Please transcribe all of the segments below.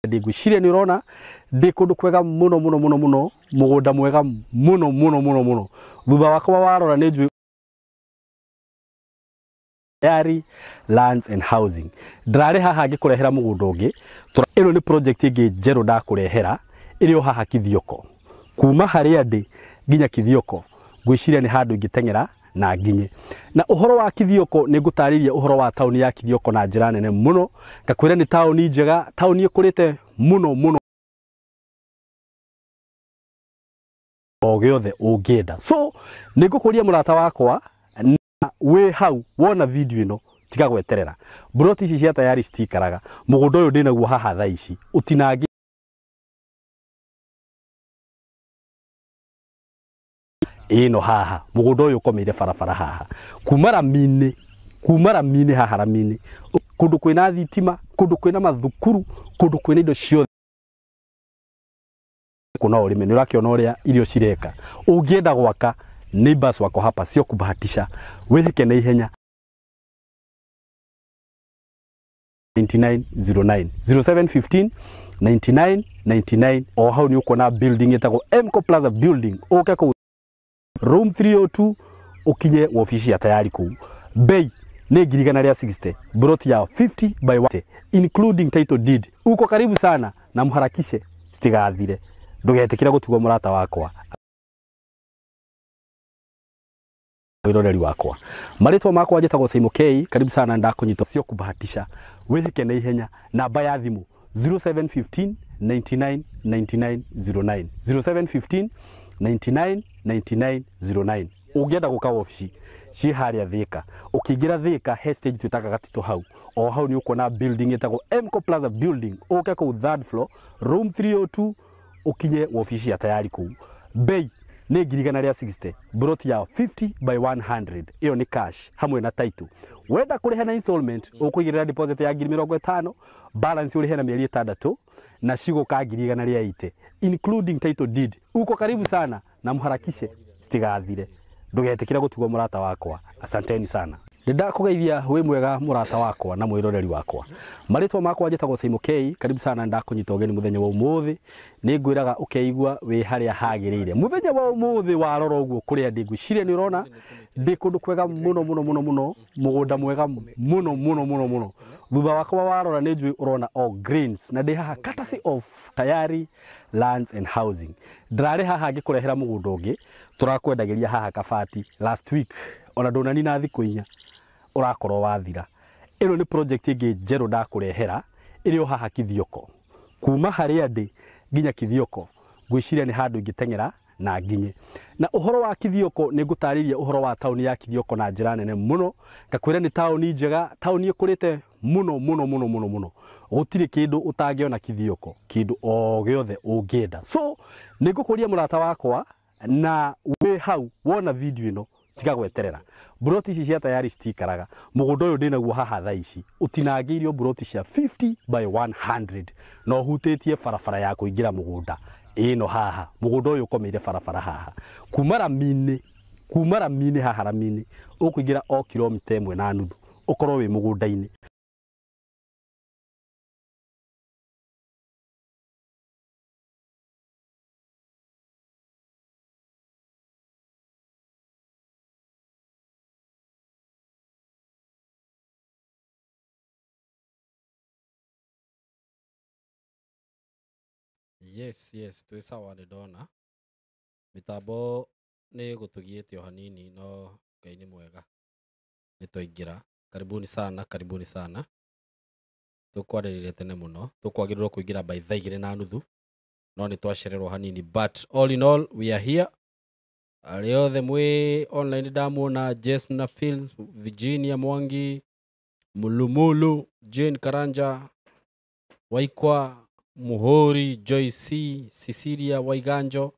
Ngwĩciria nĩ ũrona ndĩ kũndũ kwega mũno mũno mũno mũno, mũgũnda mwega mũno mũno mũno mũno. Thutha wakwa warora nĩ njũĩ Tayari Lands and Housing. Ndĩrarĩ haha ngĩkũrehera mũgũnda ũngĩ. Ĩno nĩ project ĩngĩ njerũ ndakũrehera ĩrĩ o haha Kithioko. Kuma harĩa ndĩ nginya Kithioko ngwĩciria nĩ handũ ingĩteng'era na nginye. Na ũhoro wa Kithioko nĩ ngũtarĩria ũhoro wa taũni ya Kithioko na njĩra nene mũno, ngakwĩra nĩ taũni njega, taũni ĩkũrĩte mũno mũno o gĩothe ũngĩenda. So nĩ ngũkũria mũrata wakwa na wĩ hau wona video ĩno tiga gweterera. Mburoti ici cia Tayari citikaraga. Mũgũnda ũyũ ndĩnaguo haha thaa ici ũtinangi ĩno haha, mũgũnda ũyũ ũkomeire barabara haha, kuma rami-inĩ haha rami-inĩ, kũndũ kwĩna thitima, kũndũ kwĩna mathukuru, kũndũ kwĩna indo ciothe no ũrĩme. Nĩ ũrakĩona ũrĩa irio cireka. Ũngĩenda gwaka, neighbors wako hapa sio kubahatisha, wĩhĩke na ihenya. 9909 0715 99 99 o hau nĩ ũkuona building ĩtagwo Mco Plaza building, ũke kũu room 302 ũkinye wobici ya Tayari kũu. Bei nĩ 160,000, broti ya 50 by 1 including title deed. Uko karibu sana na mharakishe citigathire, ndũgetĩkĩre gũtigwo mũrata wakwa wĩroreri wakwa. Marĩtwa makwa njĩtagwo Simon K. Karibu sana, ndakũnyita sio kubahatisha, wĩhĩke na ihenya. Namba ya thimũ 0715 99 99 09 0715 99 99 09. Ũngĩenda gũka wabici ciĩ harĩa Thika, ũkĩingĩra Thika he stage twĩtaga Gatito, hau o hau nĩ ũkuona building ĩtagwo Mco Plaza building, ũke kũu third floor room 302 ũkinye wabici ya Tayari kũu. Bei nĩ 160,000, broti ya 50 by 100. Ĩyo nĩ cash hamwe na title. Wenda kũrĩha na installment, ũkũigĩrĩra deposit ya 50,000, balance ũrĩhe na mĩeri 6 na cigũka 180,000 including title deed. Uko karibu sana na mharakishe citigathire, ndũgetĩkĩre gũtigwo mũrata wakwa. Asanteni sana. Nĩ ndakũgeithia wĩ mwega mũrata wakwa na mwĩroreri wakwa. Marĩtwa makwa njĩtagwo Simon K. Karibu sana, ndakũnyita ũgeni mũthenya wa ũmũthĩ. Nĩ ngwĩraga ũkeigua wĩ harĩa hagĩrĩire. Mũthenya wa ũmũthĩ warora ũguo kũrĩa ndĩ, ngwĩciria nĩ ũrona ndĩ kũndũ kwega mũno mũno mũno mũno, mũgũnda mwega mũno mũno mũno mũno. Thutha wakwa warora nĩ njũĩ ũrona all greens na ndĩ haha courtesy of Tayari Lands and Housing. Ndĩrarĩ haha ngĩkũrehera mũgũnda ũngĩ tũrakwendagĩria haha Kabati last week, ona ndũnanina thikũ 4 ũrakorwo wathira. Ĩno nĩ project ĩngĩ njerũ ndakũrehera ĩrĩ o haha Kithioko. Kuma harĩa ndĩ nginya Kithioko ngwĩciria nĩ handũ ingĩteng'era na nginye. Na ũhoro wa Kithioko nĩ ngũtarĩria ũhoro wa taũni ya Kithioko na njĩra nene mũno, ngakwĩra nĩ taũni njega, taũni ĩkũrĩte mũno mũno mũno mũno mũno. Gũtirĩ kĩndũ ũtangĩona Kithioko, kĩndũ o gĩothe ũngĩenda. So nĩ ngũkũria mũrata wakwa na wĩ hau wona video ĩno tiga gweterera. Mburoti ici cia Tayari citikaraga. Mũgũnda ũyũ ndĩnaguo haha thaa ici ũtinangĩirio mburoti cia 50 by 100 na ũhutĩtie barabara ya kũingĩra mũgũnda ĩno haha. Mũgũnda ũyũ ũkomeire barabara haha, kuma rami-inĩ haha rami-inĩ ũkũingĩra o kilomita 1.5 ũkorwo wĩ mũgũnda-inĩ. Yes, twĩ sawa. Nĩ ndona mĩtambo nĩ ĩgũtũgiĩte o hanini, no Ngai nĩ mwega, nĩ twaingĩra. Karibuni sana, karibuni sana. Tũkwarĩrĩria tene mũno, tũkwagĩrĩirwo kũingĩra by thaa 2:30, no nĩ twacererwo hanini, but all in all we are here. Arĩa othe mwĩ online ndamuona: Jess na Phil, Virginia Mwangi, Mulumulu, Jane Karanja, Waikwa Muhori, Joyce C, Cecilia Waiganjo,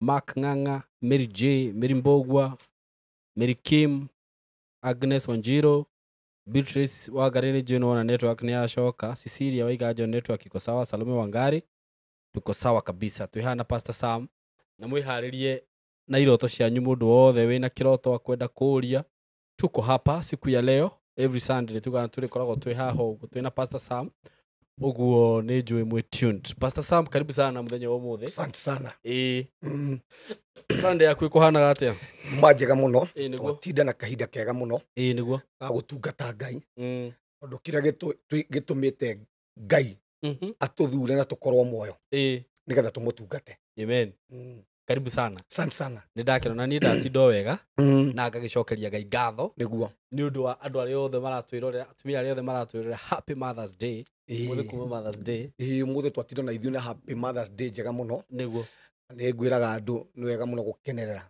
Mark Ng'ang'a, Mary J, Mary Mbogwa, Mary Kim, Agnes Wanjiro, Beatrice Wangari. Nĩ nĩwona network nĩ yacoka. Cecilia Waiganjo, network iko sawa. Salome Wangari, tuko sawa kabisa. Twĩ haha na Pastor Sam na mwĩharĩrie na iroto cianyu. Mũndũ wothe wĩna kĩroto akwenda kũũria, tuko hapa siku ya leo. Every Sunday tugaga tũrĩkoragwo twĩ haha ũguo twĩna Pastor Sam. Ũguo nĩ njũĩ mwĩ tuned. Pastor Sam, karibu sana mũthenya wa ũmũthĩ. Asante sana. Ĩĩ. Sunday yaku ĩkũhanaga atĩa? Ma njega mũno. Ĩĩ nĩguo. Twatinda na kahinda kega mũno Ĩĩ nĩguo. ga gũtungata Ngai. Tondũ kĩrĩa gĩtũmĩte Ngai atũthure na tũkorwo muoyo Ĩĩ. nĩgetha tũmũtungate. Amen. Karibu sana. Asante sana. Nĩ ndakena na niĩ ndatinda o wega na ngagĩcokeria Ngai ngatho Nĩguo. nĩ ũndũ wa andũ arĩa othe maratwĩrorera, atumia arĩa othe maratwĩrorera. Happy Mother's Day. Ũmũthĩ kuma Mother's Day. Ĩĩ, ũmũthĩ twatinda na ithuĩ na Happy Mother's Day njega mũno. Nĩguo. Nĩ ngwĩraga andũ nĩ wega mũno gũkenerera.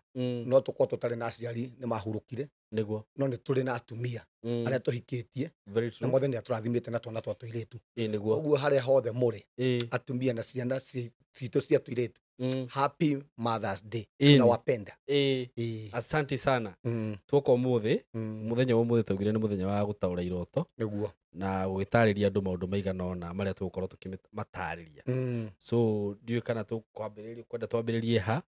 No tũkorwo tũtarĩ na aciari nĩ mahurũkire. Nĩguo. No nĩ tũrĩ na atumia arĩa tũhikĩtie Very na true. Mwathani atũrathimĩte na twana twa tũirĩtu. Ĩĩ nĩguo. Ũguo harĩa hothe mũrĩ Ĩĩ. atumia na ciana citũ cia tũirĩtu. Happy Mother's Day. Ĩĩ. Tunawapenda. Ĩĩ. Ĩĩ. Asante sana. Tuoka ũmũthĩ, mũthenya wa ũmũthĩ taugire nĩ mũthenya wa gũtaũra iroto Nĩguo. na gũgĩtarĩria andũ maũndũ maigana ũna marĩa tũgũkorwo tũkĩmatarĩria. So ndiũĩ kana tũkwambĩrĩria kwenda twambĩrĩrie ha,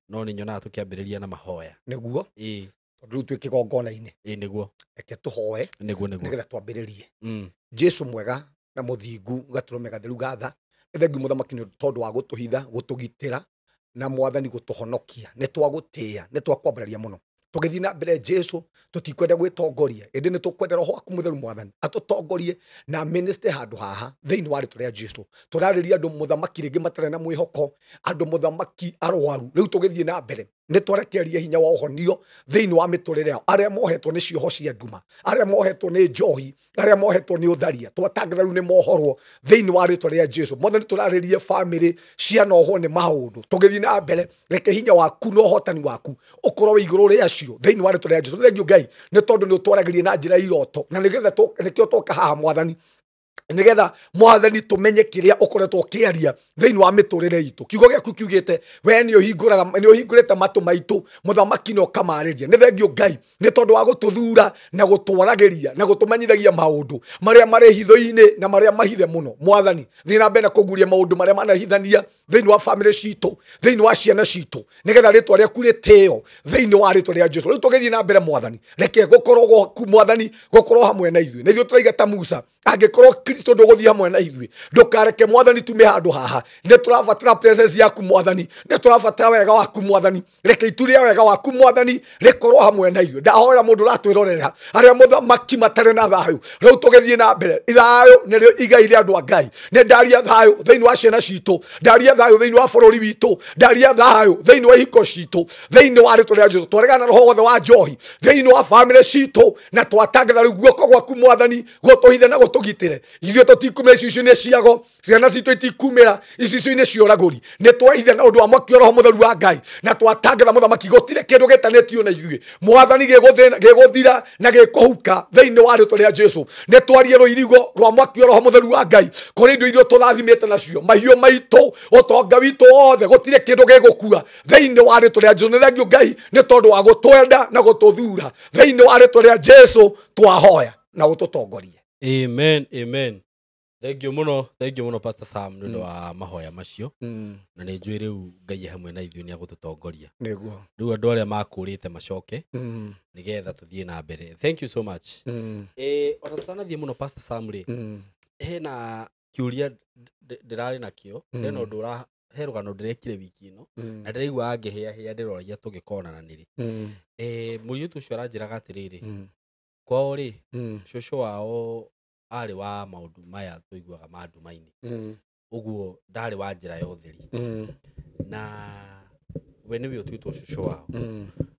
no nĩ nyonaga tũkĩambĩrĩria na mahoya. Nĩguo. Ĩĩ. Tondũ rĩu twĩ kĩgongona-inĩ. Ĩĩ nĩguo. Reke tũhoe Nĩguo nĩguo. nĩgetha twambĩrĩrie. Jesu mwega na mũthingu gatũrũme gatheru gatha. Nĩ thengiũ mũthamaki nĩ tondũ wa gũtũhitha, gũtũgitĩra na mwathani gũtũhonokia. Nĩ twagũtĩĩa, nĩ twakwambararia mũno. Tũgĩthiĩ na mbere Jesu, tũtikwenda gwĩtongoria, ĩndĩ nĩ tũkwenda roho waku mũtheru mwathani atũtongorie na minister handũ haha thĩinĩ wa rĩtwa rĩa Jesu. Tũrarĩria andũ mũthamaki rĩngĩ matarĩ na mwĩhoko, andũ mũthamaki arwaru. Rĩu tũgĩthiĩ na mbere nĩ twarekereria hinya wa ũhonio thĩinĩ wa mĩtũrĩre yao, arĩa mohetwo nĩ cioho cia nduma, arĩa mohetwo nĩ njohi, arĩa mohetwo nĩ ũtharia, twatangatha rĩu nĩ mohorwo thĩinĩ wa rĩtwa rĩa Jesu. Mwathani tũrarĩrie bamĩrĩ cianohwo nĩ maũndũ. Tũgĩthiĩ na mbere reke hinya waku na ũhotani waku ũkorwo wĩ igũrũ rĩacio thĩinĩ wa rĩtwa rĩa Jesu. Nĩ thengiũ Ngai nĩ tondũ nĩ ũtwaragĩria na njĩra ya iroto na nĩgetha nĩkĩo twoka haha mwathani, nigetha mwathani tumenye kiria ukoretwo ukiaria thiini wa miturire itu. Kiugo giaku kiugite we ni uhinguraga, ni uhingurite matu maitu muthamaki no kamariria. Ni thengio Ngai ni tondu wa gututhura na gutwaragiria na gutumenyithagia maundu maria mari hitho-ini na maria mahithe muno. Mwathani thii na mbere na kuguria maundu maria manahithania thiini wa family citu, thiini wa ciana citu, nigetha ritwa riaku ritio thiini wa ritwa ria Jesu. Riu tugithii na mbere mwathani, reke gukorwo gwaku mwathani gukorwo hamwe na ithuĩ. Na ithuĩ turaiga ta Musa, angĩkorwo Kristo ndũgũthiĩ hamwe na ithuĩ, ndũkareke mwathani tume handũ haha. Nĩ tũrabatara presence yaku mwathani, nĩ tũrabatara wega waku mwathani. Reke itu rĩa wega waku mwathani rĩkorwo hamwe na ithuĩ. Ndahoera mũndũ ũratwĩrorera arĩa mũthamaki matarĩ na thayũ, rĩu tũgĩthiĩ na mbere. Thayũ nĩrĩo igai rĩa andũ a Ngai. Nĩ ndaria thayũ thĩinĩ wa ciana citũ, ndaria thayũ thĩinĩ wa bũrũri witũ, ndaria thayũ thĩinĩ wa ihiko citũ, thĩinĩ wa rĩtwa rĩa Jesũ. Twaregana na roho wothe wa njohi thĩinĩ wa bamĩrĩ citũ, na twatangatha rĩu guoko gwaku mwathani gũtũhithe na gũtũgitĩre. Ithuĩ tũtikumĩra icicio-inĩ ciago, ciana citũ itikumĩra icicio-inĩ cia ũragũri. Nĩ twehithe na ũndũ wa mwaki wa roho mũtheru wa Ngai, na twatangatha mũthamaki gũtirĩ kĩndũ gĩtanĩtio na ithuĩ mwathani gĩgũthira na gĩkũhuka thĩinĩ wa rĩtwa rĩa Jesũ. Nĩ twarie rũirigo rwa mwaki wa roho mũtheru wa Ngai kũrĩ indo iria tũrathimĩte nacio, mahiũ maitũ, ũtonga witũ wothe, gũtirĩ kĩndũ gĩgũkua thĩinĩ wa rĩtwa rĩa Jesũ. Nĩ thengio Ngai nĩ tondũ wa gũtwenda na gũtũthura thĩinĩ wa rĩtwa rĩa Jesũ twahoya na ũtũtongorie. Amen, amen. Thank you muno, thank you muno Pastor Sam nĩ ũndũ wa mahoya macio. Na nĩ njũĩ rĩu Ngai hamwe na ithuĩ nĩ agũtũtongoria. Nĩguo. Rĩu andũ arĩa makũrĩte macoke nĩgetha tũthiĩ na mbere. Thank you so much. Ona tũtanathiĩ mũno Pastor Sam rĩ, hena kĩũria ndĩrarĩ nakĩo, hena ũndũ he rũgano ndĩrekire wiki ĩno na ndĩraigua ngĩhĩahĩa ndĩroragia tũgĩkonana nĩrĩ. Mũirĩtu ũcio aranjĩraga atĩrĩrĩ, kwao rĩ, cũcũ wao arĩ wa maũndũ maya tũiguaga ma nduma-inĩ, ũguo ndarĩ wa njĩra ya ũtheri, na we nĩwe ũtuĩtwo cũcũ wao,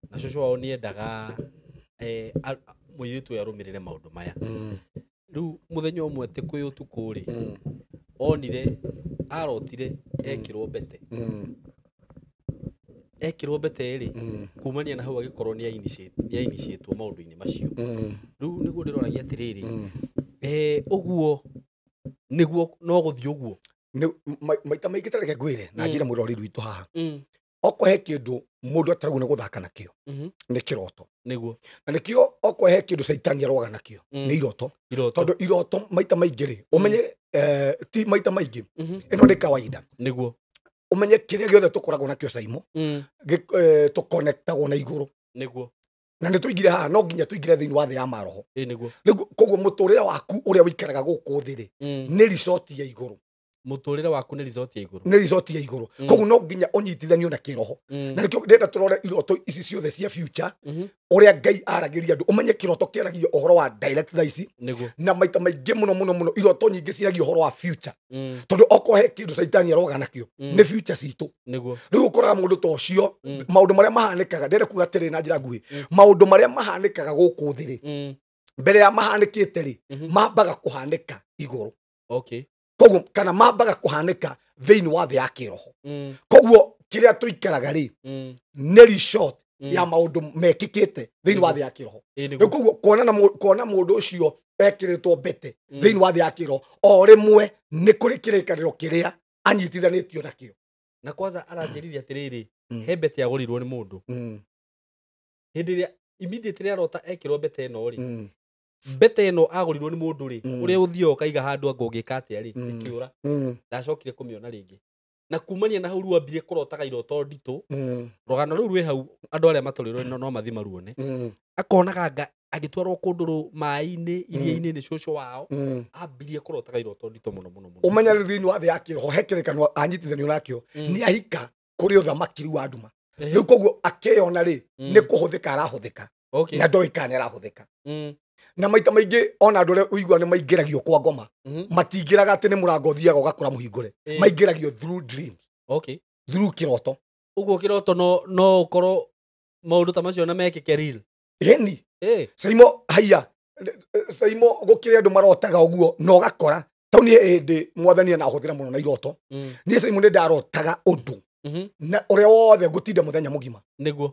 na cũcũ wao nĩendaga mũirĩtu ũyũ arũmĩrĩre maũndũ maya. Rĩu mũthenya ũmwe tĩ kwĩ ũtukũ rĩ, onire arotire ekĩrwo mbete, ekĩrwo mbete rĩ, kumania na hau agĩkorwo nĩ ainitiatwo maũndũ-inĩ macio. Rĩu nĩguo ndĩroragia atĩrĩrĩ, ũguo nĩguo no gũthiĩ ũguo. Maita maingĩ ta reke ngwĩre na njĩre mũrori witũ haha, okorwo he kĩndũ mũndũ ataragwo nĩ gũthaka nakĩo nĩ kĩroto. Nĩguo. Na nĩkĩo okorwo he kĩndũ caitani arwaga nakĩo nĩ iroto. Tondũ iroto maita maingĩ rĩ, ũmenye ti maita maingĩ, ĩno nĩ kawaida. Nĩguo. Ũmenye kĩrĩa gĩothe tũkoragwo nakĩo Caimo, tũkonektagwo na igũrũ. Nĩguo. Na nĩ tũingire haha no nginya tũingire thĩinĩ wa thĩ ya maroho. Ĩĩ nĩguo. Rĩu koguo mũtũrĩre waku ũrĩa ũikaraga gũkũ thĩ rĩ, nĩ resort ya igũrũ. Mũtũrĩre waku nĩ resort ya igũrũ. Nĩ resort ya igũrũ. Koguo no nginya ũnyitithanio na kĩroho. Na nĩkĩo ndĩrenda tũrore iroto ici ciothe cia future, ũrĩa Ngai aragĩria andũ. Ũmenye kĩroto kĩaragia ũhoro wa direct thaa ici. Nĩguo. Na maita maingĩ mũno mũno mũno iroto nyingĩ ciaragia ũhoro wa future. Tondũ okorwo he kĩndũ caitani aroga nakĩo, nĩ future citũ. Nĩguo. Rĩu ũkoraga mũndũ ta ũcio, maũndũ marĩa mahanĩkaga, ndĩrenda kuga atĩrĩ na njĩra nguhĩ, maũndũ marĩa mahanĩkaga gũkũ thĩ rĩ, mbere ya mahanĩkĩte rĩ, mambaga kũhanĩka igũrũ. Okay. Koguo kana mambaga kũhanĩka thĩinĩ wa thĩ ya kĩroho. Koguo kĩrĩa tũikaraga rĩ, nĩ resort ya maũndũ mekĩkĩte thĩinĩ wa thĩ ya kĩroho. Rĩu koguo kuona mũndũ ũcio ekĩrĩtwo mbete thĩinĩ wa thĩ ya kĩroho, o rĩmwe nĩ kũrĩ kĩrĩkanĩro kĩrĩa anyitithanĩtio nakĩo. Na kwanza aranjĩrire atĩrĩrĩ, he mbete yagũrirwo nĩ mũndũ. Hĩndĩ ĩrĩa immediately arota ekĩrwo mbete ĩno rĩ, mbete ĩno agũrirwo nĩ mũndũ rĩ, ũrĩa ũthiaga ũkaiga handũ anga ũngĩka atĩa rĩ, ĩkĩũra. Ndacokire kũmĩona rĩngĩ. Na kumania na hau rĩu ambire kũrotaga iroto nditũ. Rũgano rũu rwĩ hau andũ arĩa matũrĩrwo no mathiĩ maruone. Akonaga anga agĩtwarwo kũndũ maĩ-inĩ, iria-inĩ nĩ cũcũ wao. Ambirie kũrotaga iroto nditũ mũno mũno mũno. Ũmenye rĩu thĩinĩ wa thĩ ya kĩroho he kĩrĩkanĩro anyitithanio nakĩo, nĩ ahika kũrĩ ũthamaki rĩu wa nduma. Rĩu koguo akĩyona rĩ, nĩ kũhũthĩka arahũthĩka. Na ndoĩ kana nĩ arahũthĩka. Na maita maingĩ ona andũ arĩa ũigua nĩ maingĩragio kwa ngoma, matingĩraga atĩ nĩ mũrango ũthiaga ũgakora mũhingũre. Maingĩragio through dreams. Okay. Through kĩroto. Ũguo kĩroto no ũkorwo maũndũ ta macio na mekĩke real. Ĩni. Saimo haiya. Saimo gũkĩrĩ andũ marotaga ũguo na ũgakora. Tau niĩ hĩndĩ mwathani anahũthĩra mũno na iroto. Niĩ Saimo nĩ ndarotaga ũndũ. Na ũrĩa wothe ngũtinda mũthenya mũgima. Nĩguo.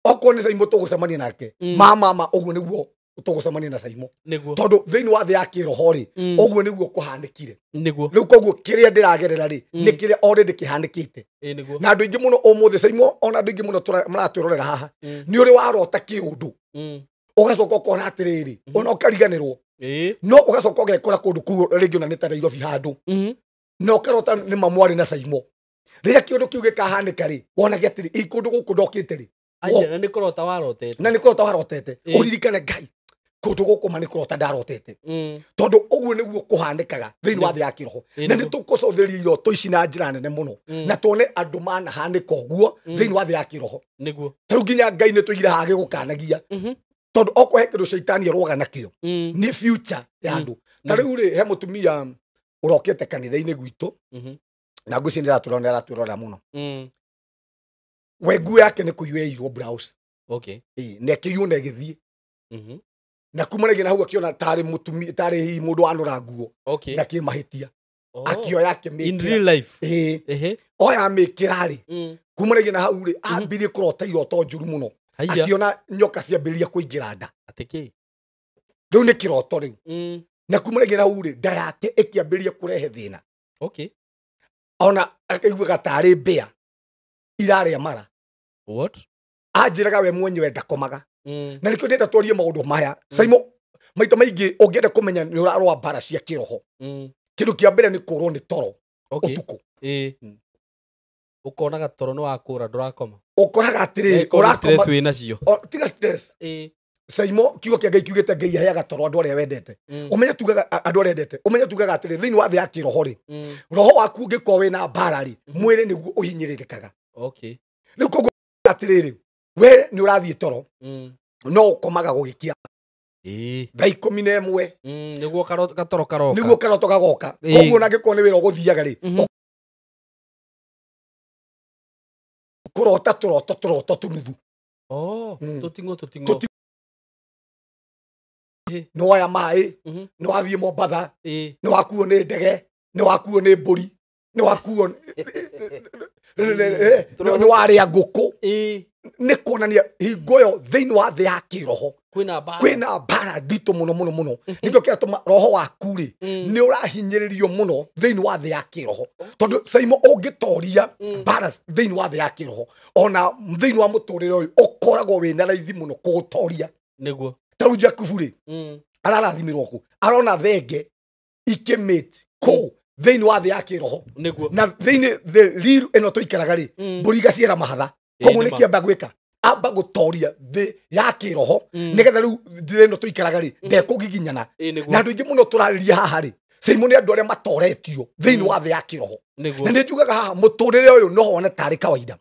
Okorwo nĩ Saimo tũgũcemania nake, mama ũguo nĩguo tũgũcemania na Saimo. Nĩguo. Tondũ thĩinĩ wa thĩ ya kĩroho rĩ, ũguo nĩguo kũhanĩkire. Nĩguo. Rĩu koguo kĩrĩa ndĩragerera rĩ, nĩ kĩrĩa already kĩhanĩkĩte. Nĩguo. Na andũ aingĩ mũno ũmũthĩ Saimo, ona andũ aingĩ mũno maratwĩrorera haha, nĩ ũrĩ warota kĩũndũ. Ũgacoka ũkona atĩrĩrĩ, ona ũkariganĩrwo. No ũgacoka ũgekora kũndũ kũu rĩngĩ ona nĩ ta Nairobi handũ. Na ũkarota nĩ mamwarĩ na Saimo. Rĩrĩa kĩũndũ kĩu gĩkahanĩka rĩ, wonage atĩrĩ, ĩ kũndũ gũkũ ndokĩte rĩ. Aya, na nĩ kũrota warotete. Na nĩ kũrota warotete. Ũririkane Ngai, kũndũ gũkũ ma nĩ kũrota ndarotete. Tondũ ũguo nĩguo kũhanĩkaga thĩinĩ wa thĩ ya kĩroho. Na nĩ tũkũcotheria iroto ici na njĩra nene mũno. Na tuone andũ manahanĩka ũguo thĩinĩ wa thĩ ya kĩroho. Nĩguo. Tarĩu nginya Ngai nĩ tũigire haha agĩgũkanagia. Tondũ okorwo he kĩndũ caitani arũaga nakĩo, nĩ future ya andũ. Ta rĩu rĩ, he mũtumia ũrokĩte kanitha-inĩ gwitũ, na ngwĩciria nĩ aratwĩrora, nĩ aratwĩrora mũno. We nguo yake nĩ kũiywo yaiyirwo blouse. Okay. Na ĩkĩiywo na ĩgĩthiĩ. Na kuma rĩngĩ na hau akĩona tarĩ mũtumia, tarĩ hihi mũndũ wanũra nguo. Okay. Na kĩmahĩtia. Akĩoya akĩmĩkĩra. In real life. Oya amĩkĩra rĩ, kuma rĩngĩ na hau rĩ, ambirie kũrota iroto njũru mũno. Akĩona nyoka ciambĩrĩria kũingĩra nda. Atĩ kĩ? Rĩu nĩ kĩroto rĩu. Na kuma rĩngĩ na hau rĩ, nda yake ĩkĩambĩrĩria kũrehe thĩna. Okay. Ona akaiguaga tarĩ mbĩa irarĩa mara. What? Anjĩraga we mwenyewe ndakomaga. Na nĩkĩo ndĩrenda twarie maũndũ maya. Saimo, maita maingĩ ũngĩenda kũmenya nĩ ũrarũa mbara cia kĩroho, kĩndũ kĩa mbere nĩ kũrwo nĩ toro ũtukũ. Ũkonaga toro nĩ wakũra ndũrakoma. Ũkoraga atĩrĩrĩ, ũrakoma stress wĩ nacio. Tiga stress. Saimo, kiugo kĩa Ngai kiugĩte Ngai aheaga toro andũ arĩa wendete. Ũmenye tugaga andũ arĩa endete. Ũmenye tugaga atĩrĩrĩ, thĩinĩ wa thĩ ya kĩroho rĩ, roho waku ũngĩkorwo wĩna mbara rĩ, mwĩrĩ nĩguo ũhinyĩrĩrĩkaga. Okay. Rĩu koguo atĩrĩrĩ, we nĩ ũrathiĩ toro, no ũkomaga gũgĩkia. Thaa 11. Nĩguo gatoro karoka. Nĩguo karoto gagoka. Koguo ona angĩkorwo nĩ wĩra ũgũthiaga rĩ, kũrota tũroto tũroto tũnuthu. Tũting'o tũting'o. Nĩ woya maĩ, nĩ wathiĩ Mombatha, nĩ wakuo nĩ ndege, nĩ wakuo nĩ mbũri, nĩ wakuo nĩ warĩa ngũkũ. Nĩ kuonania hingo ĩyo thĩinĩ wa thĩ ya kĩroho kwĩna mbara nditũ mũno mũno mũno. Nĩkĩo kĩratũma roho waku rĩ, nĩ ũrahinyĩrĩrio mũno thĩinĩ wa thĩ ya kĩroho. Tondũ Saimo ũngĩtoria mbara thĩinĩ wa thĩ ya kĩroho, ona thĩinĩ wa mũtũrĩre ũyũ ũkoragwo wĩna raithi mũno kũũtoria. Nĩguo. Ta rĩu Jakubu rĩ, ararathimirwo kũ? Arona thenge ikĩmate kũ thĩinĩ wa thĩ ya kĩroho. Nĩguo. Na thĩinĩ the real ĩno tũikaraga rĩ, mbũri igaciara mahatha. Koguo nĩ kĩamba gwĩka? Amba gũtoria thĩ ya kĩroho nĩgetha rĩu thĩ ĩno tũikaraga rĩ ndekũgiginyana. Na andũ aingĩ mũno tũrarĩria haha rĩ Simon nĩ andũ arĩa matoretio thĩinĩ wa thĩ ya kĩroho. Na nĩ njugaga haha mũtũrĩre ũyũ no wone tarĩ kawaida.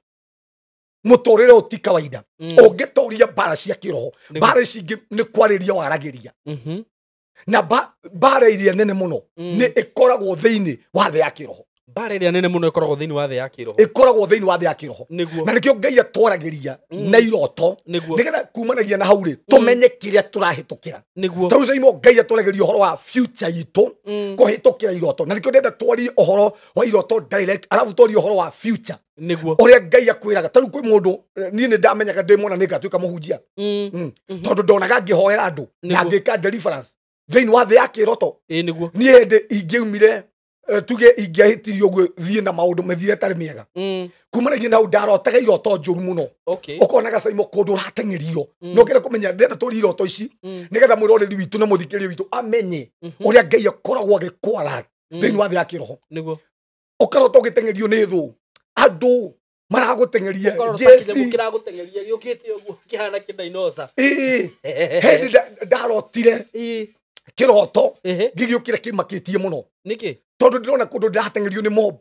Mũtũrĩre ũyũ ti kawaida. Ũngĩtoria mbara cia kĩroho, mbara ici ingĩ nĩ kwarĩria waragĩria. Na mbara iria nene mũno nĩ ĩkoragwo thĩinĩ wa thĩ ya kĩroho. Mbara ĩrĩa nene mũno ĩkoragwo thĩinĩ wa thĩ ya kĩroho. Ĩkoragwo thĩinĩ wa thĩ ya kĩroho. Na nĩkĩo Ngai atwaragĩria na iroto nĩgetha kumanagia na hau rĩ tũmenye kĩrĩa tũrahĩtũkĩra. Tondũ Simon Ngai atwaragĩria ũhoro wa future itũ kũhĩtũkĩra iroto. Na nĩkĩo ndĩrenda twarie ũhoro wa iroto direct, arabu twarie ũhoro wa future. Ũrĩa Ngai akwĩraga. Ta rĩu kwĩ mũndũ niĩ nĩ ndamenyaga ndĩ mwana nĩ ngatuĩka mũhunjia. Tondũ ndonaga ngĩhoera andũ na ngĩka deliverance thĩinĩ wa thĩ ya kĩroto. Niĩ hĩndĩ ingĩumire tuge ingĩahĩtirie ũguo thiĩ na maũndũ mĩthiĩre ĩtarĩ mĩega. Kumanagia na hau ndarotaga iroto njũru mũno. Ũkonaga Simon kũndũ ũrateng'erio. No ngĩenda kũmenya ndĩrenda tũrie iroto ici nĩgetha mwĩroreri witũ na mũthikĩrĩria witũ amenye ũrĩa Ngai akoragwo agĩkwara thĩinĩ wa thĩ ya kĩroho. Ũkarota ũgĩteng'erio nĩ thũ, andũ maragũteng'eria hĩndĩ ndarotire kĩroto gĩgĩũkĩra kĩmakĩtie mũno. Tondũ ndĩrona kũndũ ndĩrateng'erio nĩ mob.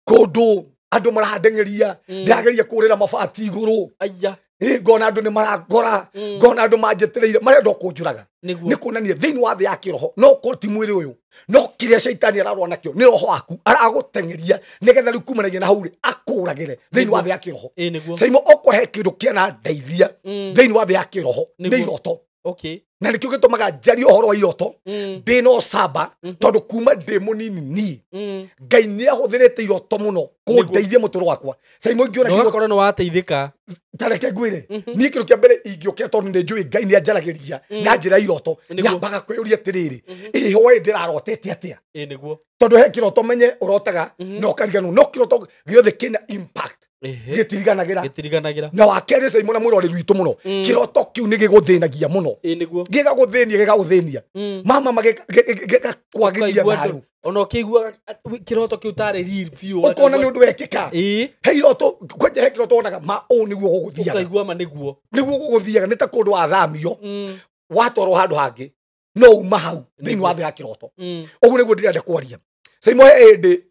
Kũndũ andũ marandeng'eria, ndĩrageria kũrĩra mabati igũrũ. Ngona andũ nĩ marangora, ngona andũ manjetereire, marenda o kũnjũraga. Nĩ kuonania thĩinĩ wa thĩ ya kĩroho no korwo ti mwĩrĩ ũyũ, no kĩrĩa caitani ararũa nakĩo nĩ roho waku aragũteng'eria nĩgetha rĩu kumanagia na hau rĩ akũragĩre thĩinĩ wa thĩ ya kĩroho. Simon okorwo he kĩndũ kĩanandeithia thĩinĩ wa thĩ ya kĩroho nĩ iroto. Na nĩkĩo gĩtũmaga njarie ũhoro wa iroto ndĩ na ũcamba, tondũ kuma ndĩ mũnini niĩ Ngai nĩ ahũthĩrĩte iroto mũno kũndeithia mũtũrĩre wakwa. Simon ingĩona kĩroto ũgakorwo nĩ wateithĩka. Ta reke ngwĩre, niĩ kĩndũ kĩa mbere ingĩũkĩra tondũ nĩ njũĩ Ngai nĩ anjaragĩria na njĩra ya iroto, nyambaga kwĩyũria atĩrĩrĩ, ĩ hwaĩ ndĩrarotete atĩa? Tondũ he kĩroto menye ũrotaga na ũkariganĩrwo, no kĩroto gĩothe kĩna impact gĩtiriganagĩra. Na wa kerĩ Simon na mwĩroreri witũ mũno, kĩroto kĩu nĩ gĩgũthĩnagia mũno. Gĩgagũthĩnia, gĩgagũthĩnia. Mama gĩgakwagithia thayũ. Ona ũkĩiguaga kĩroto kĩu tarĩ real biũ. Ũkona nĩ ũndũ wekĩka. He iroto, kwanja he kĩroto wonaga ma ũũ nĩguo gũgũthiaga. Ũkaigua ma nĩguo. Nĩguo gũgũthiaga, nĩ ta kũndũ wathamio, watwarwo handũ hangĩ, no uma hau thĩinĩ wa thĩ ya kĩroto. Ũguo nĩguo ndĩrenda kwaria. Simon he hĩndĩ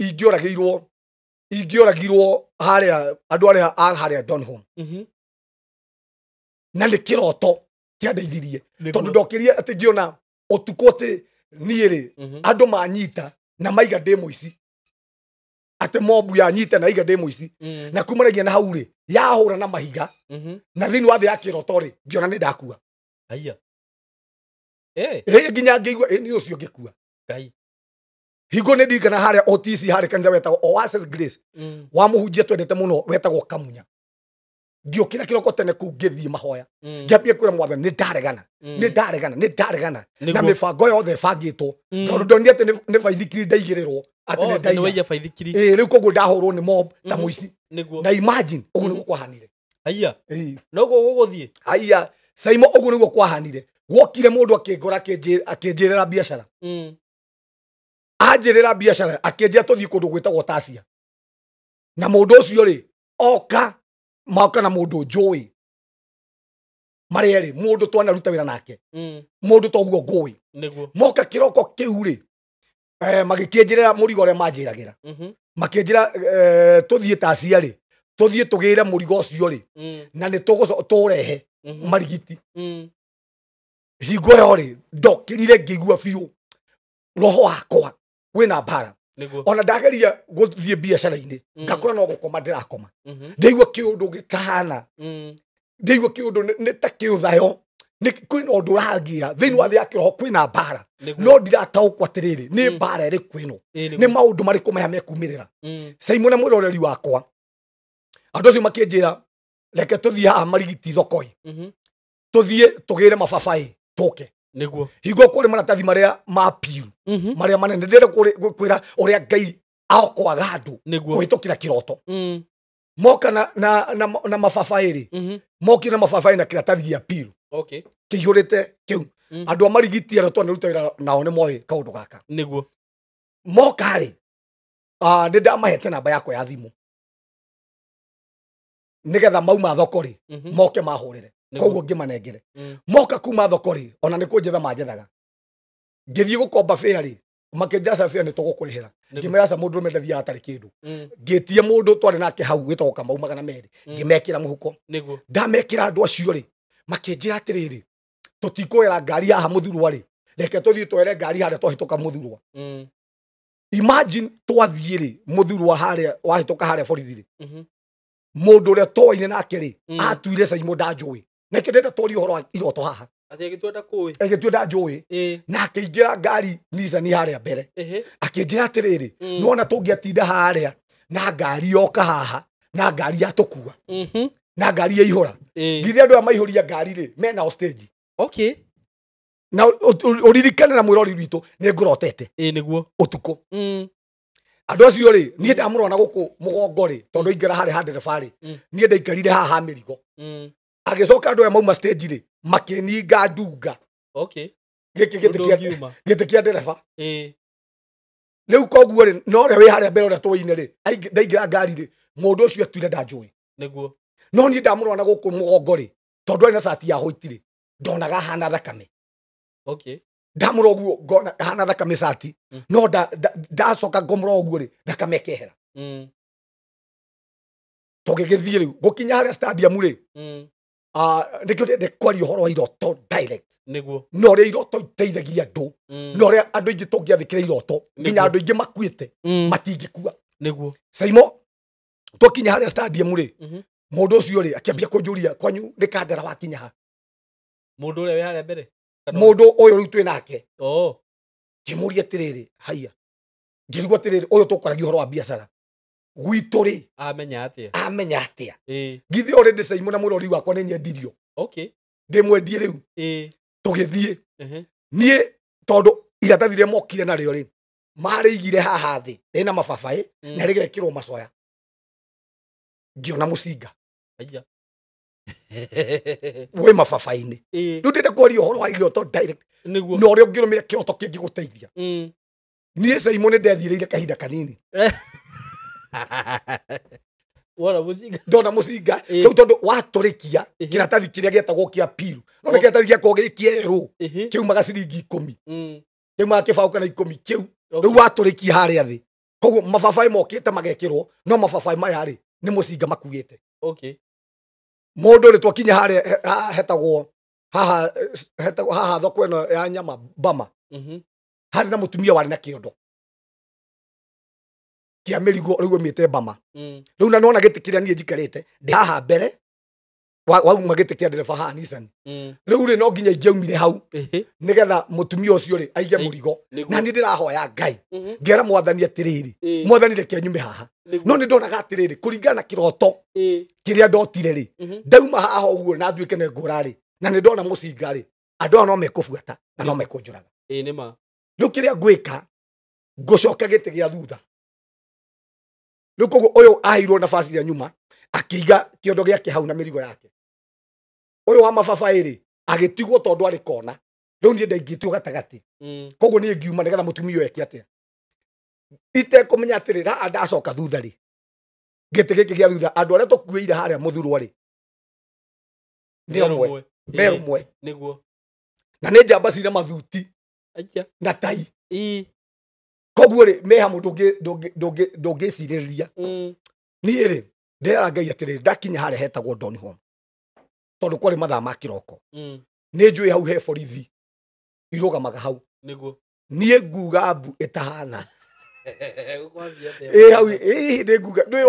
ingĩoragirwo harĩa andũ arĩa a harĩa Donholm. Na nĩ kĩroto kĩandeithirie. Tondũ ndokĩrie atĩ ngĩona ũtukũ atĩ niĩ rĩ andũ manyita na maiga ndĩ mũici. Atĩ mobu yanyita na iga ndĩ mũici. Na kumanagia na hau rĩ yahũra na mahiga. Na thĩinĩ wa thĩ ya kĩroto rĩ ngĩona nĩ ndakua. Nginya ngĩigua nĩ ũcio ngĩkua. Hingo nĩ ndirikana harĩa OTC harĩ kanitha wetagwo Oasis Grace wa mũhunjia twendete mũno wetagwo Kamunya. Ngĩũkĩra kĩroko tene kũu ngĩthiĩ mahoya. Ngĩambia kwĩra mwathani nĩ ndaregana, nĩ ndaregana, nĩ ndaregana na mĩbango yothe ĩbangĩtwo. Tondũ ndonire atĩ nĩ baithikiri ndaigĩrĩrwo atĩ nĩ ndaiya. Rĩu koguo ndahũrwo nĩ mob ta mũici. Na imagine ũguo nĩguo kwahanire. Noguo gũgũthiĩ. Haiya, Simon ũguo nĩguo kwahanire. Gwokire mũndũ akĩngora akĩnjĩrĩra biacara. Anjĩrĩra biacara akĩnjĩra tũthiĩ kũndũ gwĩtagwo Tasia. Na mũndũ ũcio rĩ oka moka na mũndũ njũĩ marĩa rĩ mũndũ twanaruta wĩra nake mũndũ toguo ngũĩ. Moka kĩroko kĩu rĩ magĩkĩnjĩrĩra mũrigo ũrĩa manjĩragĩra. Makĩnjĩra tũthiĩ Tasia rĩ tũthiĩ tũgĩre mũrigo ũcio rĩ na nĩ tũrehe marigiti. Hingo ĩyo rĩ ndokĩrire ngĩigua biũ roho wakwa wĩna mbara. Ona ndageria gũthiĩ biacara-inĩ ngakora no gũkoma ndĩrakoma. Ndaigua kĩũndũ gĩtahana, ndaigua kĩũndũ nĩ ta kĩũthayo, nĩ kwĩna ũndũ ũragĩa thĩinĩ wa thĩ ya kĩroho kwĩna mbara. No ndirataũkwo atĩrĩrĩ nĩ mbara ĩrĩkũ ĩno, nĩ maũndũ marĩkũ maya mekumĩrĩra. Simon na mwĩroreri wakwa, andũ acio makĩnjĩra reke tũthiĩ haha marigiti thoko-ĩ, tũthiĩ tũgĩre mababaĩ tũke. Hingo kũrĩ maratathi marĩa ma piru marĩa manene ndĩrenda kwĩra ũrĩa Ngai aokoaga andũ kũhĩtũkĩra kĩroto. Moka na mababaĩ rĩ, mokire na mababaĩ na kĩratathi gĩa piru kĩihũrĩte kĩu. Andũ a marigiti arĩa twanaruta wĩra nao nĩ moĩ kaũndũ gaka. Moka rĩ nĩ ndamahete namba yakwa ya thimũ. Nĩgetha mauma thoko rĩ, moke mahũrĩre. Koguo ngĩmanengere. Moka kuma thoko rĩ, ona nĩ kũnjetha manjethaga. Ngĩthiĩ gũkomba fare rĩ, makĩnjaca fare nĩ tũgũkũrĩhĩra. Ngĩmera ca mũndũ ũrũme ndathiaga atarĩ kĩndũ. Ngĩtia mũndũ twarĩ nake hau wĩtagwo Kamau 200. Ngĩmekĩra mũhuko. Ndamekĩra andũ acio rĩ, makĩnjĩra atĩrĩrĩ, tũtikũgera ngari haha mũthurwa rĩ, reke tũthiĩ twere ngari harĩa twahĩtũka mũthurwa. Imagine twathiĩ rĩ mũthurwa harĩa wahĩtũka harĩa borithi rĩ, mũndũ ũrĩa twoine nake rĩ, atuire Caimo ndanjũĩ. Na nĩkĩo ndĩrenda twarie ũhoro wa iroto haha. Atĩ agĩtua ndakũĩ. Agĩtua ndanjũĩ. Na akĩingĩra ngari Nissan harĩa mbere. Akĩnjĩra atĩrĩrĩ, nĩwona tũngĩatinda harĩa na ngari yoka haha na ngari yatũkua na ngari yaihũra. Githĩ andũ aya maihũria ngari rĩ, mena hostage. Okay. Na ũririkane na mwĩrori witũ nĩ ngũrotete. Nĩguo. Ũtukũ. Andũ acio rĩ, niĩ ndamũrona gũkũ mũgongo rĩ, tondũ aingĩra harĩa ha ndereba rĩ, niĩ ndaikarire haha ha mĩrigo. Agĩcoka andũ aya mauma stage rĩ, makĩninga ndunga. Okay. Gĩkĩ gĩtĩ kĩa ndereba. Rĩu koguo rĩ, no ũrĩa wĩ harĩa mbere ũrĩa tũine rĩ, ndaingĩra ngari rĩ, mũndũ ũcio atuire ndanjũĩ. Nĩguo. No niĩ ndamũrona gũkũ mũgongo rĩ, tondũ arĩ na cati ya white rĩ, ndonaga hana thakame. Okay. Ndamũrora ũguo ngona hana thakame cati, no ndacoka ngomũrora ũguo rĩ, thakame ĩkehera. Tũgĩgĩthiĩ rĩu gũkinya harĩa stadium rĩ, nĩkĩo ndĩrenda kwaria ũhoro wa iroto direct. Nĩguo. Na ũrĩa iroto iteithagia andũ, na ũrĩa andũ aingĩ tũngĩathĩkĩra iroto, nginya andũ aingĩ makuĩte, matingĩkua. Nĩguo. Caimo, twakinya harĩa stadium rĩ, mũndũ ũcio rĩ, akĩambia kũnjũria, kwanyu nĩ Kandara wakinya ha? Mũndũ ũrĩa wĩ harĩa mbere? Mũndũ ũyũ rĩu twĩ nake. Ngĩmũria atĩrĩrĩ, haiya. Ngĩrigwo atĩrĩrĩ, ũyũ tũkwaragia ũhoro wa biacara. Gwitũ rĩ, amenya atĩa? Amenya atĩa? Githĩ already Caimo na mũrori wakwa nĩ nyendirio. Okay. Ndĩmwendie rĩu. Tũgĩthiĩ. Niĩ tondũ iratathi rĩrĩa mokire narĩo rĩ, marĩigire haha thĩ, rĩna mababaĩ, na rĩgekĩrwo macoya. Ngĩona mũcinga. Haiya. Wĩ mababaĩ-inĩ. Rĩu ndĩrenda kwaria ũhoro wa iroto direct. Nĩguo. Na ũrĩa ũngĩrũmĩrĩra kĩroto kĩngĩgũteithia. Niĩ Caimo nĩ ndethiĩrĩire kahinda kanini. Wona mũcinga. Ndona mũcinga. Rĩu tondũ watũrĩkia kĩratathi kĩrĩa gĩetagwo kĩa piru. No nĩ kĩratathi gĩakoragwo gĩ kĩerũ. Kĩumaga ciringi 10. Kĩumaga kĩbaũ kana 10 kĩu. Rĩu watũrĩkia harĩa thĩ. Koguo mababaĩ mokĩte magekĩrwo, no mababaĩ maya rĩ, nĩ mũcinga makuĩte. Okay. Mũndũ rĩ twakinya harĩa hetagwo haha, hetagwo haha thoko ĩno ya nyama Bama. Harĩ na mũtumia warĩ na kĩondo kĩa mĩrigo rĩu ĩmĩte Bama. Rĩu na nĩwona gĩtĩ kĩrĩa niĩ njikarĩte ndĩ haha mbere, wauma gĩtĩ kĩa ndereba haha Nissan. Rĩu rĩ no nginya ingĩaumire hau nĩgetha mũtumia ũcio rĩ aige mũrigo. Na niĩ ndĩrahoya Ngai ngera mwathani atĩrĩrĩ, mwathani reke nyume haha. No nĩ ndonaga atĩrĩrĩ, kũringana na kĩroto kĩrĩa ndotire rĩ, ndauma haha ũguo na nduĩke nĩ ngũra rĩ, na nĩ ndona mũcinga rĩ, andũ aya no mekũbuata na no mekũnjũraga. Nĩ ma. Rĩu kĩrĩa ngwĩka, ngũcoka gĩtĩ gĩa thutha. Rĩu koguo ũyũ aheirwo nafasi ĩrĩa nyuma, akĩiga kĩondo gĩake hau na mĩrigo yake. Ũyũ wa mababaĩ rĩ, agĩtigwo tondũ arĩ kona. Rĩu niĩ ndaingĩtio gatagatĩ. Koguo niĩ ngiuma nĩgetha mũtumia ũyũ eke atĩa. Itekũmenya atĩrĩ, haha ndacoka thutha rĩ, gĩtĩ gĩkĩ gĩa thutha, andũ arĩa tũkuĩire harĩa mũthurwa rĩ, nĩ ũmwe. Me ũmwe. Nĩguo. Na nĩ njamba cina mathuti. Na tai. Koguo rĩ, me hamwe ndũngĩcirĩrĩria. Niĩ rĩ, ndĩrera Ngai atĩrĩrĩ, ndakinya harĩa hetagwo Donholm. Tondũ kwarĩ mathaa ma kĩroko. Nĩ njũĩ hau he borithi irũgamaga hau. Nĩguo. Niĩ nguga mbu ĩtahana. Hau, nĩ nguga, nĩ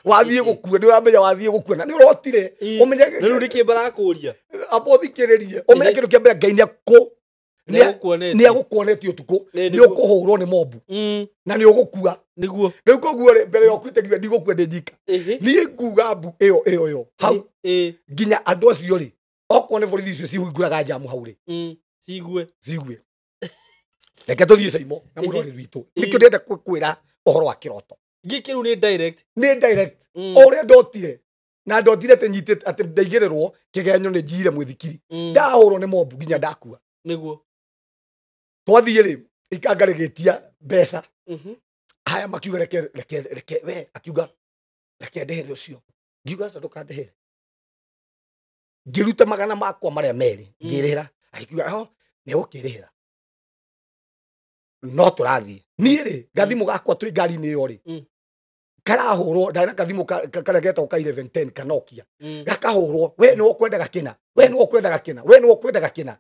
wathiĩ gũkua, nĩ ũramenya wathiĩ gũkua, na nĩ ũrotire. Ũmenye Rĩu nĩkĩ marakũria? Amba ũthikĩrĩrie. Ũmenye kĩndũ kĩa mbere Ngai nĩ agũkuonetie ũtukũ, nĩ ũkũhũrwo nĩ mobu. Na nĩ ũgũkua. Nĩguo. Rĩu koguo rĩ, mbere ya ũkuĩte ngiuga ndigũkua ndĩ njika. Niĩ nguga mbu ĩyo ĩyo ĩyo hau. Nginya andũ acio rĩ, okorwo nĩ borithi icio cihingũraga njamu hau rĩ. Cigue. Cigue. Reke tũthiĩ Caimo na mũrori witũ. Nĩkĩo ndĩrenda kwĩra ũhoro wa kĩroto. Gĩkĩ rĩu nĩ direct. Nĩ direct. O ũrĩa ndotire. Na ndotire atĩ nyitĩte, atĩ ndaigĩrĩrwo kĩgenyo nĩ njiire mwĩthikiri. Ndahũrwo nĩ mobu nginya ndakua. Nĩguo. Twathiĩ rĩ, ikanga rĩgĩtia mbeca. Haya makiuga reke, reke, reke, we, akiuga, reke ndĩhere ũcio. Ngiuga aca ndũkandĩhĩre. Ngĩruta magana makwa marĩa merĩ ngĩrĩhĩra. Akiuga oh nĩgũkĩrĩhĩra. No tũrathiĩ. Niĩ rĩ gathimũ gakwa twĩ ngari-inĩ ĩyo rĩ karahũrwo ndarĩ na gathimũ karĩa getagwo ka 1110 ka Nokia. Gakahũrwo we nĩwe ũkwendaga kĩna, we nĩwe ũkwendaga kĩna, we nĩwe ũkwendaga kĩna.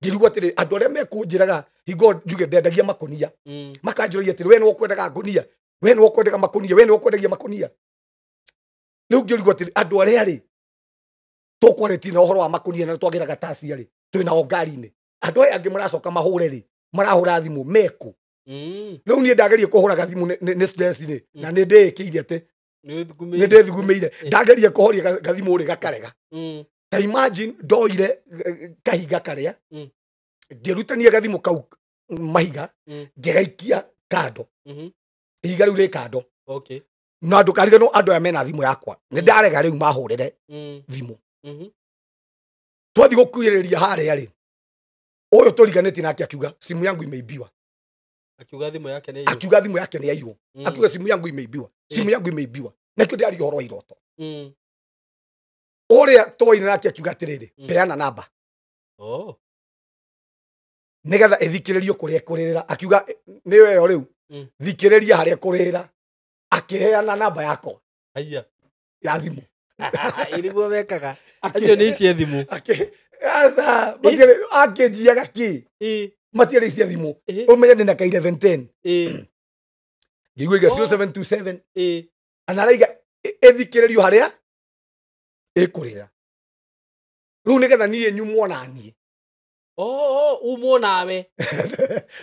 Ngĩrigwo atĩrĩ andũ arĩa mekũnjĩraga hingo njuge ndendagia makũnia makanjũragia atĩrĩ we nĩwe ũkwendaga ngũnia, we nĩwe ũkwendaga makũnia, we nĩwe ũkwendagia makũnia. Rĩu ngĩrigwo atĩrĩ andũ arĩa rĩ tũkwarĩtie na ũhoro wa makũnia na twagĩraga tacia rĩ twĩ nao ngari-inĩ, andũ aya angĩ maracoka mahũre rĩ marahũra thimũ mekũ. Rĩu niĩ ndageria kũhũra gathimũ nĩ stress rĩ na nĩ ndĩĩkĩire atĩ nĩ ndĩthugumĩire ndageria kũhoria gathimũ rĩ gakarega. Ta imagine ndoire kahiga karĩa ngĩrutania gathimũ kau mahiga ngĩgaikia kando. Ihiga rĩu rĩ kando. Na ndũkariganĩrwo andũ aya mena thimũ yakwa nĩ ndarega rĩu mahũrĩre thimũ. Twathiĩ gũkuhĩrĩria harĩa rĩ ũyũ tũriganĩtie nake akiuga simu yangu imeibiwa. Akiuga thimũ yake nĩ yaiywo. Akiuga thimũ yake nĩ yaiywo. Akiuga simu yangu imeibiwa. Simu yangu imeibiwa. Nakĩo ndĩraria ũhoro wa iroto. Ũrĩa twoire nake akiuga atĩrĩrĩ peana namba. Nĩgetha ĩthikĩrĩrio kũrĩa ĩkũrĩrĩra. Akiuga nĩyo ĩyo rĩu thikĩrĩria harĩa ĩkũrĩrĩra. Akĩheana namba yakwa. Haiya. Ya thimũ. Ĩrĩguo mekaga. Acio nĩ ici thimũ. Aca akĩnjiaga kĩ matiarĩ ici thimũ. Ũmenye ndĩna ka 1110. Ngĩigua iga 0727. Ana araiga ĩthikĩrĩrio harĩa ĩkũrĩra. Rĩu nĩgetha niĩ nyumwo na niĩ. Umwo nawe.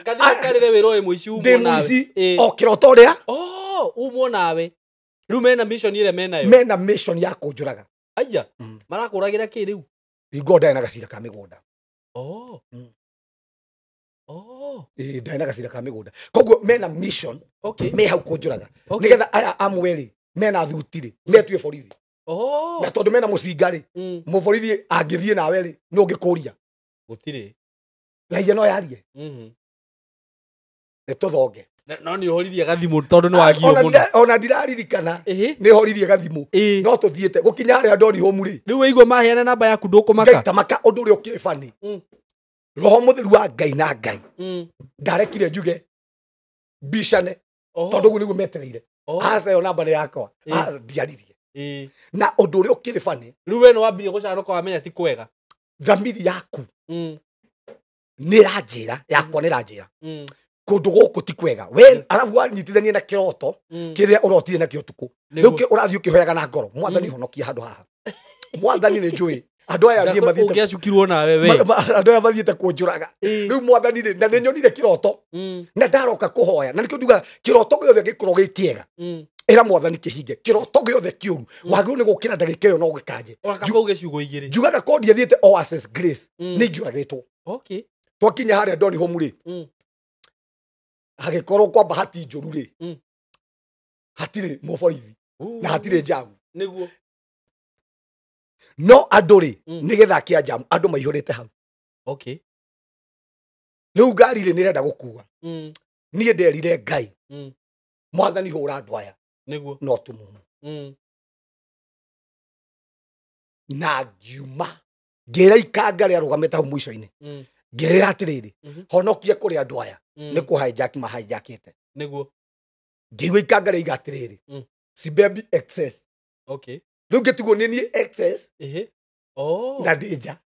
Gathimũ karĩre wĩra ũyũ mũici umwo nawe. Ndĩ mũici o kĩroto ũrĩa. Umwo nawe. Rĩu mena mission ĩrĩa menayo. Mena mission ya kũnjũraga. Aya. Marakũragĩra kĩ rĩu? Hingo ndarĩ na gacira ka mĩgũnda. Ndarĩ na gacira ka mĩgũnda. Koguo mena mission me hau kũnjũraga. Nĩgetha aya amwe rĩ mena thuti rĩ metue borithi. Na tondũ mena mũcinga rĩ mũborithi angĩthiĩ nawe rĩ nĩ ũngĩkũria. Gũtirĩ. Raia no yarie. Nĩ tũthonge. No nĩ ũhoririe gathimũ tondũ nĩ wagio mũno. Ona ndiraririkana nĩ horirie gathimũ. No tũthiĩte gũkinya harĩa ndoni home rĩ. Rĩu waigua maheana namba yaku ndũkũmaka. Ngai tamaka ũndũ ũrĩa ũkĩrĩ bani. Roho mũtheru wa Ngai na Ngai. Ndarekire njuge mbicane tondũ ũguo nĩguo metereire. Aca ĩyo namba nĩ yakwa. Ndiaririe. Na ũndũ ũrĩa ũkĩrĩ bani. Rĩu we nĩ wambirie gũcanũka wamenya ti kwega. Thamiri yaku nĩ ĩranjĩra yakwa nĩ ĩranjĩra. Kũndũ gũkũ ti kwega. We arabu wanyitithania na kĩroto kĩrĩa ũrotire nakĩo ũtukũ. Rĩu ũrathiĩ ũkĩhoyaga na ngoro. Mwathani honokia handũ haha. Mwathani nĩ njũĩ. Andũ aya niĩ mathiĩte ũngĩacukirwo nawe we. Andũ aya mathiĩte kũnjũraga. Rĩu mwathani rĩ na nĩ nyonire kĩroto na ndaroka kũhoya. Na nĩkĩo ndugaga kĩroto gĩothe gĩkorwo gĩ kĩega. Ĩra mwathani kĩhinge. Kĩroto gĩothe kĩũru. Wagĩrĩirwo nĩ gũkĩra ndagĩka ĩyo no ũgĩkanje. Ũgakaba uge ciugo igĩrĩ. Njugaga ko ndiathiĩte Oasis Grace. Nĩ ingĩũragĩtwo. Twakinya harĩa Ndoni Home rĩ. Hagĩkorwo kwa bahati njũru rĩ hatirĩ mũborithi na hatirĩ jamu. Nĩguo. No andũ rĩ nĩgetha kĩa jamu andũ maihũrĩte hau. Rĩu ngari rĩ nĩrenda gũkua. Niĩ nderire Ngai mwathani hũra andũ aya. Nĩguo. No tumumu. Na ngiuma ngĩra ikanga rĩarũgamĩte hau mũico-inĩ. Ngĩrĩra atĩrĩrĩ honokia kũrĩ andũ aya nĩ kũ hijack ma hijackĩte. Nĩguo. Ngĩigua ikanga rĩiga atĩrĩrĩ sibebi excess. Rĩu ngĩtigwo nĩ niĩ excess na ndĩ nja.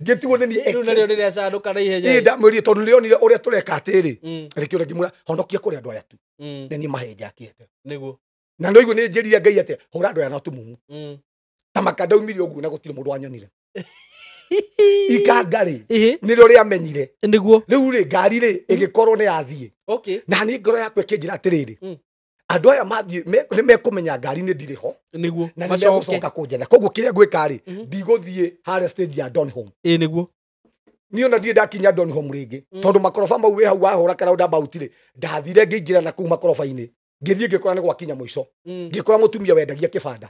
Ngĩtigwo nĩ niĩ excess. Rĩu narĩo nĩrĩacanũka na ihenya. Ĩĩ ndamwĩrire tondũ nĩrĩonire ũrĩa tũreka atĩrĩ. Rĩkĩo rĩngĩmwĩra honokia kũrĩ andũ aya tu. Nĩ niĩ mahijackĩte. Nĩguo. Na ndoigua nĩ njĩrire Ngai atĩa hũra andũ aya na tumumu. Ta maka ndaumire ũguo na gũtirĩ mũndũ wanyonire. Ikanga rĩ nĩrĩo rĩamenyire. Nĩguo. Rĩu rĩ ngari rĩ ĩgĩkorwo nĩ yathiĩ. Na niĩ ngoro yakwa ĩkĩnjĩra atĩrĩrĩ andũ aya mathiĩ nĩ mekũmenya ngari nĩ ndirĩ ho. Nĩguo. Na nĩ megũcoka kũnjetha. Koguo kĩrĩa ngwĩka rĩ ndigũthiĩ harĩa stage ya Donholm. Nĩguo. Niĩ ona ndirĩ ndakinya Donholm rĩngĩ tondũ makoroba mau wĩ hau wahũra ka roundabout rĩ ndathire ngĩingĩra na kũu makoroba-inĩ ngĩthiĩ ngĩkora nĩ gwakinya mũico. Ngĩkora mũtumia wendagia kĩbanda.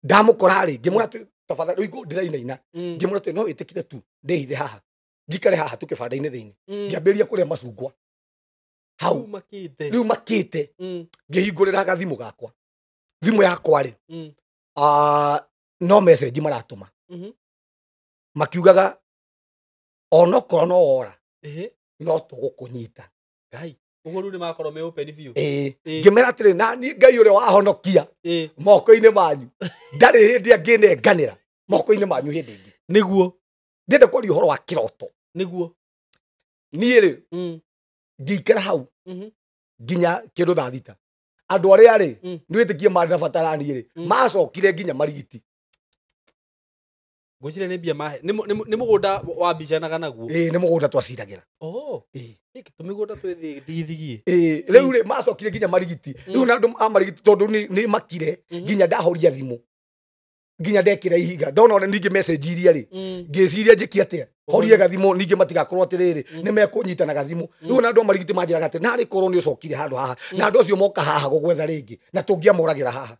Ndamũkora rĩ ngĩmwĩra atĩ tafadhali rĩu ndĩrainaina. Ngĩmwĩra atĩ no wĩtĩkire tu ndĩhithe haha. Njikare haha tu kĩbanda-inĩ thĩinĩ. Ngĩambĩrĩria kũrĩa macungwa. Hau makite. Rĩu makĩte. Ngĩhingũrĩra gathimũ gakwa. Thimũ yakwa rĩ, no message maratũma. Makiugaga onokorwo no wora no tũgũkũnyita. Ngai, ũguo rĩu nĩmakorwo me open biũ. Ngĩmera atĩrĩ, na niĩ Ngai ũrĩa wahonokia moko-inĩ manyu ndarĩ hĩndĩ angĩnenganĩra moko-inĩ manyu hĩndĩ ĩngĩ. Nĩguo. Ndĩrenda kwaria ũhoro wa kĩroto. Nĩguo. Niĩ rĩ, ngĩikara hau nginya kĩndũ thaa thita. Andũ arĩa rĩ, nĩwĩtĩkie marĩ na bata na niĩ rĩ, macokire nginya Marigiti. Ngwĩciria nĩ mbia mahe. Nĩ mũgũnda wambicanaga naguo. Ĩĩ, nĩ mũgũnda twaciragĩra. Oh. Ĩĩ. Tũmĩgũnda twĩ thigithigie. Ĩĩ, rĩu rĩ, macokire nginya Marigiti. Rĩu na andũ a Marigiti tondũ nĩ makire nginya ndahoria thimũ. Nginya ndekĩra ihiga. Ndona ona ningĩ message iria rĩ, ngĩciria njĩke atĩa? Horie gathimũ ningĩ matigakorwo atĩrĩrĩ, nĩ mekũnyita na gathimũ. Rĩu na andũ a Marigiti manjĩraga atĩ narĩ korwo nĩ ũcokire handũ haha. Na andũ acio moka haha gũgwetha rĩngĩ na tũngĩamoragĩra haha.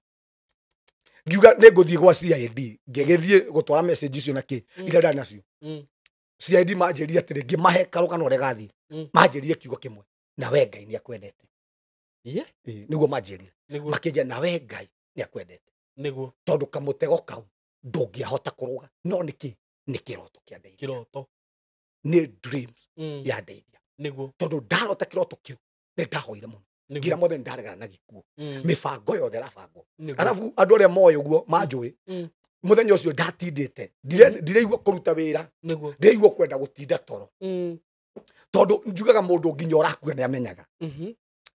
Ngiuga nĩ ngũthiĩ gwa CID, ngĩgĩthiĩ gũtwara message icio na kĩ, iria ndarĩ nacio. CID manjĩrire atĩrĩ, ngĩmahe karũgano ũrĩa gathiĩ. Manjĩrire kiugo kĩmwe, na we Ngai nĩ akwendete. Ĩĩ, nĩguo manjĩrire. Makĩnjĩra na we Ngai nĩ akwendete. Nĩguo. Tondũ kamũtego kau ndũngĩahota kũrũga, no nĩkĩ? Nĩ kĩroto kĩa ndeithia. Kĩroto. Nĩ dreams ya ndeithia. Nĩguo. Tondũ ndarota kĩroto kĩu nĩ ndahoire mũno. Ngira mothe ndaregana na gĩkuũ. Mĩbango yothe ĩrabangwo. Arabu andũ arĩa moĩ ũguo manjũĩ, mũthenya ũcio ndatindĩte. Ndiraigua kũruta wĩra. Nĩguo. Ndiraigua kwenda gũtinda toro. Tondũ njugaga mũndũ nginya ũrakua nĩ amenyaga.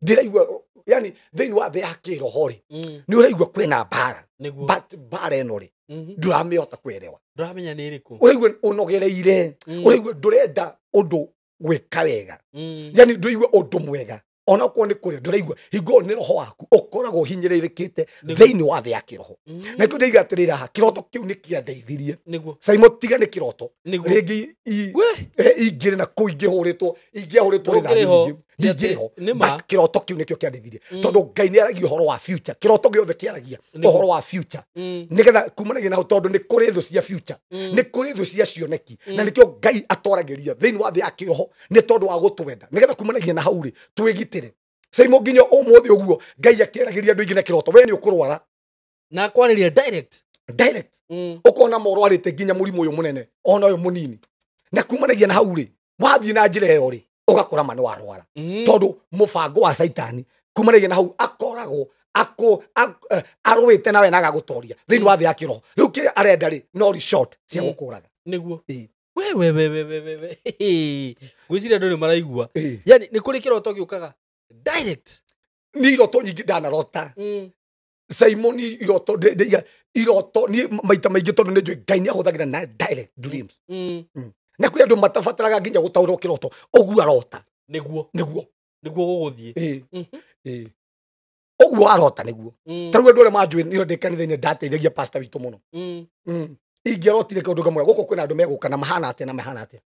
Ndiraigua, yani thĩinĩ wa thĩ ya kĩroho rĩ, nĩ ũraigua kwĩna mbara. But mbara ĩno rĩ, ndũramĩhota kũerewa. Ndũramenya nĩ ĩrĩkũ. Ũraigua ũnogereire, ũraigua ndũrenda ũndũ gwĩka wega. Yani ndũraigua ũndũ mwega. Onakorwo nĩ kũrĩa ndũraigua, hingo nĩ roho waku ũkoragwo ũhinyĩrĩrĩkĩte thĩinĩ wa thĩ ya kĩroho. Na kĩu ndĩiga atĩrĩrĩ haha, kĩroto kĩu nĩ kĩandeithirie. Saimo tiga nĩ kĩroto. Rĩngĩ ingĩrĩ na kũu ingĩhũrĩtwo, ingĩahũrĩtwo rithathi nyingĩ. Ndingĩrĩ ho. But kĩroto kĩu nĩkĩo kĩandeithirie. Tondũ Ngai nĩ aragia ũhoro wa future. Kĩroto gĩothe kĩaragia ũhoro wa future. Nĩgetha kumanagia na hau, tondũ nĩ kũrĩ thũ cia future. Nĩ kũrĩ thũ cia cioneki. Na nĩkĩo Ngai atwaragĩria thĩinĩ wa thĩ ya kĩroho nĩ tondũ wa gũtwenda. Nĩgetha kumanagia na hau rĩ, twĩgitĩre. Saimo nginya ũmũthĩ ũguo Ngai akĩaragĩria andũ aingĩ na kĩroto, we nĩ ũkũrwara. Na kwarĩria direct. Direct. Ũkona morwarĩte nginya mũrimũ ũyũ mũnene, ona ũyũ mũnini. Na kumanagia na hau rĩ, wathiĩ na njĩra ĩyo rĩ, ũgakora ma nĩ warwara. Tondũ mũbango wa Caitani kumanagia na hau akoragwo arũĩte nawe na agagũtoria thĩinĩ wa thĩ ya kĩroho. Rĩu kĩrĩa arenda rĩ, no short cia gũkũraga. Nĩguo. We. Ngwĩciria andũ nĩ maraigua. Yani nĩ kũrĩ kĩroto gĩũkaga direct. Nĩ iroto nyingĩ ndanarota. Simon iroto iroto niĩ maita maingĩ tondũ nĩ njũĩ Ngai nĩ ahũthagĩra na direct dreams. Na kwĩ andũ matabataraga nginya gũtaũrwo kĩroto, ũguo arota. Nĩguo. Nĩguo. Nĩguo gũgũthiĩ. Ũguo arota nĩguo. Ta rĩu andũ arĩa manjũĩ nĩo ndĩ kanitha-inĩ ndateithagia pastor witũ mũno. Ingĩarotire kaũndũ kamwe, gũkũ kwĩna andũ megũka na mahana atĩa na mahana atĩa.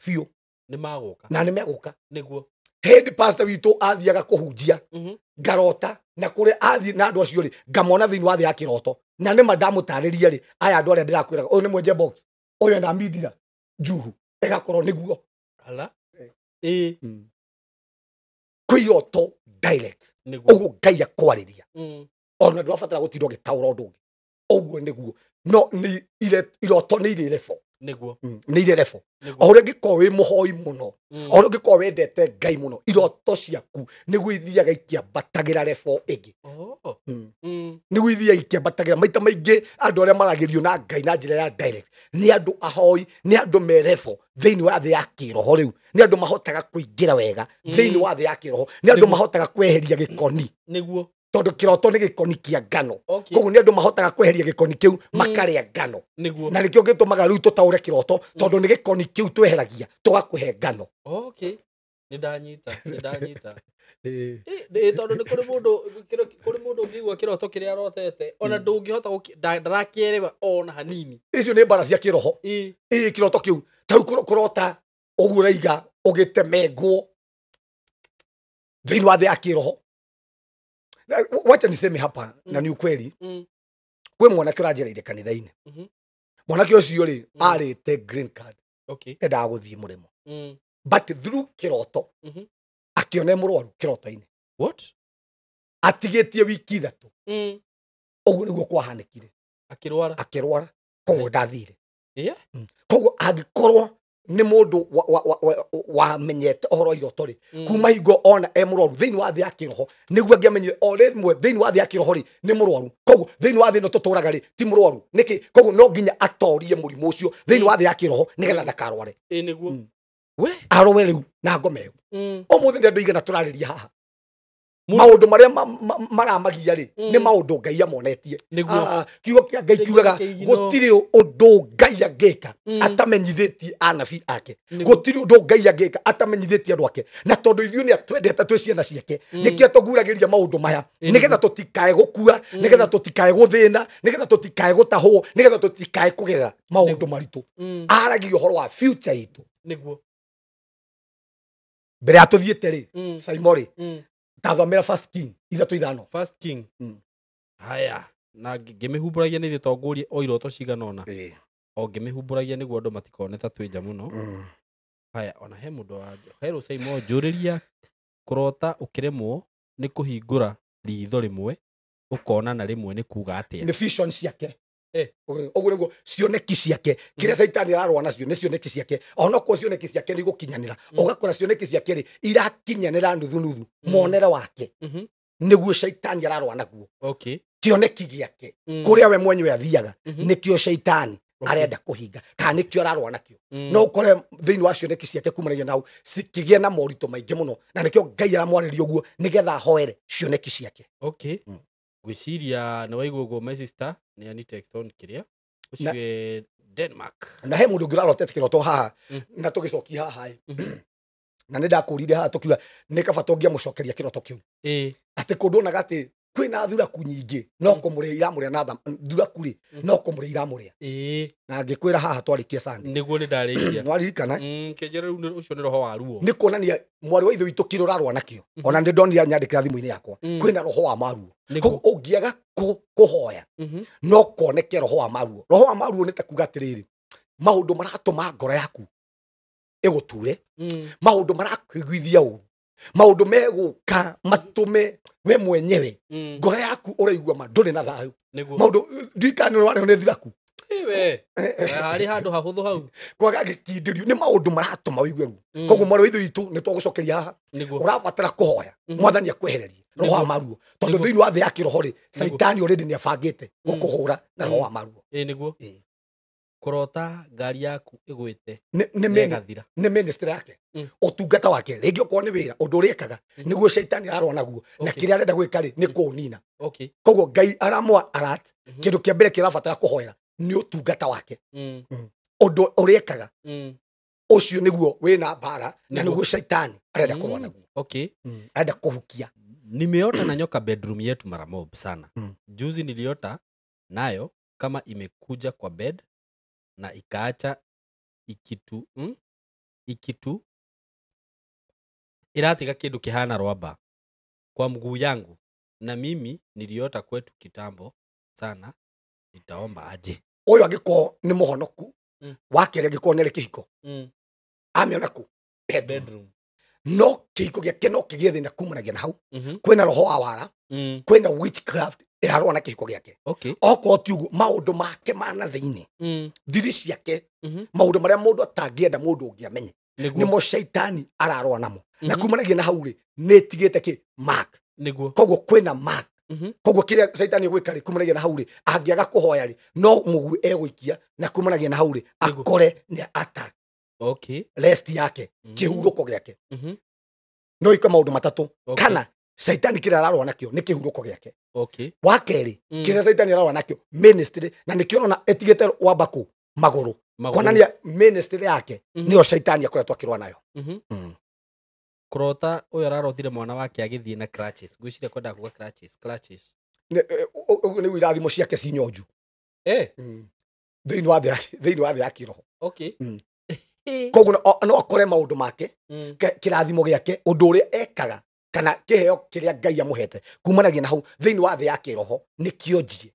Biũ. Nĩ magũka. Na nĩ megũka. Nĩguo. Hĩndĩ pastor witũ athiaga kũhunjia, ngarota na kũrĩa athiĩ na andũ acio rĩ, ngamona thĩinĩ wa thĩ ya kĩroto. Na nĩma ndamũtarĩria rĩ, aya andũ arĩa ndĩrakwĩraga, ũyũ nĩ mwenje box, ũyũ ena mindira njuhu, ĩgakorwo nĩguo. Ala. Kwĩ iroto direct. Ũguo Ngai akwarĩria. Ona ndũrabatara gũtinda ũgĩtaũra ũndũ ũngĩ. Ũguo nĩguo. No nĩ iroto nĩ irĩ level. Nĩguo. Nĩ irĩ level. O ũrĩa ũngĩkorwo wĩ mũhoi mũno, o ũrĩa ũngĩkorwo wendete Ngai mũno, iroto ciaku nĩguo ithiaga ikĩambatagĩra level ĩngĩ. Nĩguo ithiaga ikĩambatagĩra. Maita maingĩ andũ arĩa maragĩrio na Ngai na njĩra ya direct nĩ andũ ahoi, nĩ andũ me level thĩinĩ wa thĩ ya kĩroho rĩu. Nĩ andũ mahotaga kũingĩra wega thĩinĩ wa thĩ ya kĩroho. Nĩ andũ mahotaga kweheria gĩkoni. Nĩguo. Tondũ kĩroto nĩ gĩkoni kĩa ngano. Koguo nĩ andũ mahotaga kweheria gĩkoni kĩu makarĩa ngano. Na nĩkĩo gĩtũmaga rĩu tũtaũre kĩroto, tondũ nĩ gĩkoni kĩu tweheragia tũgakũhe ngano. Okay. Nĩ ndanyita, nĩ ndanyita. Tondũ nĩ kũrĩ mũndũ, kũrĩ mũndũ ũngĩigua kĩroto kĩrĩa arotete, ona ndũngĩhota ndarakĩerewa ona hanini. Icio nĩ mbara cia kĩroho. Ĩĩ, kĩroto kĩu. Ta rĩu kũrota ũguo ũraiga ũgĩtemengwo thĩinĩ wa thĩ ya kĩroho. Wacha niseme hapa na ni ukweli. Kwĩ mwanake ũranjereire kanitha-inĩ. Mwanake ũcio rĩ, arĩte green card. Endaga gũthiĩ mũrĩmo. But through kĩroto, Akĩona e mũrwaru kĩroto-inĩ. What? Atigĩtie wiki 3. Ũguo nĩguo kwahanĩkire. Akĩrwara. Akĩrwara. Koguo ndathire. Yeah. Koguo angĩkorwo nĩ mũndũ wamenyete ũhoro wa iroto rĩ, kuma hingo ona e mũrwaru thĩinĩ wa thĩ ya kĩroho, nĩguo angĩamenyire o rĩmwe thĩinĩ wa thĩ ya kĩroho rĩ nĩ mũrwaru. Koguo thĩinĩ wa thĩ ĩno tũtũraga rĩ ti mũrwaru. Nĩkĩ? Koguo no nginya atorie mũrimũ ũcio thĩinĩ wa thĩ ya kĩroho nĩgetha ndakarware. Ĩ nĩguo. We arũwe rĩu na ngoma ĩyo. Ũmũthĩ nĩ andũ aigana tũrarĩria haha. Maũndũ marĩa maramagia rĩ nĩ maũndũ Ngai amonetie. Kiugo kĩa Ngai kiugaga gũtirĩ ũndũ Ngai angĩka atamenyithĩtie anabii ake. Gũtirĩ ũndũ Ngai angĩka atamenyithĩtie andũ ake. Na tondũ ithuĩ nĩ atwendete twĩ ciana ciake, nĩkĩo atũguragĩria maũndũ maya nĩgetha tũtikae gũkua, nĩgetha tũtikae gũthĩna, nĩgetha tũtikae gũtahwo, nĩgetha tũtikae kũgerera maũndũ maritũ. Aragia ũhoro wa future itũ. Nĩguo. Mbere ya tũthiĩte rĩ, Saimori, tathomera First King 3:5. First King. Haya, na ngĩmĩhumbũragia nĩ ithuĩ tongũrie o iroto cigana ũna. O ngĩmĩhumbũragia nĩguo andũ matikone ta twĩ nja mũno. Haya, ona he mũndũ wa herũ Saimo njũrĩria kũrota ũkĩremwo nĩ kũhingũra ritho rĩmwe ũkona na rĩmwe nĩ kuga atĩa. Nĩ vision ciake. Ũguo nĩguo cioneki ciake kĩrĩa caitani ararũa nacio nĩ cioneki ciake. Onokorwo cioneki ciake nĩ igũkinyanĩra, ũgakora cioneki ciake rĩ irakinyanĩra nuthu nuthu monere wake nĩguo caitani ararũa naguo. Kĩoneki gĩake kũrĩa we mwenyewe athiaga nĩkĩo caitani arenda kũhinga kana nĩkĩo ararũa nakĩo. No ũkore thĩinĩ wa cioneki ciake kumanagia nau cikĩgĩa na moritũ maingĩ mũno, na nĩkĩo Ngai aramwarĩria ũguo nĩgetha ahoere cioneki ciake. Ngwĩciria nĩ waigua ũguo my sister nĩ ani text on kĩrĩa ũcio Denmark. Na he mũndũ ũngĩ ũrarotete kĩroto haha na tũgĩcokia haha ĩ, na nĩ ndakũrire haha tũkiuga nĩ kaba tũngĩamũcokeria kĩroto kĩu. Atĩ kũndũ onaga atĩ kwĩna thuraku nyingĩ no kũmũrĩa iramũrĩa na thuraku rĩ no kũmũrĩa iramũrĩa. Na ngĩkwĩra haha twarĩkia Sunday. Nĩguo nĩ ndarĩkia. Nĩwaririkana? Kĩnjĩra rĩu ũcio nĩ roho wa ruo. Nĩ kuonania mwarĩ wa ithe witũ kĩrĩa ũrarũa nakĩo. Ona nĩ ndonire nyandĩkĩra thimũ-inĩ yakwa. Kwĩna roho wa maruo. Koguo ũngĩaga kũhoya no kuoneke roho wa maruo. Roho wa maruo nĩ ta kuga atĩrĩrĩ, maũndũ maratũma ngoro yaku ĩgũture, maũndũ marakũiguithia ũru, maũndũ megũka matũme we mwenyewe ngoro yaku ũraigua ma ndũrĩ na thayũ. Maũndũ ndirikane ũrarĩho nĩ thiraku. Harĩ handũ hahũthũ hau. Kwaga gĩkindĩrio nĩ maũndũ maratũma ũigue ruo. Koguo mwarĩ wa ithe witũ nĩ twagũcokeria haha. Ũrabatara kũhoya mwathani akwehererie roho wa maruo, tondũ thĩinĩ wa thĩ ya kĩroho rĩ caitani already nĩ abangĩte gũkũhũra na roho wa maruo. Nĩguo. Kũrota ngari yaku ĩgwĩte nĩ ministry yake, ũtungata wake, rĩngĩ okorwo nĩ wĩra ũndũ ũrĩa ekaga nĩguo caitani ararũa naguo, na kĩrĩa arenda gwĩka rĩ nĩ kũũnina. Koguo Ngai aramwa alert, kĩndũ kĩa mbere kĩrabatara kũhoera nĩ ũtungata wake, ũndũ ũrĩa ekaga ũcio nĩguo wĩna mbara na nĩguo caitani arenda kũrũa naguo. Arenda kũhukia. Nimeota na nyoka bedroom yetu mara mob sana. Juzi niliota nayo kama imekuja kwa bed na ikaacha ikitu ikitu iratiga kindu kihana rwamba kwa mguu yangu, na mimi niliota kwetu kitambo sana. Nitaomba aje uyu angĩkorwo nĩ mũhonoku wa kerĩ angĩkorwo nĩ kĩhiko amĩona kũ bedroom, no kĩhiko gĩake no kĩgĩe thĩna kumanagia na hau. Kwĩna roho wa wara, kwĩna witchcraft ĩrarũa na kĩhiko gĩake. Okorwo ti ũguo maũndũ make ma na thĩinĩ, thiri ciake, maũndũ marĩa mũndũ atangĩenda mũndũ ũngĩ amenye nĩmo caitani ararũa namo, na kumanagia na hau rĩ nĩ ĩtigĩte kĩ mark. Koguo kwĩna mark. Koguo kĩrĩa caitani egwĩka rĩ kumanagia na hau rĩ angĩaga kũhoya rĩ no mũguĩ egũikia, na kumanagia na hau rĩ akore nĩ attack rest yake, kĩhurũko gĩake. No ike maũndũ matatũ, kana caitani kĩrĩa ararũa nakĩo nĩ kĩhurũko gĩake. Wa kerĩ kĩrĩa caitani ararũa nakĩo ministry, na nĩkĩo ũrona ĩtigĩte wamba kũ magũrũ, kuonania ministry yake nĩyo caitani akoretwo akĩrũa nayo. Kũrota ũyũ ararotire mwana wake agĩthiĩ na crutches. Ngwĩciria kwendaga kuga crutches. Ũguo nĩguo irathimo ciake ci nyonju thĩinĩ wa thĩ ya kĩroho. Koguo no akore maũndũ make, kĩrathimo gĩake, ũndũ ũrĩa ekaga kana kĩheo kĩrĩa Ngai amũhete kumanagia na hau thĩinĩ wa thĩ ya kĩroho nĩ kĩonjie.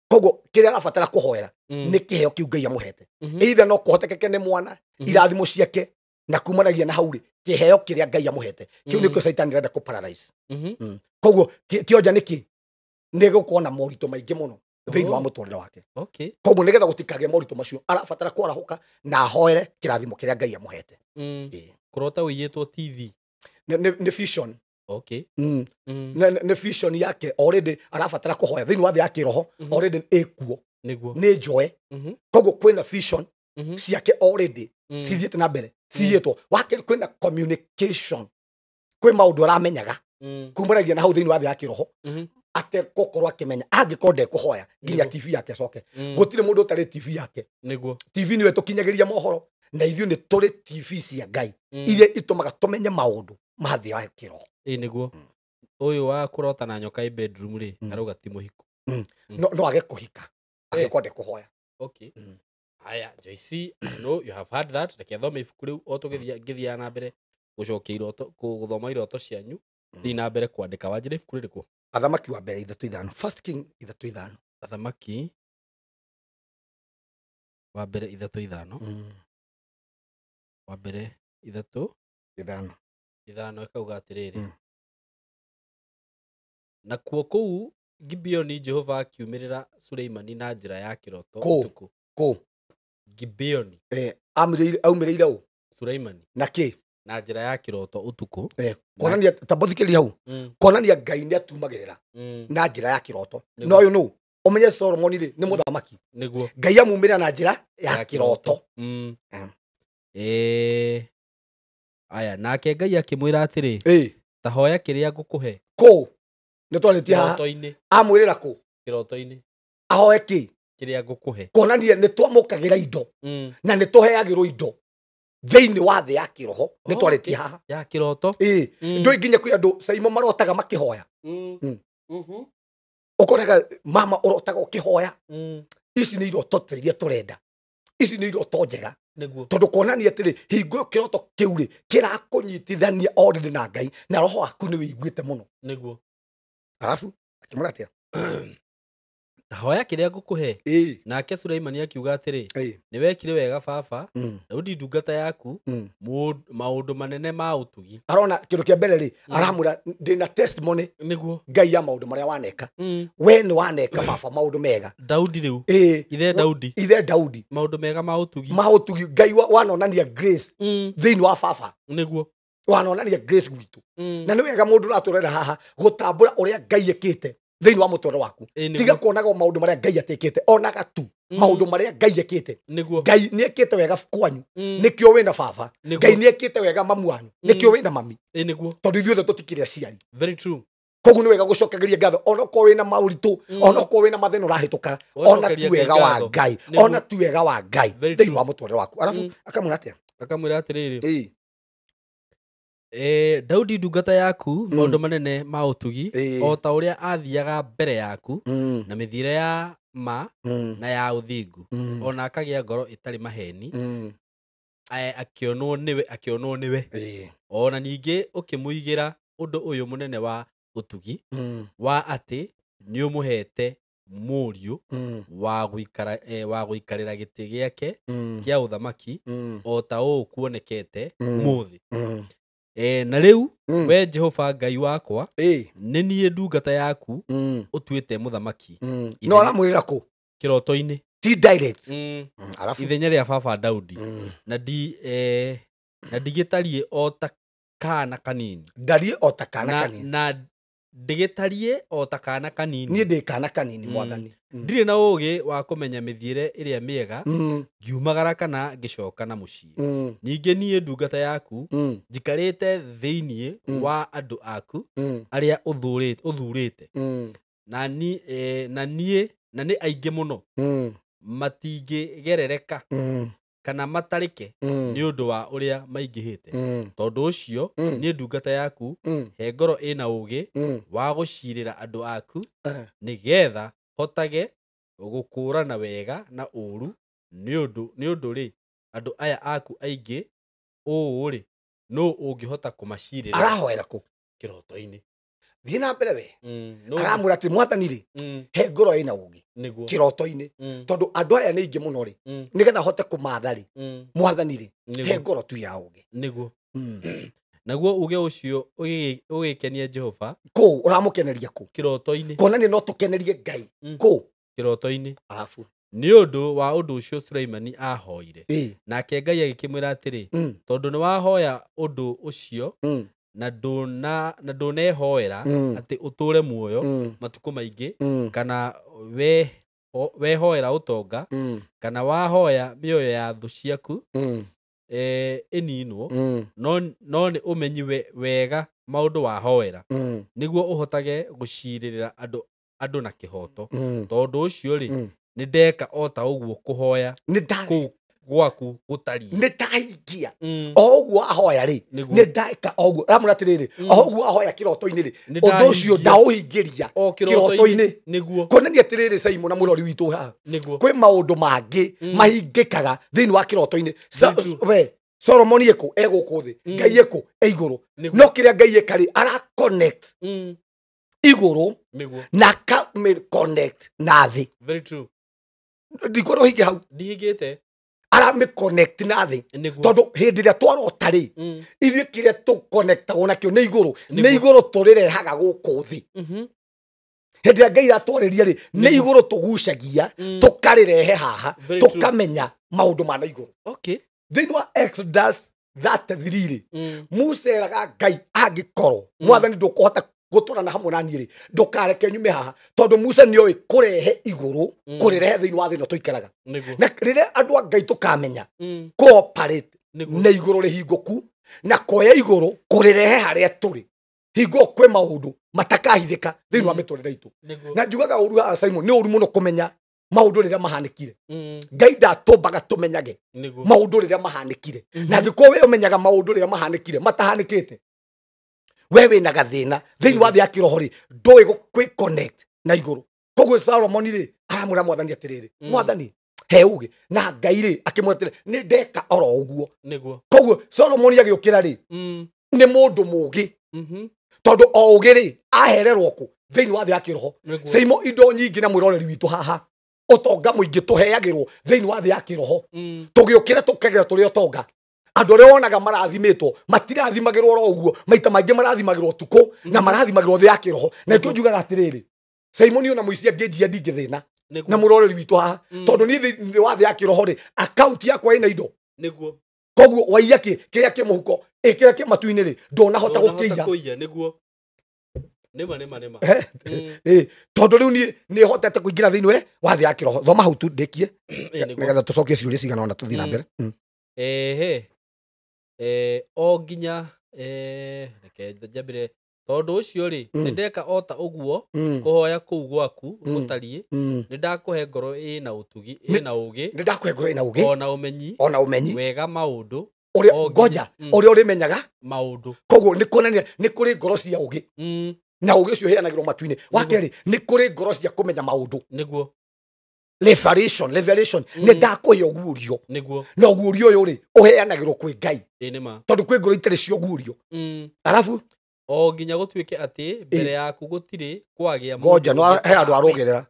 Koguo kĩrĩa arabatara kũhoera nĩ kĩheo kĩu Ngai amũhete. Either no kũhotekeke nĩ mwana, irathimo ciake Na kumanagia na hau rĩ, kĩheo kĩrĩa Ngai amũhete kĩu nĩkĩo Caitani arenda kũ paralyze. Koguo kĩonja nĩkĩ nĩ gũkorwo na moritũ maingĩ mũno thĩinĩ wa mũtũrĩre wake. Koguo nĩgetha gũtikagĩe moritũ macio, arabatara kwarahũka na ahoere kĩrathimo kĩrĩa Ngai amũhete. Kũrota ũiyĩtwo TV. Nĩ vision. Nĩ vision yake already, arabatara kũhoya thĩinĩ wa thĩ ya kĩroho. Already ĩkuo, nĩ njoe. Koguo kwĩna vision ciake already cithiĩte na mbere ciyĩtwo. Wakerĩ, kwĩna communication, kwĩ maũndũ aramenyaga kumanagia na hau thĩinĩ wa thĩ ya kĩroho ategũkorwo akĩmenya angĩkorwo ndekũhoya nginya TV yake acoke. Gũtirĩ mũndũ ũtarĩ TV yake. TV nĩyo ĩtũkinyagĩria mohoro, na ithuĩ nĩ tũrĩ TV cia Ngai iria itũmaga tũmenye maũndũ ma thĩ ya kĩroho. Ĩ nĩguo. Ũyũ wa kũrota na nyoka i bedroom rĩ, arauga ti mũhiku. No age kũhika angĩkorwo ndekũhoya. Haya, Joyce, I know you have heard that. Reke thome ibuku rĩu o tũgĩthiĩ ngĩthiaga na mbere gũcokia iroto, gũthoma iroto cianyu. Thiĩ na mbere kwandĩka. Wanjĩra ibuku rĩrĩkũ? Athamaki wa mbere 3:5, First King 3:5. Athamaki wa mbere 3:5. Wa mbere 3 5. 5 ĩkauga atĩrĩrĩ, nakuo kũu Gibeoni Jehova akiumĩrĩra Suleimani na njĩra ya kĩroto ũtukũ. Kũ? Gibeoni. Aumĩrĩire ũ? Suleimani. Na kĩ? Na njĩra ya kĩroto ũtukũ. Kuonania tambothikĩria hau. Kuonania Ngai nĩ atumagĩrĩra na njĩra ya kĩroto. Na ũyũ nũ? Ũmenye Solomoni rĩ nĩ mũthamaki. Nĩguo. Ngai amumĩrĩra na njĩra ya kĩroto. Aya, nake Ngai akĩmwĩra atĩrĩ, ta hoya kĩrĩa ngũkũhe. Kũ? Nĩ twarĩtie haha. Amwĩrĩra kũ? Kĩroto-inĩ. Ahoe kĩ? Kĩrĩa ngũkũhe. Kuonania nĩ twamũkagĩra indo na nĩ tũheagĩrwo indo thĩinĩ wa thĩ ya kĩroho. Nĩ twarĩtie haha. Ya kĩroto. Ndũĩ nginya kwĩ andũ Caimo marotaga makĩhoya. Ũkoraga mama ũrotaga ũkĩhoya. Ici nĩ iroto ta iria tũrenda. Ici nĩ iroto njega. Tondũ kuonania atĩrĩ, hingo ĩyo kĩroto kĩu rĩ kĩrakũnyitithania already na Ngai, na roho waku nĩ wĩiguĩte mũno. Nĩguo. Arabu akĩmwĩra atĩa? Ta hoya kĩrĩa ngũkũhe. Nake Suleimani akiuga atĩrĩ, nĩ wekire wega baba, Daudi ndungata yaku, maũndũ manene ma ũtugi. Arona kĩndũ kĩa mbere rĩ, aramwĩra ndĩna testimony. Nĩguo. Ngai ya maũndũ marĩa waneka. We nĩ waneka baba maũndũ mega. Daudi rĩu. Ithe Daudi. Ithe Daudi. Maũndũ mega ma ũtugi. Ma ũtugi. Ngai wanonania grace thĩinĩ wa baba. Nĩguo. Wanonania grace gwitũ. Na nĩ wega mũndũ ũratũrera haha gũtambũra ũrĩa Ngai ekĩte thĩinĩ wa mũtũrĩre waku. Tiga kuonaga maũndũ marĩa Ngai atekĩte, onaga tu maũndũ marĩa Ngai ekĩte. Ngai nĩ ekĩte wega kwanyu, nĩkĩo wĩna baba. Ngai nĩ ekĩte wega mamu wanyu, nĩkĩo wĩna mami. Tondũ ithuothe tũtikĩrĩ aciari. Very true. Koguo nĩ wega gũcokagĩria ngatho onokorwo wĩna maũritũ, onokorwo wĩna mathĩna ũrahĩtũka, ona tu wega wa Ngai, ona tu wega wa Ngai thĩinĩ wa mũtũrĩre waku. Arabu akamwĩra atĩa? Akamwĩra atĩrĩrĩ, Daudi ndungata yaku maũndũ manene ma ũtugi, o ta ũrĩa athiaga mbere yaku na mĩthiĩre ya ma na ya ũthingu, ona akagĩa ngoro ĩtarĩ maheni, akĩonwo nĩwe. Ona ningĩ ũkĩmũigĩra ũndũ ũyũ mũnene wa ũtugi, wa atĩ nĩũmũhete mũriũ wa gũikarĩra gĩtĩ gĩake kĩa ũthamaki, o ta ũũ kuonekete ũmũthĩ. Na rĩu we Jehova Ngai wakwa, nĩ niĩ ndungata yaku ũtuĩte mũthamaki. No aramwĩrĩra kũ? Kĩroto-inĩ. Ti direct. Ithenya rĩa baba Daudi. Na ndigĩtariĩ o ta kana kanini. Ndariĩ o ta kana kanini. Na ndigĩtariĩ o ta kana kanini. Niĩ ndĩ kana kanini mwathani. Ndirĩ na ũũgĩ wa kũmenya mĩthiĩre ĩrĩa mĩega, ngiumagara kana ngĩcoka na mũciĩ. Ningĩ niĩ ndungata yaku njikarĩte thĩinĩ wa andũ aku arĩa ũthurĩte, na nĩ aingĩ mũno, matingĩgerereka kana matarĩke nĩ ũndũ wa ũrĩa maingĩhĩte. Tondũ ũcio niĩ ndungata yaku he ngoro ĩna ũũgĩ wa gũciirĩra andũ aku, nĩgetha hotage gũkũũrana wega na ũũru. Nĩ ũndũ rĩ, andũ aya aku aingĩ ũũ rĩ, nũ ũngĩhota kũmaciirĩra? Arahoera kũ? Kĩroto-inĩ. Thiĩ na mbere we. Aramwĩra atĩ mwathani rĩ, he ngoro ĩna ũũgĩ kĩroto-inĩ, tondũ andũ aya nĩ aingĩ mũno rĩ, nĩgetha hote kũmatha rĩ, mwathani rĩ, he ngoro tu ya ũũgĩ. Nĩguo. Naguo uge ũcio ũgĩkenia Jehova. Kũ ũramũkeneria kũ? Kĩroto-inĩ. Kuonania no tũkenerie Ngai kũ? Kĩroto-inĩ. Arabu. Nĩ ũndũ wa ũndũ ũcio Suleimani aahoire. Nake Ngai agĩkĩmwĩra atĩrĩ, tondũ nĩ wahoya ũndũ ũcio na ndũnehoera atĩ ũtũũre muoyo matukũ maingĩ, kana wehoera ũtonga, kana wahoya mĩoyo ya thũ ciaku ĩninwo, no nĩ ũmenyi wega maũndũ wahoera, nĩguo ũhotage gũciirĩrĩra andũ na kĩhooto. Tondũ ũcio rĩ, nĩ ndeka o ta ũguo kũhoya kũu gwaku gũtariĩ. Nĩ ndahingia o ũguo ahoya rĩ, nĩ ndeka o ũguo. Aramwĩra atĩrĩrĩ, o ũguo ahoya kĩroto-inĩ rĩ, ũndũ ũcio ndaũhingĩria kĩroto-inĩ. Nĩguo. Kuonania atĩrĩrĩ, Simon na mũrori witũ haha, kwĩ maũndũ mangĩ mahingĩkaga thĩinĩ wa kĩroto-inĩ. We Solomoni ĩkũ e gũkũ thĩ, Ngai ĩkũ e igũrũ. No kĩrĩa Ngai ĩka rĩ, ara connect igũrũ na connect na thĩ. Very true. Ndikorwo hinge hau. Ndihingĩte. Arame connect na thĩ, tondũ hĩndĩ ĩrĩa twarota rĩ, ithuĩ kĩrĩa tũconnectagwo nakĩo nĩ igũrũ, nĩ igũrũ tũrĩrehaga gũkũ thĩ. Hĩndĩ ĩrĩa Ngai atwarĩria rĩ, nĩ igũrũ tũgucagia, tũkarĩrehe haha, tũkamenya maũndũ ma na igũrũ. Okay. Thĩinĩ wa Exodus 33 rĩ, Musa eraga Ngai angĩkorwo mwathani ndũkũhota gũtũrana hamwe na niĩ rĩ, ndũkareke nyume haha, tondũ Musa nĩoĩ kũrehe igũrũ, kũrĩrehe thĩinĩ wa thĩ ĩno tũikaraga. Na rĩrĩa andũ a Ngai tũkamenya cooperate na igũrũ rĩhingũku, na kuoya igũrũ kũrĩrehe harĩa tũrĩ, hingo kwĩ maũndũ matakahithĩka thĩinĩ wa mĩtũrĩre itũ. Na njugaga ũru haha, Simon, nĩ ũru mũno kũmenya maũndũ rĩrĩa mahanĩkire. Ngai ndatũmbaga tũmenyage maũndũ rĩrĩa mahanĩkire. Na angĩkorwo we ũmenyaga maũndũ rĩrĩa mahanĩkire matahanĩkĩte, we wĩna gathĩna thĩinĩ wa thĩ ya kĩroho rĩ, ndũĩ kwĩ connect na igũrũ. Koguo Solomoni rĩ, aramwĩra mwathani atĩrĩrĩ, mwathani he ũũgĩ. Na Ngai rĩ akĩmwĩra atĩrĩrĩ, nĩ ndeka oro ũguo. Koguo Solomoni agĩũkĩra rĩ, nĩ mũndũ mũũgĩ, tondũ o ũũgĩ rĩ ahererwo kũ thĩinĩ wa thĩ ya kĩroho. Seimo indo nyingĩ na mwĩroreri witũ haha, ũtonga mũingĩ tũheagĩrwo thĩinĩ wa thĩ ya kĩroho. Tũgĩũkĩra tũkagĩra tũrĩ ũtonga. Andũ arĩa wonaga marathimĩtwo matirathimagĩrwo oro ũguo, maita maingĩ marathimagĩrwo ũtukũ na marathimagĩrwo thĩ ya kĩroho. Na nĩkĩo njugaga atĩrĩrĩ, Simon ona mũici angĩnjia ndingĩthĩna na mũroreri witũ haha, tondũ niĩ thĩinĩ wa thĩ ya kĩroho rĩ, akaunti yakwa ĩna indo. Nĩguo. Koguo waiya kĩ kĩrĩa kĩ mũhuko, ĩ kĩrĩa kĩ matu-inĩ rĩ, ndũnahota gũkĩiya. Nĩguo. Nĩma nĩma nĩma. Tondũ rĩu niĩ nĩhotete kũingĩra thĩinĩ wa thĩ ya kĩroho. Thoma hau tu ndĩkie, nĩgetha tũcokie ciũria cigana ũna tũthiĩ na mbere. Ehe. O nginya reke njambire. Tondũ ũcio rĩ, nĩ ndeka o ta ũguo kũhoya kũu gwaku gũtariĩ, nĩ ndakũhe ngoro ĩna ũtugi, ĩna ũũgĩ, nĩ ndakũhe ngoro ĩna ũũgĩ, ona ũmenyi, ona ũmenyi wega maũndũ, ũrĩa ngoja ũrĩa ũrĩmenyaga maũndũ. Koguo nĩ kuonania nĩ kũrĩ ngoro cia ũũgĩ, na ũũgĩ ũcio ũheanagĩrwo matu-inĩ. Wa kerĩ, nĩ kũrĩ ngoro cia kũmenya maũndũ. Nĩguo. Revelation, revelation. Nĩ ndakũhe ũguũrio. Nĩguo. Na ũguũrio ũyũ rĩ, ũheanagĩrwo kwĩ Ngai. Nĩma. Tondũ kwĩ ngoro itarĩ cia ũguũrio. Arabu o nginya gũtuĩke atĩ mbere yaku gũtirĩ kwagĩa ngoja no he andũ arũgerera.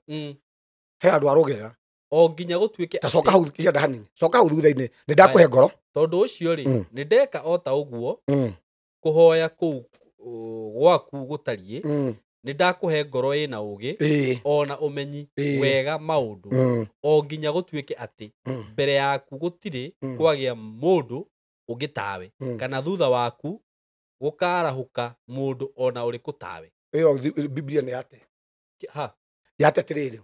He andũ arũgerera. O nginya gũtuĩke ta coka hau kĩanda hanini. Coka hau thutha-inĩ. Nĩ ndakũhe ngoro. Tondũ ũcio rĩ, nĩ ndeka o ta ũguo kũhoya kũu gwaku gũtariĩ, nĩ ndakũhe ngoro ĩna ũũgĩ, ona ũmenyi wega maũndũ, o nginya gũtuĩke atĩ mbere yaku gũtirĩ kwagĩa mũndũ ũngĩ tawe, kana thutha waku gũkarahũka mũndũ ona ũrĩkũ tawe. Ĩyo Biblia nĩ yate. Ha. Yate atĩrĩrĩ,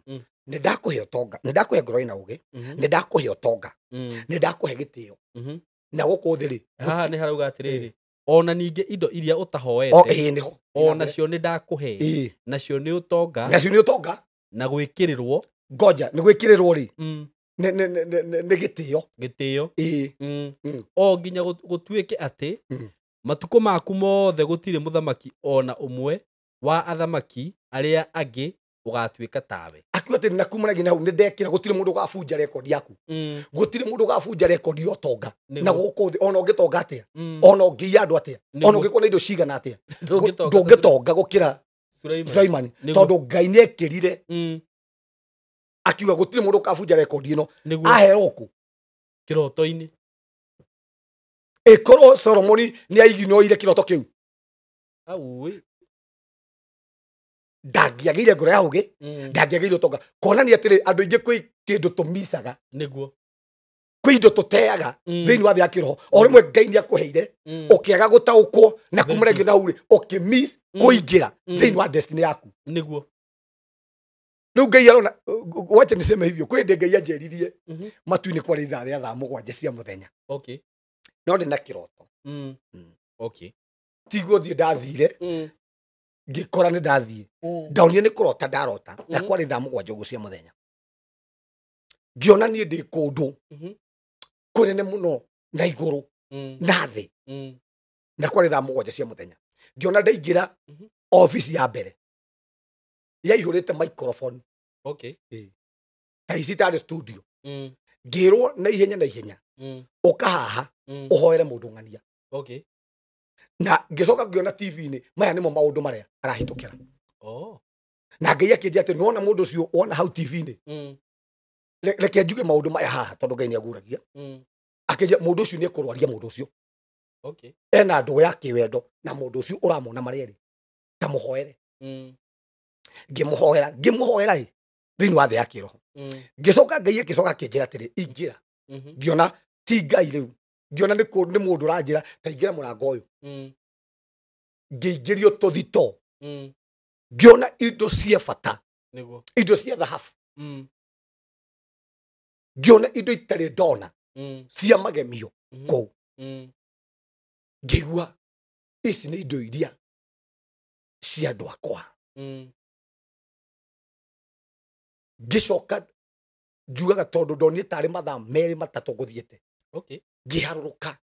nĩ ndakũhe ũtonga, nĩ ndakũhe ngoro ĩna ũũgĩ, nĩ ndakũhe ũtonga, nĩ ndakũhe gĩtĩo. Na gũkũ thĩ rĩ, haha nĩ harauga atĩrĩrĩ, ona ningĩ indo iria ũtahoete, ona cio nĩ ndakũhe, nacio nĩ ũtonga, nacio nĩ ũtonga, na gwĩkĩrĩrwo, ngoja nĩ gwĩkĩrĩrwo rĩ, nĩ gĩtĩo, gĩtĩo. O nginya gũtuĩke atĩ matukũ maku mothe gũtirĩ mũthamaki ona ũmwe wa athamaki arĩa angĩ ũgatuĩka tawe. Akiuga atĩ na kuma na hau nĩ ndekĩra gũtirĩ mũndũ ũgabunja rekondi yaku. Gũtirĩ mũndũ ũgabunja rekondi ya ũtonga. Na gũkũ thĩ ona ũngĩtonga atĩa, ona ũngĩiya andũ atĩa, ona ũngĩkorwo na indo cigana atĩa, ndũngĩtonga gũkĩra Sulaimani tondũ Ngai nĩekĩrire akiuga gũtirĩ mũndũ ũkabunja rekondi ĩno aheo kũ kĩroto-inĩ. Ĩkorwo Solomoni nĩaiginoire kĩroto kĩu ndangĩagĩire ngoro ya ũgĩ, ndangĩagĩire ũtonga. Kuonania atĩrĩ andũ aingĩ kwĩ kĩndũ tũmicaga, nĩguo kwĩ indo tũteaga thĩinĩ wa thĩ ya kĩroho. O rĩmwe Ngai nĩakũheire ũkĩaga gũtaũkwo na kumũrengio na hau rĩ ũkĩmiss kũingĩra thĩinĩ wa destiny yaku. Nĩguo rĩu Ngai arona, wacha niseme hivyo, kwĩ hĩndĩ Ngai anjĩririe matu-inĩ kwarĩ ithaa rĩa thaa 7 cia mũthenya. Okay. No ndĩ na kĩroto. Okay. Tiguo thiĩ ndathire ngĩkora nĩ ndathiĩ ndaonire nĩ kũrota ndarota na kwarĩ thaa 7 ũguo cia mũthenya. Ngĩona niĩ ndĩ kũndũ kũnene mũno na igũrũ na thĩ na kwarĩ thaa 7 cia mũthenya. Ngĩona ndaingĩra ofici ya mbere yaihũrĩte microphone. Okay. Ta ici tarĩ studio. Ngĩrwo na ihenya ũka haha ũhoere mũndũ ng'ania. Okay. Na ngĩcoka ngĩona TV-inĩ maya nĩmo maũndũ marĩa arahĩtũkĩra. Oh. Na Ngai akĩnjĩra atĩ nĩwona mũndũ ũcio wona hau TV-inĩ, reke njuge maũndũ maya haha tondũ Ngai nĩaguragia. Akĩnjĩra mũndũ ũcio nĩekũrwaria mũndũ ũcio. Okay. Ena ndũgũ ya kĩwendo na mũndũ ũcio ũramona marĩa erĩ, ta mũhoere. Ngĩmũhoera ĩ thĩinĩ wa thĩ ya kĩroho. Ngĩcoka Ngai akĩcoka akĩnjĩra atĩrĩ ingĩra. Ngĩona ti Ngai rĩu, ngĩona nĩ mũndũ ũranjĩra ta ingĩra mũrango ũyũ. Ngĩingĩrio tũthito. Ngĩona indo cia bata, indo cia thahabu. Ngĩona indo itarĩ ndona cia magemio kũu. Ngĩigua ici nĩ indo iria cia andũ akwa. Ngĩcoka njugaga tondũ ndonire tarĩ mathaa 2 3 ngũthiĩte. Okay. Ngĩharũrũka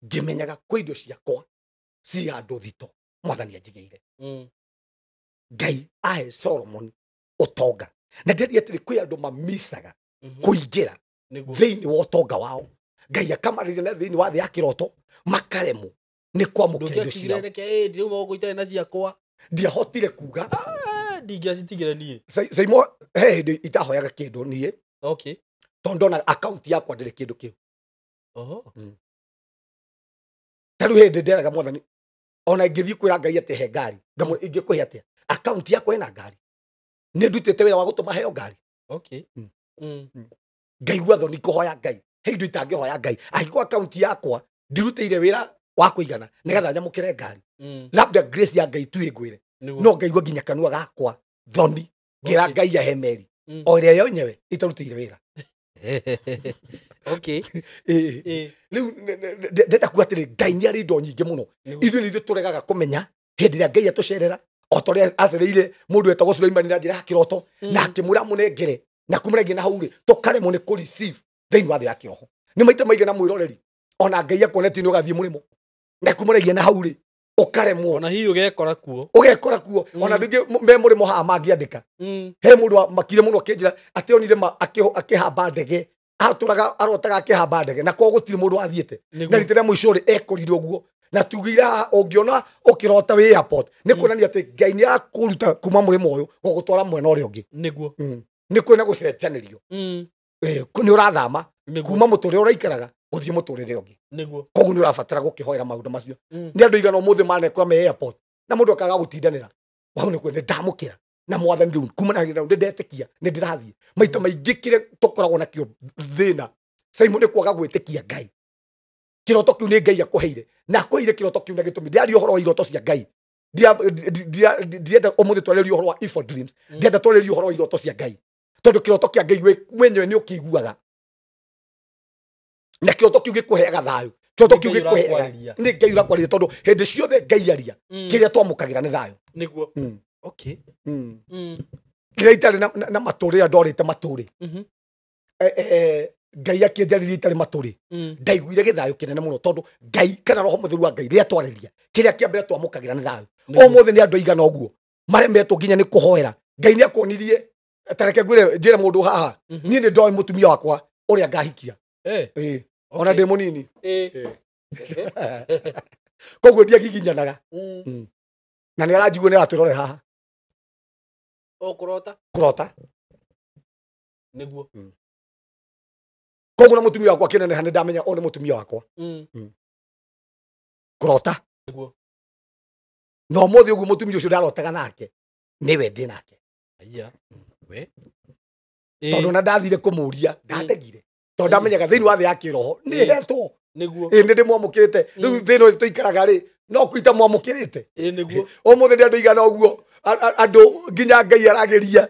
ngĩmenyaga kwĩ indo ciakwa ci handũ thito mwathani anjigĩire. Ngai ahe Solomon ũtonga. Na ndĩrĩ atĩrĩ kwĩ andũ mamicaga kũingĩra thĩinĩ wa ũtonga wao. Ngai akamarĩria na thĩinĩ wa thĩ ya kĩroto makaremwo nĩ kwamũkĩra indo ciao. Ndĩuma gũkũ itarĩ na ciakwa. Ndiahotire kuga ndingĩacitigire niĩ. Saimo he hĩndĩ itahoyaga kĩndũ niĩ. Okay. Tondũ ndona akaunti yakwa ndĩrĩ kĩndũ kĩu. Oho. Ta rĩu hĩndĩ nderaga mwathani ona ingĩthiĩ kwĩra Ngai atĩ he ngari, ngamwĩra ingĩkũhe atĩa? Akaunti yakwa ĩna ngari. Nĩ ndutĩte wĩra wa gũtũma heo ngari. Okay. Ngaigua thoni kũhoya Ngai. He indo itangĩhoya Ngai. Angĩkorwo akaunti yakwa ndirutĩire wĩra wa kũigana nĩgetha nyamũkĩre ngari. Labda grace ya Ngai tu ĩngwĩre. No ngaigua nginya kanua gakwa thoni ngĩra Ngai ahe meri o ĩrĩa yo nyewe itarutĩire wĩra. Okay. Rĩu ndenda kuga atĩrĩ Ngai nĩ arĩ indo nyingĩ mũno. Ithuĩ nĩ ithuĩ tũregaga kũmenya hĩndĩ ĩrĩa Ngai atũcerera o ta ũrĩa acereire mũndũ wetagwo Sulaimani na njĩra ya kĩroto na akĩmwĩra amũnengere na kumũrengera na hau rĩ tũkaremwo nĩ kũ receive thĩinĩ wa thĩ ya kĩroho. Nĩ maita maigana mwĩroreri ona Ngai akuonetie nĩ ũgathiĩ mũrĩmo na kumũregia na hau rĩ ũkaremwo. Ona hihi ũgekora kuo. Ũgekora kuo. Ona andũ aingĩ me mũrĩmo haha mangĩandĩka. He mũndũ makire mũno akĩnjĩra atĩ onire akĩhamba ndege atũraga arotaga akĩhamba ndege na koguo gũtirĩ mũndũ wathiĩte. Na rita rĩa mũico rĩ ekorire ũguo. Na tugire ũngĩona ũkĩrota wĩ airport nĩ kuonania atĩ Ngai nĩ arakũruta kuma mũrĩmo ũyũ gũgũtwara mwena ũrĩa ũngĩ. Nĩguo. Nĩ kwĩna gũcenjanĩrio. Nĩ ũrathama kuma mũtũrĩre ũraikaraga gũthiĩ mũtũrĩre ũngĩ. Nĩguo. Koguo nĩ ũrabatara gũkĩhoera maũndũ macio. Nĩ andũ aigana ũmũthĩ manekora me airport na mũndũ akaga gũtindanĩra. Hau nĩ kuo nĩ ndamũkĩra na mwathani rĩu kuma na nĩ ndetĩkia nĩ ndĩrathiĩ. Maita maingĩ kĩrĩa tũkoragwo nakĩo thĩna Simon nĩ kwaga gwĩtĩkia Ngai. Kĩroto kĩu nĩ Ngai akũheire na akũheire kĩroto kĩu na gĩtũmi. Ndĩraria ũhoro wa iroto cia Ngai. Ndienda ũmũthĩ twarĩrie ũhoro wa evil dreams. Ndienda twarĩrie ũhoro wa iroto cia Ngai. Tondũ kĩroto kĩa Ngai mwenyewe nĩ ũkĩiguaga. Na kĩroto kĩu gĩkũheaga thayũ. Kĩroto kĩu gĩkũheaga nĩ Ngai ũrakwarĩria tondũ hĩndĩ ciothe Ngai aria kĩrĩa twamũkagĩra nĩ thayũ. Nĩguo. Okay. Rĩrĩa itarĩ na matũrĩ ndorĩte matũrĩ. Ngai akĩnjarĩria itarĩ matũrĩ. Ndaiguire gĩthayũ kĩnene mũno tondũ Ngai kana roho mũtheru wa Ngai rĩrĩa twarĩria kĩrĩa kĩa mbere twamũkagĩra nĩ thayũ. Ũmũthĩ nĩ andũ aigana ũguo maremetwo nginya nĩ kũhoera. Ngai nĩ akuonirie ta reke ngwĩre njĩre mũndũ haha niĩ nĩ ndoĩ mũtumia wakwa ũrĩa ngahikia. Ona ndĩ mũnini. Koguo ndiagiginyanaga. Na nĩ aranjigua nĩ aratwĩrore haha. O kũrota. Kũrota. Nĩguo. Koguo na mũtumia wakwa kĩneneha nĩ ndamenya ũyũ nĩ mũtumia wakwa. Kũrota. Nĩguo. Na ũmũthĩ ũguo mũtumia ũcio ndarotaga nake nĩwe ndĩ nake. Aya. We. Tondũ na ndathire kũmũria ndandegire. Tondũ ndamenyaga thĩinĩ wa thĩ ya kĩroho nĩ hetwo. Nĩguo. Ĩ nĩ ndĩmwamũkĩrĩte. Rĩu thĩna ũyũ tũikaraga rĩ no kuita mwamũkĩrĩte. Ĩ nĩguo. Ũmũthĩ nĩ andũ igana ũguo andũ nginya Ngai arageria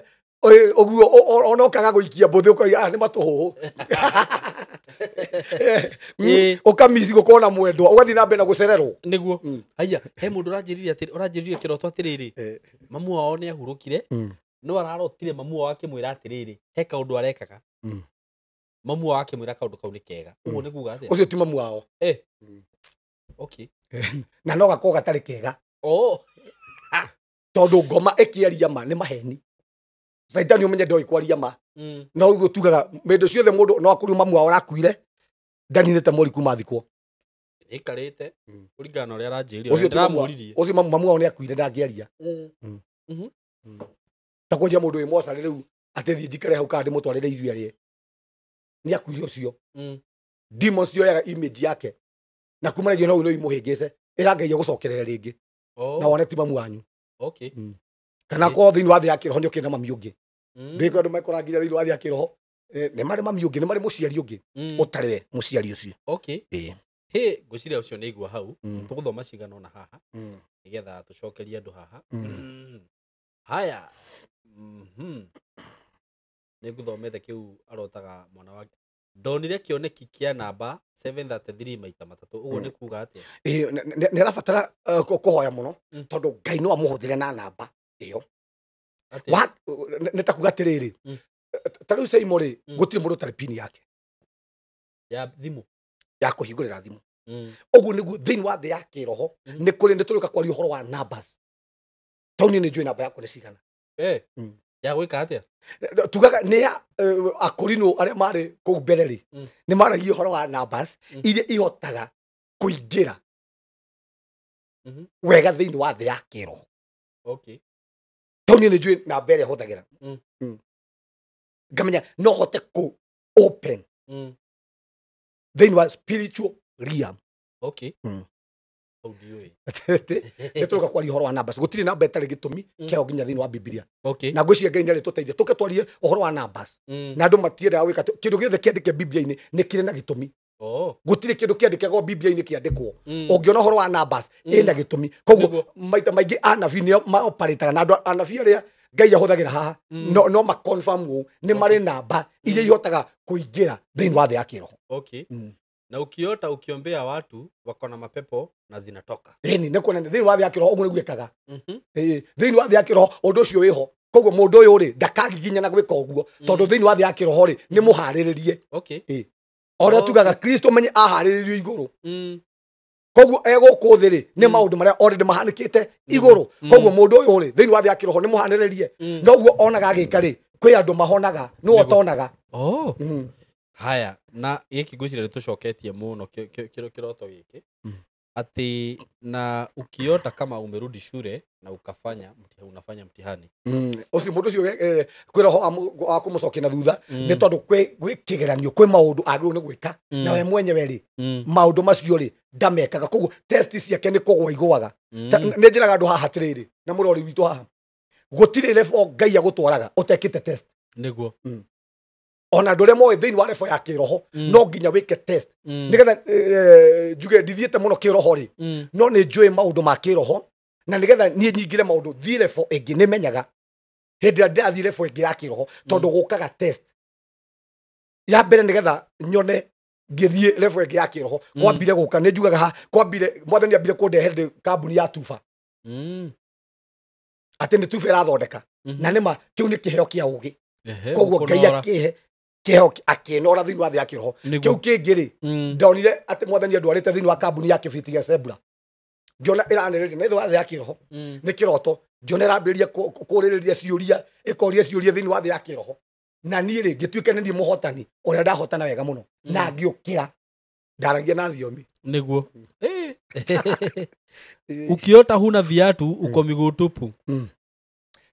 ũguo ona ũkaga gũikia mbũthĩ ũkoiga nĩ matũhũhũ. Ũkamici gũkorwo na mwendwa ũgathiĩ na mbere na gũcererwo. Nĩguo. Aya, he mũndũ ũranjĩrire atĩrĩ, ũranjĩrire kĩroto atĩrĩrĩ, mamu wao nĩ ahurũkire, no ararotire mamu wao akĩmwĩra atĩrĩrĩ, he kaũndũ arekaga. Mamu wao akĩmwĩra kaũndũ kau nĩ kega. Ũguo nĩ kuga atĩa? Ũcio ti mamu wao. Okay. Na no gakorwo gatarĩ kega. Oh. Tondũ ngoma ĩkĩaria ma nĩ maheni. Caitani ũmenye ndoĩ kwaria ma. No ũguo tugaga mĩndũ ciothe mũndũ no akorirwo mamu wao arakuire ndaninĩte mweri kuma thikwo. Ĩkarĩte kũringana na ũrĩa aranjĩrire. Ũcio Ndĩramũririe. Ũcio mamu wao nĩ akuire ndangĩaria. Ta kwanjia mũndũ wĩ mocarĩ rĩu atĩ thiĩ njikare hau kana ndĩmũtwarĩre irio arĩe. Nĩ akuire ũcio. Demons cioyaga image yake. Na kumanagia no imũhĩngĩce ĩra Ngai egũcokerere rĩngĩ. Na wone ti mamu wanyu. Okay. Kana korwo thĩinĩ wa thĩ ya kĩroho nĩ ũkĩrĩ na mami ũngĩ. Ndĩko andũ mekora nginya thĩinĩ wa thĩ ya kĩroho nĩ marĩ mami ũngĩ, nĩ marĩ mũciari ũngĩ ũtarĩ we mũciari ũcio. Okay. Hĩ, ngwĩciria ũcio nĩ igua hau. Tũgũthoma cigana ũna haha nĩgetha tũcokerie andũ haha. Haya. Nĩ ngũthomete kĩu arotaga mwana wake. Ndonire kĩoneki kĩa namba 733 maita matatũ. Ũguo nĩ kuga atĩa? Nĩ arabatara kũhoya mũno tondũ Ngai no amũhũthĩre na namba ĩyo. Nĩ ta kuga atĩrĩrĩ, ta rĩu Saimo rĩ, gũtirĩ mũndũ ũtarĩ pini yake ya thimũ, ya kũhingũrĩra thimũ. Ũguo nĩguo thĩinĩ wa thĩ ya kĩroho nĩ kũrĩ nĩ tũrĩũka kwaria ũhoro wa numbers. Tondũ niĩ nĩ njũĩ namba yakwa nĩ cigana. Ya gwĩka atĩa? Tugaga nĩ ya akũrinũ arĩa marĩ kũu mbere rĩ, nĩ maragia ũhoro wa numbers iria ihotaga kũingĩra wega thĩinĩ wa thĩ ya kĩroho. Okay. Tondũ niĩ nĩ njũĩ namba ĩrĩa hũthagĩra. Ngamenya no hote kũ open thĩinĩ wa spiritual realm. Okay. Nĩ tũrũka kwaria ũhoro wa numbers. Gũtirĩ namba ĩtarĩ gĩtũmi kĩayo nginya thĩinĩ wa Bibilia. Okay. Na ngwĩciria Ngai nĩ arĩtũteithia tũke twarie ũhoro wa numbers. Na andũ matiendaga gwĩka kĩndũ gĩothe kĩandĩke Bibilia-inĩ nĩ kĩrĩ na gĩtũmi. Gũtirĩ kĩndũ kĩandĩkagwo Bibilia-inĩ kĩandĩkwo. Ũngĩona ũhoro wa numbers ĩna gĩtũmi. Koguo maita maingĩ anabii nĩo maoparĩtaga na andũ anabii arĩa Ngai ahũthagĩra haha no ma confirm ũũ nĩ marĩ namba iria ihotaga kũingĩra thĩinĩ wa thĩ ya kĩroho. Okay. Na ukiota ukiombea watu wako na mapepo na zinatoka. Ĩni nĩ kuonania thĩinĩ wa thĩ ya kĩroho ũguo nĩguo ĩkaga. Thĩinĩ wa thĩ ya kĩroho ũndũ ũcio wĩho. Koguo mũndũ ũyũ rĩ ndakagiginyana gwĩka ũguo tondũ thĩinĩ wa thĩ ya kĩroho rĩ nĩ mũharĩrĩrie. Okay. Ũrĩa tugaga Kristo menye aharĩrĩrio igũrũ. Koguo egũkũ thĩ rĩ nĩ maũndũ marĩa already mahanĩkĩte igũrũ. Koguo mũndũ ũyũ rĩ thĩinĩ wa thĩ ya kĩroho nĩ mũhanĩrĩrie. Noguo onaga agĩka rĩ kwĩ andũ mahonaga nĩwe ũtonaga. Haya, na gĩkĩ ngwĩciria nĩ tũcoketie mũno kĩroto gĩkĩ atĩ na ukiota kama umerudi shule na ukafanya unafanya mtihani. Ũcio mũndũ ũcio kwĩ roho wa kũmũcokia na thutha nĩ tondũ gwĩ kĩgeranio kwĩ maũndũ agĩrĩirwo nĩ gwĩka na we mwenyewe rĩ maũndũ macio rĩ ndamekaga. Koguo test ciake nĩ kũgwa igũaga. Nĩ njĩraga andũ haha atĩrĩrĩ na mũrori witũ haha gũtirĩ level Ngai agũtwaraga ũtekĩte test. Nĩguo. Ona andũ arĩa moĩ thĩinĩ wa level ya kĩroho no nginya wĩke test nĩgetha njuge ndithiĩte mũno kĩroho rĩ no nĩ njũĩ maũndũ ma kĩroho na nĩgetha niĩ nyingĩre maũndũ thiĩ level ĩngĩ nĩ menyaga hĩndĩ ĩrĩa ndĩrathiĩ level ĩngĩ ya kĩroho tondũ gũkaga test ya mbere nĩgetha nyone ngĩthiĩ level ĩngĩ ya kĩroho kwambire gũka nĩ njugaga ha kwambire mwathani ambire kũndehe ndĩ kambuni ya tuba atĩ nĩ tuba ĩrathondeka na nĩma kĩu nĩ kĩheo kĩa ũgĩ. Koguo Ngai akĩhe kĩheo akĩnora thĩinĩ wa thĩ ya kĩroho. Kĩu kĩngĩ rĩ ndonire atĩ mwathani andwarĩte thĩinĩ wa kambuni ya kĩbiti gĩa Zebra ngĩona ĩranĩrĩria na thĩinĩ wa thĩ ya kĩroho nĩ kĩroto ngĩona ĩrambĩrĩria kũrĩrĩria ciũria ĩkoria ciũria thĩinĩ wa thĩ ya kĩroho na niĩ rĩ ngĩtuĩka nĩ niĩ mũhotani ũrĩa ndahotana wega mũno na ngĩũkĩra ndaragia na thiomi. Nĩguo. Ukiota huna viatu uko miguu tupu.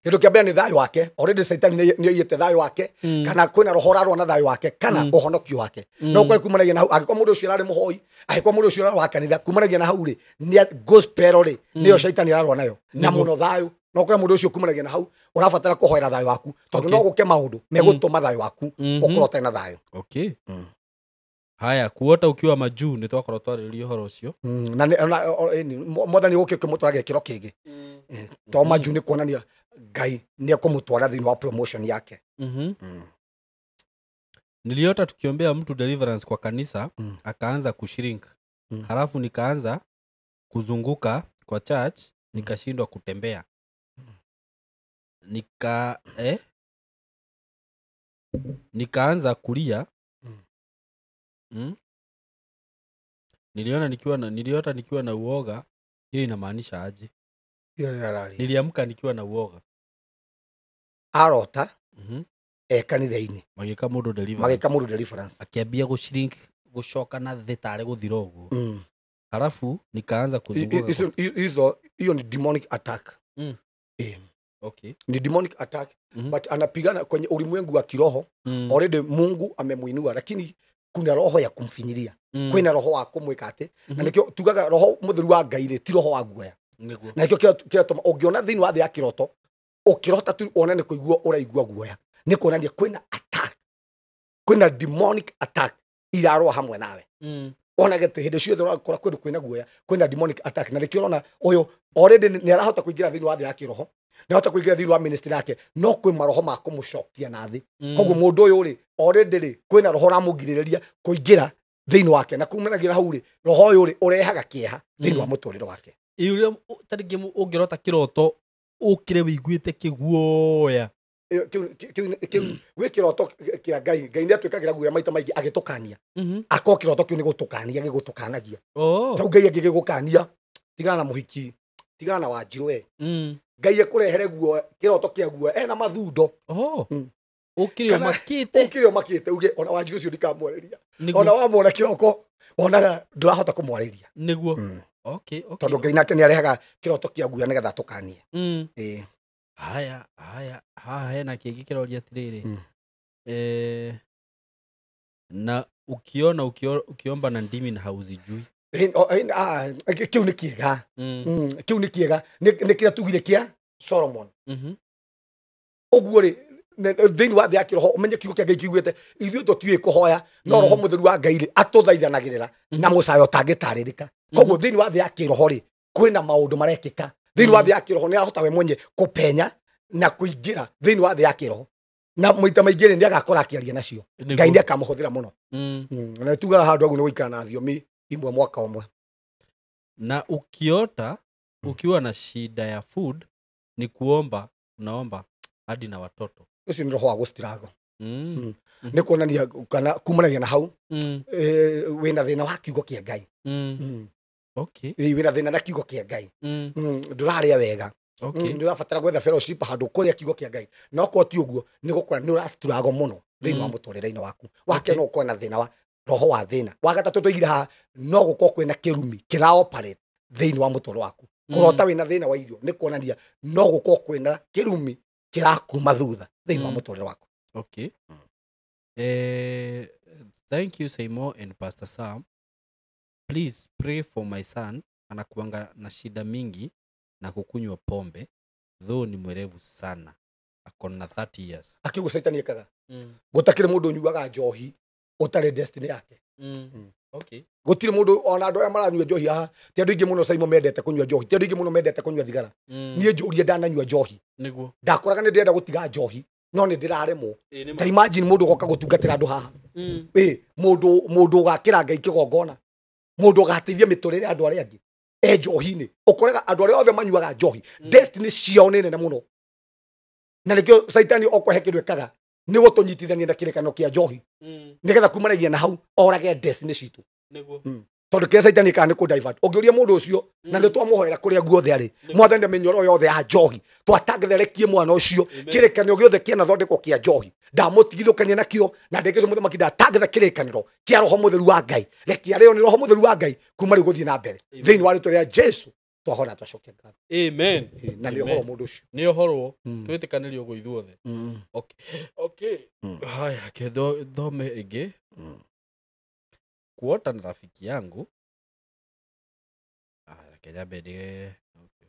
Kĩndũ kĩa mbere nĩ thayũ wake. Already Saitani nĩ oiyĩte thayũ wake, kana kwĩna roho ũrarũa na thayũ wake kana ũhonokio wake. No ũkore kumanagia na hau, angĩkorwo mũndũ ũcio ararĩ mũhoi, angĩkorwo mũndũ ũcio ararĩ wa kanitha, kumanagia na hau rĩ, nĩ gospel rĩ, nĩyo Shaitani ararũa nayo na mũno thayũ. No ũkore mũndũ ũcio kumanagia na hau ũrabatara kũhoera thayũ waku, tondũ no gũke maũndũ megũtũma thayũ waku ũkorwo ũtarĩ na thayũ. Okay. Haya, kuota ukiwa majuu nĩ twakorwo twarĩrĩria ũhoro ũcio. Na Mwathani gũkĩ ũkĩmũtwara gĩkĩro kĩngĩ, to majuu nĩ kuonania Ngai nĩ ekũmũtwara thĩinĩ wa promotion yake. Niliota tukiombea mtu deliverance kwa kanisa, akaanza kushrink. Halafu nikaanza kuzunguka kwa church, nikashindwa kutembea. Nikaanza kulia. Niliota nikiwa na uoga. Hiyo inamaanisha aje? Niliamka nikiwa na uoga. Arota kanitha-inĩ magĩka mũndũ deliverance. Magĩka mũndũ deliverance. Akĩambia gũshrink, gũcoka na thĩ tarĩ gũthira ũguo. Halafu nikaanza kuzunguka. Hizo hiyo ni demonic attack. Okay. Ni demonic attack, but anapigana kwenye ulimwengu wa kiroho. Already Mungu amemuinua, lakini kuna roho ya kumfinyiria. Kwina roho wa kumwika atĩ, na nikio tugaga roho mutheru wa Ngai rĩ ti roho wa guoya. Na nikio kĩratũma ũngĩona thĩinĩ wa thĩ ya kĩroto, ũkĩrota tu wone nĩ kũigua ũraigua guoya, nĩ kuonania kwĩna attack, kwĩna demonic attack irarũa hamwe nawe. Onage atĩ hĩndĩ ciothe ũrakora kũndũ kwĩna guoya, kwĩna demonic attack. Na nĩkĩo ũrona ũyũ already nĩ arahota kũingĩra thĩinĩ wa thĩ ya kĩroho, nĩ arahota kũingĩra thĩinĩ wa ministry yake, no kwĩ maroho ma kũmũcokia na thĩ. Koguo mũndũ ũyũ rĩ already rĩ kwĩna roho ũramũgirĩrĩria kũingĩra thĩinĩ wake, na kumanagia hau rĩ roho ũyũ rĩ ũrehaga kĩeha thĩinĩ wa mũtũrĩre wake. Ĩ ũrĩa ta rĩngĩ ũngĩrota kĩroto ũkĩre wĩiguĩte kĩguoya. Kĩu gwĩ kĩroto kĩa Ngai, Ngai nĩ atwĩkagĩra guoya maita maingĩ agĩtũkania. Akorwo kĩroto kĩu nĩ gũtũkania gĩgũtũkanagia. Tau Ngai angĩgĩgũkania, tigana na mũhiki, tigana na Wanjirũ we. Ngai ekũrehere guoya, kĩroto kĩa guoya ena mathundo. Ũkĩre ũmakĩte. Ũkĩre ũmakĩte uge ona Wanjirũ ũcio ndikamwarĩria. Ona wamwona kĩroko wonaga ndũrahota kũmwarĩria. Nĩguo. Okay, okay. Tondũ Ngai nake nĩ arehaga kĩroto kĩa guoya nĩgetha atũkanie. Haya, haya, haha hena kĩngĩ kĩroria atĩrĩrĩ. Na ukiona ukiomba na ndimi na hauzijui. Kĩu nĩ kĩega. Kĩu nĩ kĩega. Nĩ kĩrĩa tugire kĩa Solomon. Ũguo rĩ thĩinĩ wa thĩ ya kĩroho ũmenye kiugo kĩa Ngai kiugĩte ithuĩ tũtiũĩ kũhoya, no roho mũtheru wa Ngai rĩ atũthaithanagĩrĩra na mũcayo ũtangĩtarĩrĩka. Koguo thĩinĩ wa thĩ ya kĩroho rĩ kwĩna maũndũ marekĩka. Thĩinĩ wa thĩ ya kĩroho nĩ arahota we mwenye kũpenya na kũingĩra thĩinĩ wa thĩ ya kĩroho, na maita maingĩ rĩ nĩ agakora akĩaria nacio. Ngai nĩ akamũhũthĩra mũno. Na tugaga handũ hau nĩ gũikara na thiomi imwe mwaka ũmwe. Na ukiota ukiwa na shida ya food ni kuomba, unaomba hadi na watoto. Ũcio nĩ roho wa gũstirago. Nĩ kuonania kana kumanagia na hau wĩna thĩna wa kiugo kĩa Ngai. Okay. Wĩna thĩna na kiugo kĩa Ngai. Ndũrarĩa wega. Nĩ ũrabatara gwetha fellowship handũ kũrĩa kiugo kĩa Ngai. No korwo ti ũguo nĩ gũkora nĩ ũrastirago mũno thĩinĩ wa mũtũrĩre-inĩ waku. Wake no ũkorwo na thĩna wa roho wa thĩna. Wa gatatũ tũigire haha no gũkorwo kwĩna kĩrumi kĩraoperate thĩinĩ wa mũtũrĩre waku. Kũrota wĩna thĩna wa irio nĩ kuonania no gũkorwo kwĩna kĩrumi kĩrakuma thutha thĩinĩ wa mũtũrĩre waku. Okay. Thank you Seymour and Pastor Sam. Please pray for my son, anakuanga na shida mingi na kukunywa pombe, though ni mwerevu sana. Akona 30 years. Akiugo Saitani ekaga. Gũtakĩrĩ mũndũ ũnyuaga njohi ũtarĩ destiny yake. Okay. Gũtirĩ mũndũ ona andũ aya maranyua njohi haha, ti andũ aingĩ mũno Saimo mendete kũnyua njohi, ti andũ aingĩ mũno mendete kũnyua thigara. Niĩ njũrie ndananyua njohi. Nĩguo. Ndakoraga nĩ ndĩrenda gũtiga njohi, no nĩ ndĩraremwo. Ta imagine mũndũ ũgoka gũtungatĩra andũ haha. Mũndũ ũgakĩra Ngai kĩgongona, mũndũ ũgateithia mĩtũrĩre ya andũ arĩa angĩ e njohi-inĩ. Ũkoraga andũ arĩa othe manyuaga njohi, destiny ciao nĩ nene mũno. Na nĩkĩo Saitani okohe kĩndũ ekaga nĩ gũtũnyitithania na kĩrĩkanĩro kĩa njohi, nĩgetha kumanagia na hau orage destiny citũ. Nĩguo. Tondũ kĩrĩa Saitani ekaga nĩ kũ divert. Ũngĩũria mũndũ ũcio, na nĩ twamũhoera kũrĩa guothe arĩ, Mwathani mĩnyoro yothe ya njohi, twatangetherekie mwana ũcio, kĩrĩkanĩro gĩothe kĩanathondekwo kĩa njohi, ndamũtigithũkania nakĩo, na ndĩkĩte mũthamaki ndatangetha kĩrĩkanĩro kĩa roho mũtheru wa Ngai. Reke arĩo nĩ roho mũtheru wa Ngai kuma rĩu gũthiĩ na mbere thĩinĩ wa rĩtwa rĩa Jesu. Twahora twacokia ngatho. Amen. Na nĩ ũhoro mũndũ ũcio. Nĩ ũhorwo twĩtĩkanĩrie ũguo ithuothe. Okay. Okay. Haya, ke thome ĩngĩ. Kuota na rafiki yangu. Reke nyambe ndige. Okay.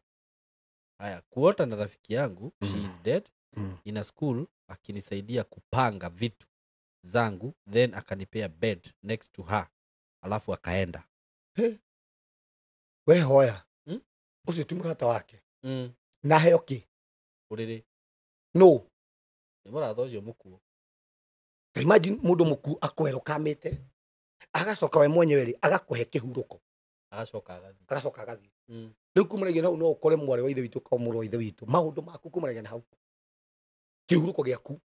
Haya, kuota na rafiki yangu, she is dead, in a school akinisaidia kupanga vitu zangu, then akanipea bed next to her, alafu akaenda. We hoya. Ũcio ti mũrata wake. Na heo kĩ? Ũrĩrĩ. No. Nĩ mũrata ũcio mũkuũ. Ta imagine mũndũ mũkuũ akwerũkamĩte, agacoka we mwenyewe rĩ, agakũhe kĩhurũko. Agacoka agathiĩ. Agacoka agathiĩ. Rĩu kumanagia na hau no ũkore mwarĩ wa ithe witũ kana mũrũ wa ithe witũ. Maũndũ maku kumanagia na hau. Kĩhurũko gĩaku.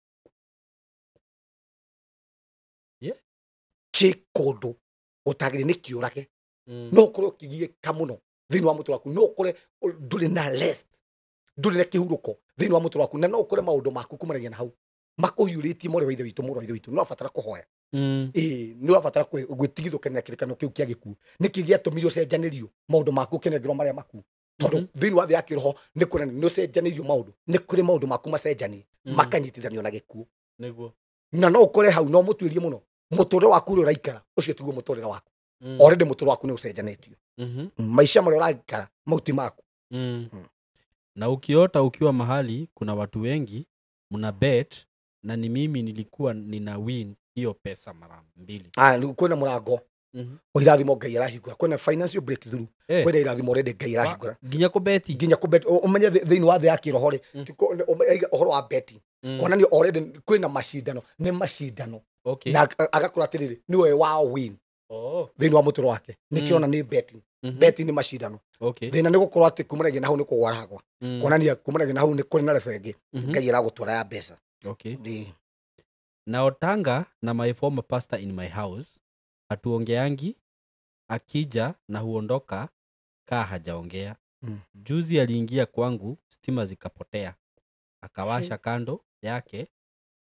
Yeah. Kĩ kũndũ gũtagĩrĩire nĩ kĩũrage. No ũkorwo ũkĩgiĩka mũno thĩinĩ wa mũtũrĩre waku, no ũkore ndũrĩ na rest, ndũrĩ na kĩhurũko thĩinĩ wa mũtũrĩre waku, na no ũkore maũndũ maku kumanagia na hau makũhiũrĩtie mwarĩ wa ithe witũ, mũrũ wa ithe witũ. Nĩ ũrabatara kũhoya. Ĩĩ, nĩ ũrabatara gwĩtigithũkania na kĩrĩkanĩro kĩu kĩa gĩkuũ. Nĩkĩ gĩatũmire ũcenjanĩrio maũndũ maku ũkĩnengerwo marĩa maku? Tondũ thĩinĩ wa thĩ ya kĩroho nĩ kuonania nĩ ũcenjanĩirio maũndũ, nĩ kũrĩ maũndũ maku macenjanie makanyitithanio na gĩkuũ. Nĩguo. Na no ũkore hau no mũtuĩrie mũno mũtũrĩre waku ũrĩa ũraikara ũcio tiguo mũtũrĩre waku. Already mũtũrĩre waku nĩ ũcenjanĩtio. Maisha marĩa ũraikara mau ti maku. Na ukiota ukiwa mahali kuna watu wengi mna bet na ni mimi nilikuwa nina win hiyo pesa mara mbili. Kwĩna mũrango wa irathimo Ngai arahingũra, kwĩna financial breakthrough, kwĩna irathimo already Ngai arahingũra. Nginya kũbeti. Nginya kũbeti. Ũmenye thĩinĩ wa thĩ ya kĩroho rĩ, ũhoro wa beti. Kuonania already kwĩna macindano, nĩ macindano. Okay. Na agakora atĩrĩrĩ, nĩwe wa win. Thĩinĩ wa mũtũrĩre wake. Nĩkĩo nĩ betting. Betting nĩ macindano. Okay. Thĩna nĩ gũkorwo atĩ kumanagia na hau nĩ kũgwa aragwa. Kuonania kumanagia na hau nĩ kũrĩ na level ĩngĩ. Ngai aragũtwara ya mbeca. Okay. Na Otanga na my former pastor in my house hatuongeangi, akija na huondoka kaa hajaongea. Juzi aliingia kwangu, stima zikapotea, akawasha kando yake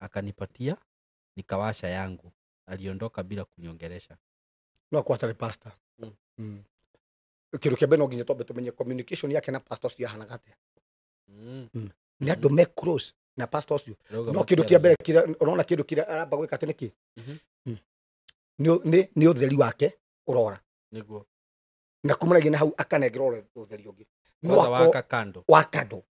akanipatia, nikawasha yangu. Aliondoka bila kuniongelesha. No kwa tare pastor. Kĩndũ kĩa mbere no nginya twambe tũmenye communication yake na pastor ũcio yahanaga atĩa. Nĩ andũ me close na pastor ũcio. No kĩndũ kĩa mbere kĩrĩa ũrona, kĩndũ kĩrĩa aramba gwĩka atĩ nĩkĩ? Nĩ ũtheri wake ũrora. Nĩguo. Na kumanagia na hau akanengerwo ũtheri ũngĩ. No waka kando. Wa kando.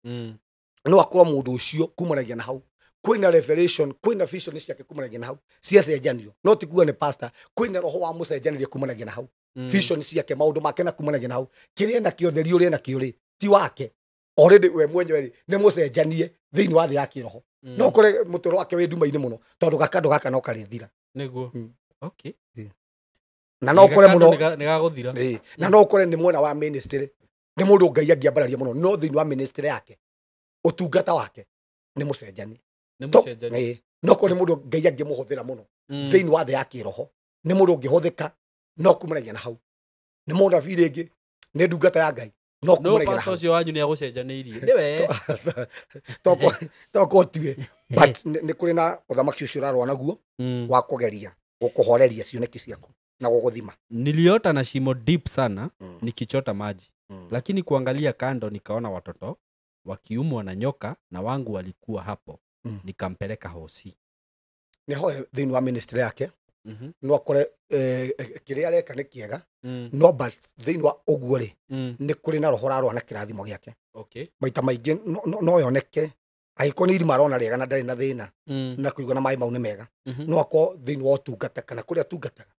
No akorwo mũndũ ũcio kumanagia na hau kwĩna revelation, kwĩna vision ciake kumanagia na hau ciacenjanio. No ti kuga nĩ pastor, kwĩna roho wa mũcenjanirie kumanagia na hau. Vision ciake, maũndũ make na kumanagia na hau. Kĩrĩa nakĩo ũtheri ũrĩa nakĩo rĩ ti wake. Already we mwenyewe rĩ nĩ mũcenjanie thĩinĩ wa thĩ ya kĩroho. No ũkore mũtũrĩre wake wĩ nduma-inĩ mũno tondũ gakando gaka no karĩthira. Nĩguo. Okay. Na no ũkore mũno nĩ gagũthira. Na no ũkore nĩ mwena wa ministry, nĩ mũndũ Ngai angĩambararia mũno, no thĩinĩ wa ministry yake ũtungata wake nĩ mũcenjanie. Nĩ mũcenjanie. No ũkore nĩ mũndũ Ngai angĩmũhũthĩra mũno thĩinĩ wa thĩ ya kĩroho, nĩ mũndũ ũngĩhũthĩka no kumanagia na hau. Nĩ mũnabii rĩngĩ, nĩ ndungata ya Ngai no kumanagia na hau. No pastor ũcio wanyu nĩ agũcenjanĩirie. Nĩwe. Tokorwo tiwe. But nĩ kũrĩ na ũthamaki ũcio ũrarũa naguo wa kũgeria gũkũhoreria cioneki ciaku na gũgũthima. Niliota na shimo deep sana nikichota maji. Lakini kuangalia kando nikaona watoto wakiumwa na nyoka na wangu walikuwa hapo. Nikampeleka hosi. Nĩ hoye thĩinĩ wa ministry yake. No akore kĩrĩa areka nĩ kĩega, no but thĩinĩ wa ũguo rĩ nĩ kũrĩ na roho ũrarũa na kĩrathimo gĩake. Okay. Maita maingĩ no yoneke angĩkorwo nĩ irima arona rĩega na ndarĩ na thĩna na kũigua na maĩ mau nĩ mega, no akorwo thĩinĩ wa ũtungata kana kũrĩa atungataga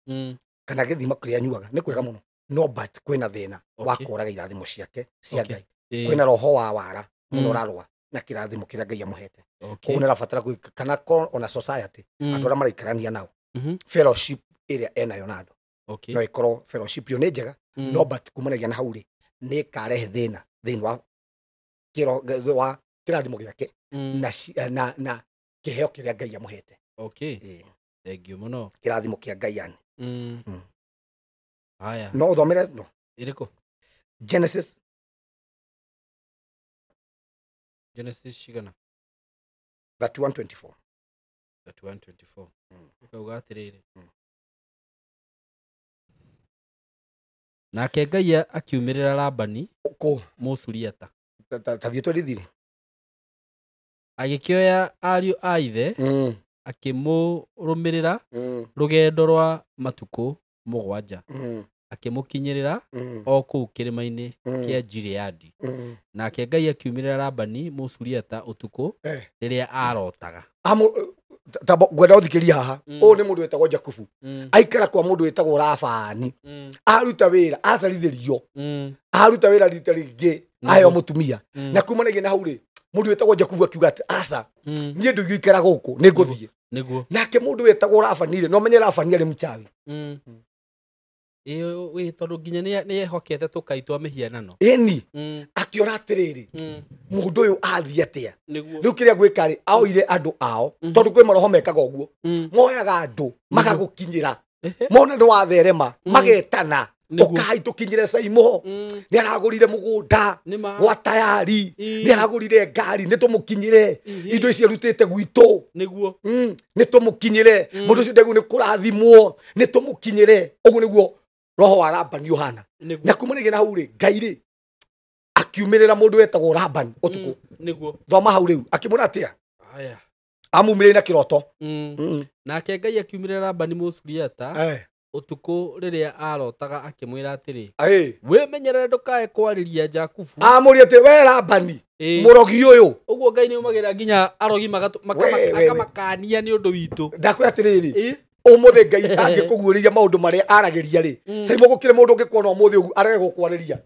kana gĩthima kĩrĩa anyuaga nĩ kwega mũno, no but kwĩna thĩna wa kũraga irathimo ciake cia Ngai. Kwĩna roho wa wara mũno ũrarũa na kĩrathimo kĩrĩa Ngai amũhete. Koguo nĩ arabatara kana ona society andũ arĩa maraikarania nao, fellowship ĩrĩa enayo na andũ. No ĩkorwo fellowship ĩyo nĩ njega, no but kumanagia na hau rĩ nĩ ĩkarehe thĩna thĩinĩ wa wa kĩrathimo gĩake na kĩheo kĩrĩa Ngai amũhete. Okay. Thank you mũno. Kĩrathimo kĩa Ngai yani. Haya. No ũthomere no. Ĩrĩkũ? Genesis. Genesis cigana? 31:24. 31:24. Ũkauga atĩrĩrĩ. Nake Ngai akiumĩrĩra Labani Kũ Mũsuriata. Ta thiĩ tũrithire. Agĩkĩoya ariũ a ithe akĩmũrũmĩrĩra rũgendo rwa matukũ 7, akĩmũkinyĩrĩra o kũu kĩrĩma-inĩ kĩa Gileadi. Nake Ngai akiumĩrĩra Labani Mũsuriata ũtukũ rĩrĩa arotaga. Ngwenda ũthikĩrie haha. Ũyũ nĩ mũndũ wĩtagwo Jakubu, aikara kwa mũndũ wĩtagwo Labani, aruta wĩra, acarithĩrio, aruta wĩra rita rĩngĩ, aheo mũtumia. Na kumanagia na hau rĩ, mũndũ wĩtagwo Jakubu akiuga atĩ aca, niĩ ndũgĩikara gũkũ, nĩ ngũthiĩ. Nĩguo. Nake mũndũ wĩtagwo Labani rĩ, no menye Labani arĩ mchawi. Ĩĩ, tondũ nginya nĩ ehokete tũkai twa mĩhianano. Ĩni akĩona atĩrĩrĩ, mũndũ ũyũ athiĩ atĩa? Nĩguo. Rĩu kĩrĩa gwĩka rĩ, aoire andũ ao, tondũ kwĩ maroho mekaga ũguo, moyaga andũ magagũkinyĩra, mona nĩ watherema, magetana, ũkai tũkinyĩre Saimo, nĩ aragũrire mũgũnda gwa tayari, nĩ aragũrire ngari, nĩ tũmũkinyĩre, indo ici arutĩte gwitũ. Nĩguo. Nĩ tũmũkinyĩre, mũndũ ũcio ndegu nĩ kũrathimwo, nĩ tũmũkinyĩre. Ũguo nĩguo roho wa Labani ũhana. Na kumanagia na hau rĩ, Ngai rĩ akiumĩrĩra mũndũ wetagwo Labani ũtukũ. Nĩguo. Thoma hau rĩu, akĩmwĩra atĩa? Haya. Amumĩrĩire na kĩroto. Nake Ngai akiumĩrĩra Labani Mũsuriata ũtukũ rĩrĩa arotaga, akĩmwĩra atĩrĩ, wĩmenyerere ndũkae kwarĩria Jakubu. Amũria atĩ, we Labani, mũrogi ũyũ. Ũguo Ngai nĩaumagĩra nginya arogi akamakania nĩ ũndũ witũ. Ndakwĩra atĩrĩrĩ, ũmũthĩ Ngai angĩkũguũrĩria maũndũ marĩa aragĩria rĩ, Saimo gũkĩrĩ mũndũ ũngĩkuona ũmũthĩ ũguo arege gũkwarĩria.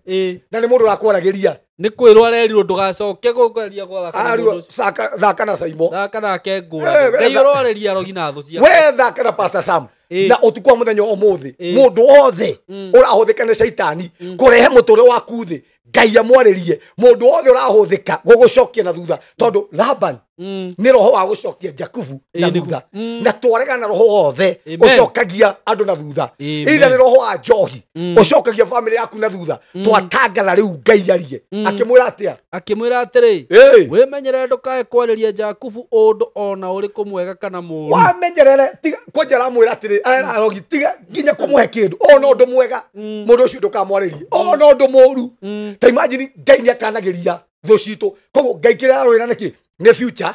Na nĩ mũndũ ũrakwaragĩria. Nĩ kwĩrwo arerirwo ndũgacoke gũkwaria gwathaka na mũndũ ũcio. Thaka na Saimo. Thaka nake ngũrage. Ngai ũroarĩria arogi na thũ ciake. We thaka na Pastor Sam. Na ũtukũ wa mũthenya ũmũthĩ, mũndũ wothe ũrahũthĩka nĩ caitani kũrehe mũtũrĩre waku thĩ, Ngai amwarĩrie. Mũndũ wothe ũrahũthĩka gũgũcokia na thutha, tondũ Laban nĩ roho wa gũcokia Jakubu na thutha, na twarega na roho wothe ũcokagia andũ na thutha. Either nĩ roho wa njohi ũcokagia family yaku na thutha, twatangatha rĩu Ngai arie. Akĩmwĩra atĩa? Akĩmwĩra atĩrĩ, wĩmenyerere ndũkae kwarĩria Jakubu ũndũ ona ũrĩkũ mwega kana mũũru. Wamenyerere, tiga kwanja aramwĩra atĩrĩ, arogi tiga nginya kũmũhe kĩndũ ona ũndũ mwega, mũndũ ũcio ndũkamwarĩrie ona ũndũ mũũru. Ta imagine Ngai nĩ akanagĩria thũ citũ. Koguo Ngai kĩrĩa ararwĩra nĩkĩ? Nĩ future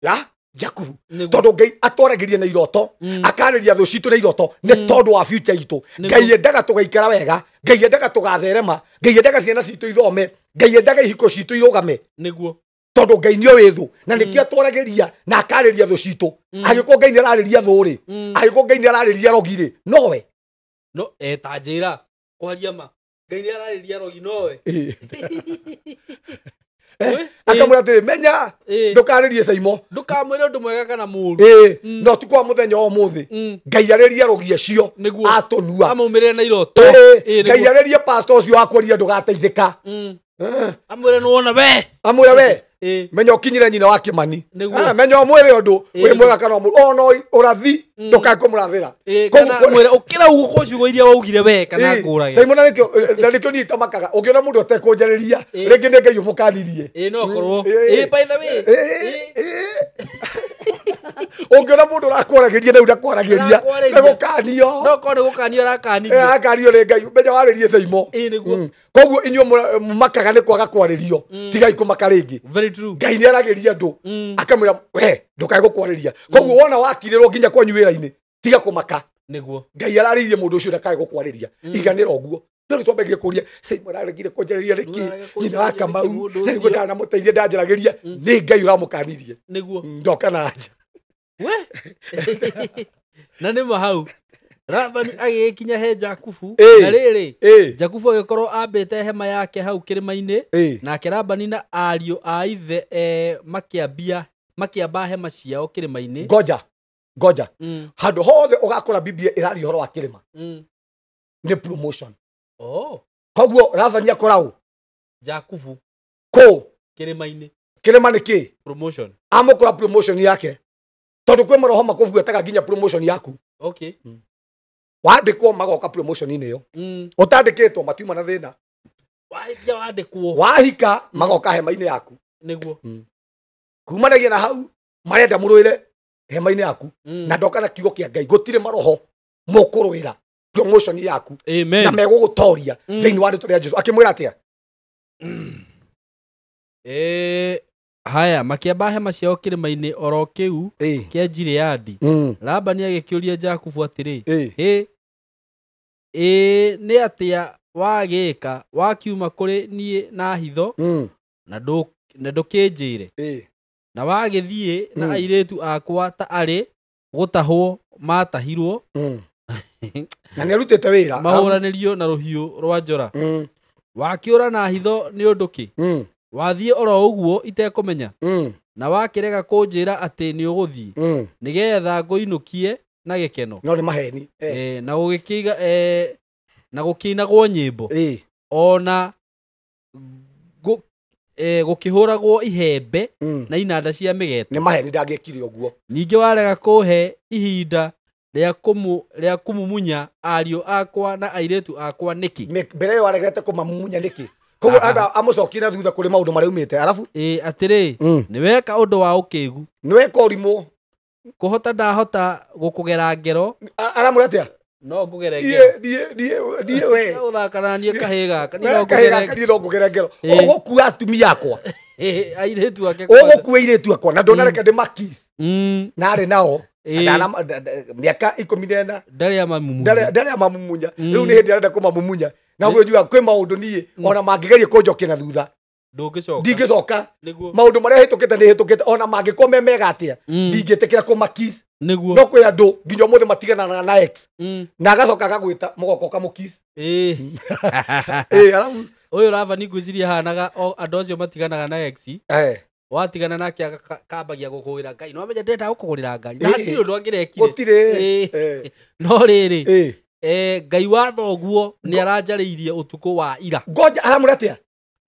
ya Jakubu. Tondũ Ngai atwaragĩria na iroto, akarĩria thũ citũ na iroto, nĩ tondũ wa future itũ. Ngai endaga tũgaikara wega, Ngai endaga tũgatherema, Ngai endaga ciana citũ ithome, Ngai endaga ihiko citũ irũgame. Nĩguo. Tondũ Ngai nĩoĩ thũ, na nĩkĩo atwaragĩria na akarĩria thũ citũ. Angĩkorwo Ngai nĩararĩria thũ rĩ, angĩkorwo Ngai nĩararĩria rogi rĩ, nowe. No, ta njĩra, kwaria ma. Ngai nĩararĩria rogi nowe. Akamwĩra atĩrĩ, menya ndũkarĩrie Saimo, ndũkamwĩre ũndũ mwega kana mũũru. No ũtukũ wa mũthenya ũmũthĩ, Ngai arĩria rogi acio atũnua, amũmĩrĩre na iroto. Ngai arĩrie pastor ũcio wakwaria ndũgateithĩka. Amwĩre nĩwona we, amwĩre we, menya ũkinyire nyina wa Kĩmani, menya ũmwĩre ũndũ wĩ mwega kana mũũru, ona ũrathi ndũkae kũmũrathĩra. Kana mwĩre ũkĩra ũguo ciugo iria waugire we kana ngũrage. Saimo, na nĩkĩo niĩ itamakaga ũngĩona mũndũ atekũnjarĩria, rĩngĩ nĩ Ngai ũmũkanirie. No korwo. By the way, ũngĩona mũndũ ũrakwaragĩria na ndakwaragĩria, nĩ gũkanio. No korwo nĩ gũkanio arakanirio. Arakanio nĩ Ngai, menya warĩrie Saimo. Nĩguo. Koguo inyuĩ mũmakaga nĩ kwaga kwarĩrio, tigai kũmaka rĩngĩ. Very true. Ngai nĩ aragĩria andũ akamwĩra we ndũkae gũkwarĩria. Koguo wona wakirĩrwo nginya kwanyu wĩra-inĩ, tiga kũmaka. Nĩguo. Ngai ararĩirie mũndũ ũcio ndakae gũkwarĩria. Iganĩra ũguo. No nĩ twambagie kũria Saimo araregire kũnjarĩria nĩkĩ? Nyina wa Kamau na nĩguo ndanamũteithia ndanjaragĩria, nĩ Ngai ũramũkanirie. Nĩguo. Ndoka na anja. We. Na nĩ ma hau. Labani agĩgĩkinya he Jakubu, na rĩrĩ, Jakubu agĩkorwo ambĩte hema yake hau kĩrĩma-inĩ, nake Labani na ariũ a ithe makĩamba hema ciao kĩrĩma-inĩ. Ngoja, ngoja. Handũ hothe ũgakora Biblia ĩraria ũhoro wa kĩrĩma, nĩ promotion. Koguo Labani akora ũ? Jakubu. Kũ? Kĩrĩma-inĩ. Kĩrĩma nĩ kĩ? Promotion. Amũkora promotion yake. Tondũ kwĩ maroho makũbuataga nginya promotion yaku. Okay. Wandĩkwo magoka promotion-inĩ ĩyo. Ũtandĩkĩtwo matiuma na thĩna. Wahĩtia wandĩkwo. Wahika magoka hema-inĩ yaku. Nĩguo. Kumanagia na hau marenda mũrũĩre hema-inĩ yaku. Na ndoka na kiugo kĩa Ngai, gũtirĩ maroho mũkũrũĩra. Promotion yaku. Amen. Na megũgũtoria thĩinĩ wa rĩtwa rĩa Jesu. Akĩmwĩra atĩa? Haya makĩamba hema ciao kĩrĩma-inĩ oro kĩu kĩa Gileadi. Labani agĩkĩũria Jakubu atĩrĩ, hĩ ĩ nĩ atĩa wagĩka wakiuma kũrĩ niĩ na hitho na ndũkĩnjĩre na wagĩthiĩ na airĩtu akwa ta arĩ gũtahwo matahirwo na nĩarutĩte wĩra mahũranĩrio na rũhiũ rwa njora wakĩũra na hitho nĩ ũndũ kĩ wathiĩ oro ũguo itekũmenya na wakĩrega kũnjĩra atĩ nĩ ũgũthiĩ nĩgetha ngũinũkie na gĩkeno no nĩ maheni na gũgĩkĩiga na gũkĩinagwo nyĩmbo ona gũkĩhũragwo ihembe na inanda cia mĩgeto nĩ maheni ndangĩkire ũguo ningĩ warega kũhe ihinda rĩa kũmumunya ariũ akwa na airĩtu akwa nĩkĩ mbere ĩyo aregete kũmamumunya nĩkĩ koguo anda amũcokie na thutha kũrĩ maũndũ marĩa umĩte arabu atĩrĩ nĩweka ũndũ wa ũkĩgu nĩweka ũrimũ kũhota ndahota gũkũgera ngero aramwĩra atĩa no ngũgere ngero niĩ we ũthaka na niĩ kahĩ gaka niĩ no ngũgere ngero ũgũkua atumia akwa airĩtu ake ũgũkua airĩtu akwa na ndũnareke ndĩmakiss na arĩ nao mĩaka 14 ndarĩ amamumunya rĩu nĩ hĩndĩ arenda kũmamumunya na ũguo njugaga kwĩ maũndũ niĩ ona mangĩgeria kũnjokia na thutha ndingĩcoka maũndũ marĩa hĩtũkĩte nĩ hĩtũkĩte ona mangĩkorwo me mega atĩa ndingĩtĩkĩra kũmakiss no kwĩ andũ nginya ũmũthĩ matiganaga na ex na agacoka agagwĩta mũgoka ũkamũkiss arabu ũyũ Labani ngwĩciria ahanaga andũ acio matiganaga na ex watigana nake akambagia gũkũgũrĩra ngai no amenya ndĩrenda gũkũgũrĩra ngari na hatirĩ ũndũ angĩrekire gũtirĩ no rĩrĩ Ngai wa thoguo nĩ aranjarĩirie ũtukũ wa ira ngoja aramwĩra atĩa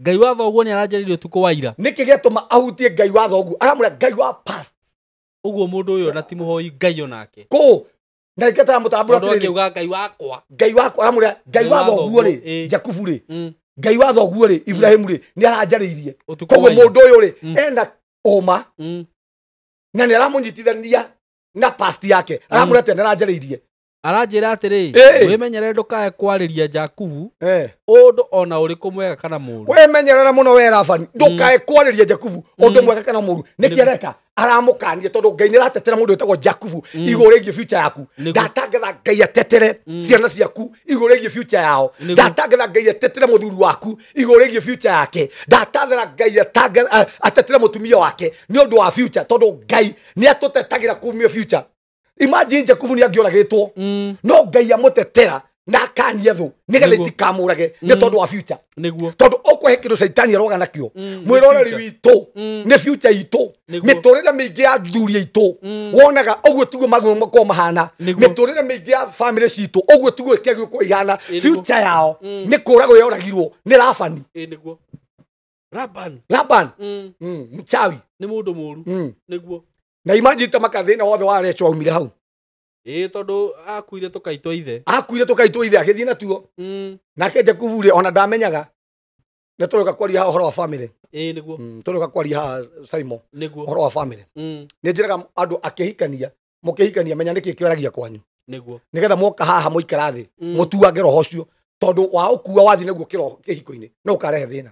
Ngai wa thoguo nĩ aranjarĩirie ũtukũ wa ira nĩkĩ gĩatũma ahutie Ngai wa thoguo aramwĩra Ngai wa past ũguo mũndũ ũyũ ona ti mũhoi Ngai onake kũ na rĩngĩ taramũtambũra atĩrĩrĩ akiuga Ngai wakwa Ngai wakwa aramwĩra Ngai wa thoguo rĩ Jakubu rĩ Ngai wa thoguo rĩ Ibrahimu rĩ nĩ aranjarĩirie koguo mũndũ ũyũ rĩ ena ũma na nĩ aramũnyitithania na past yake aramwĩra atĩa nĩ aranjarĩirie aranjĩra atĩrĩ wĩmenyerere ndũkae kwarĩria Jakubu ũndũ ona ũrĩkũ mwega kana mũũru wĩmenyerere mũno we Labani ndũkae kwarĩria Jakubu ũndũ mwega kana mũũru nĩkĩ areka aramũkania tondũ Ngai nĩ aratetera mũndũ wĩtagwo Jakubu igũrũ rĩgiĩ future yaku ndatangatha Ngai atetere ciana ciaku igũrũ rĩgiĩ future yao ndatangatha Ngai atetere mũthuri waku igũrũ rĩgiĩ future yake ndatangatha Ngai atetere mũtumia wake nĩ ũndũ wa future tondũ Ngai nĩ atũtetagĩra kumia future imagine Jakubu nĩ angĩoragĩtwo no Ngai amũtetera na akania thũ nĩgetha itikamũrage nĩ tondũ wa future tondũ ũkũhe kĩndũ caitani aroga nakĩo mwĩroreri witũ nĩ future itũ mĩtũrĩre mĩingĩ ya athuri aitũ wonaga ũguo tiguo makorwo mahana mĩtũrĩre mĩingĩ ya family citũ ũguo tiguo ĩkĩagĩrĩirwo gũkorwo ihana future yao nĩ kũragwo yoragirwo nĩ Labani Laban mchawi nĩ mũndũ mũũru nĩguo na imagine ta makathĩna wothe wa Rachel aumire hau tondũ akuire tũkaitwo ithe agĩthiĩ natuo nake Jakubu rĩ ona ndamenyaga nĩ tũroka kwaria haha ũhoro wa family nĩguo tũroka kwaria haha Simon nĩguo ũhoro wa family nĩ njĩraga andũ akĩhikania mũkĩhikania menya nĩkĩ kĩoragia kwanyu nĩguo nĩgetha mwoka haha mũikara thĩ mũtuange roho ũcio tondũ wa ũkua wathiĩ naguo kĩhiko-inĩ no ũkarehe thĩna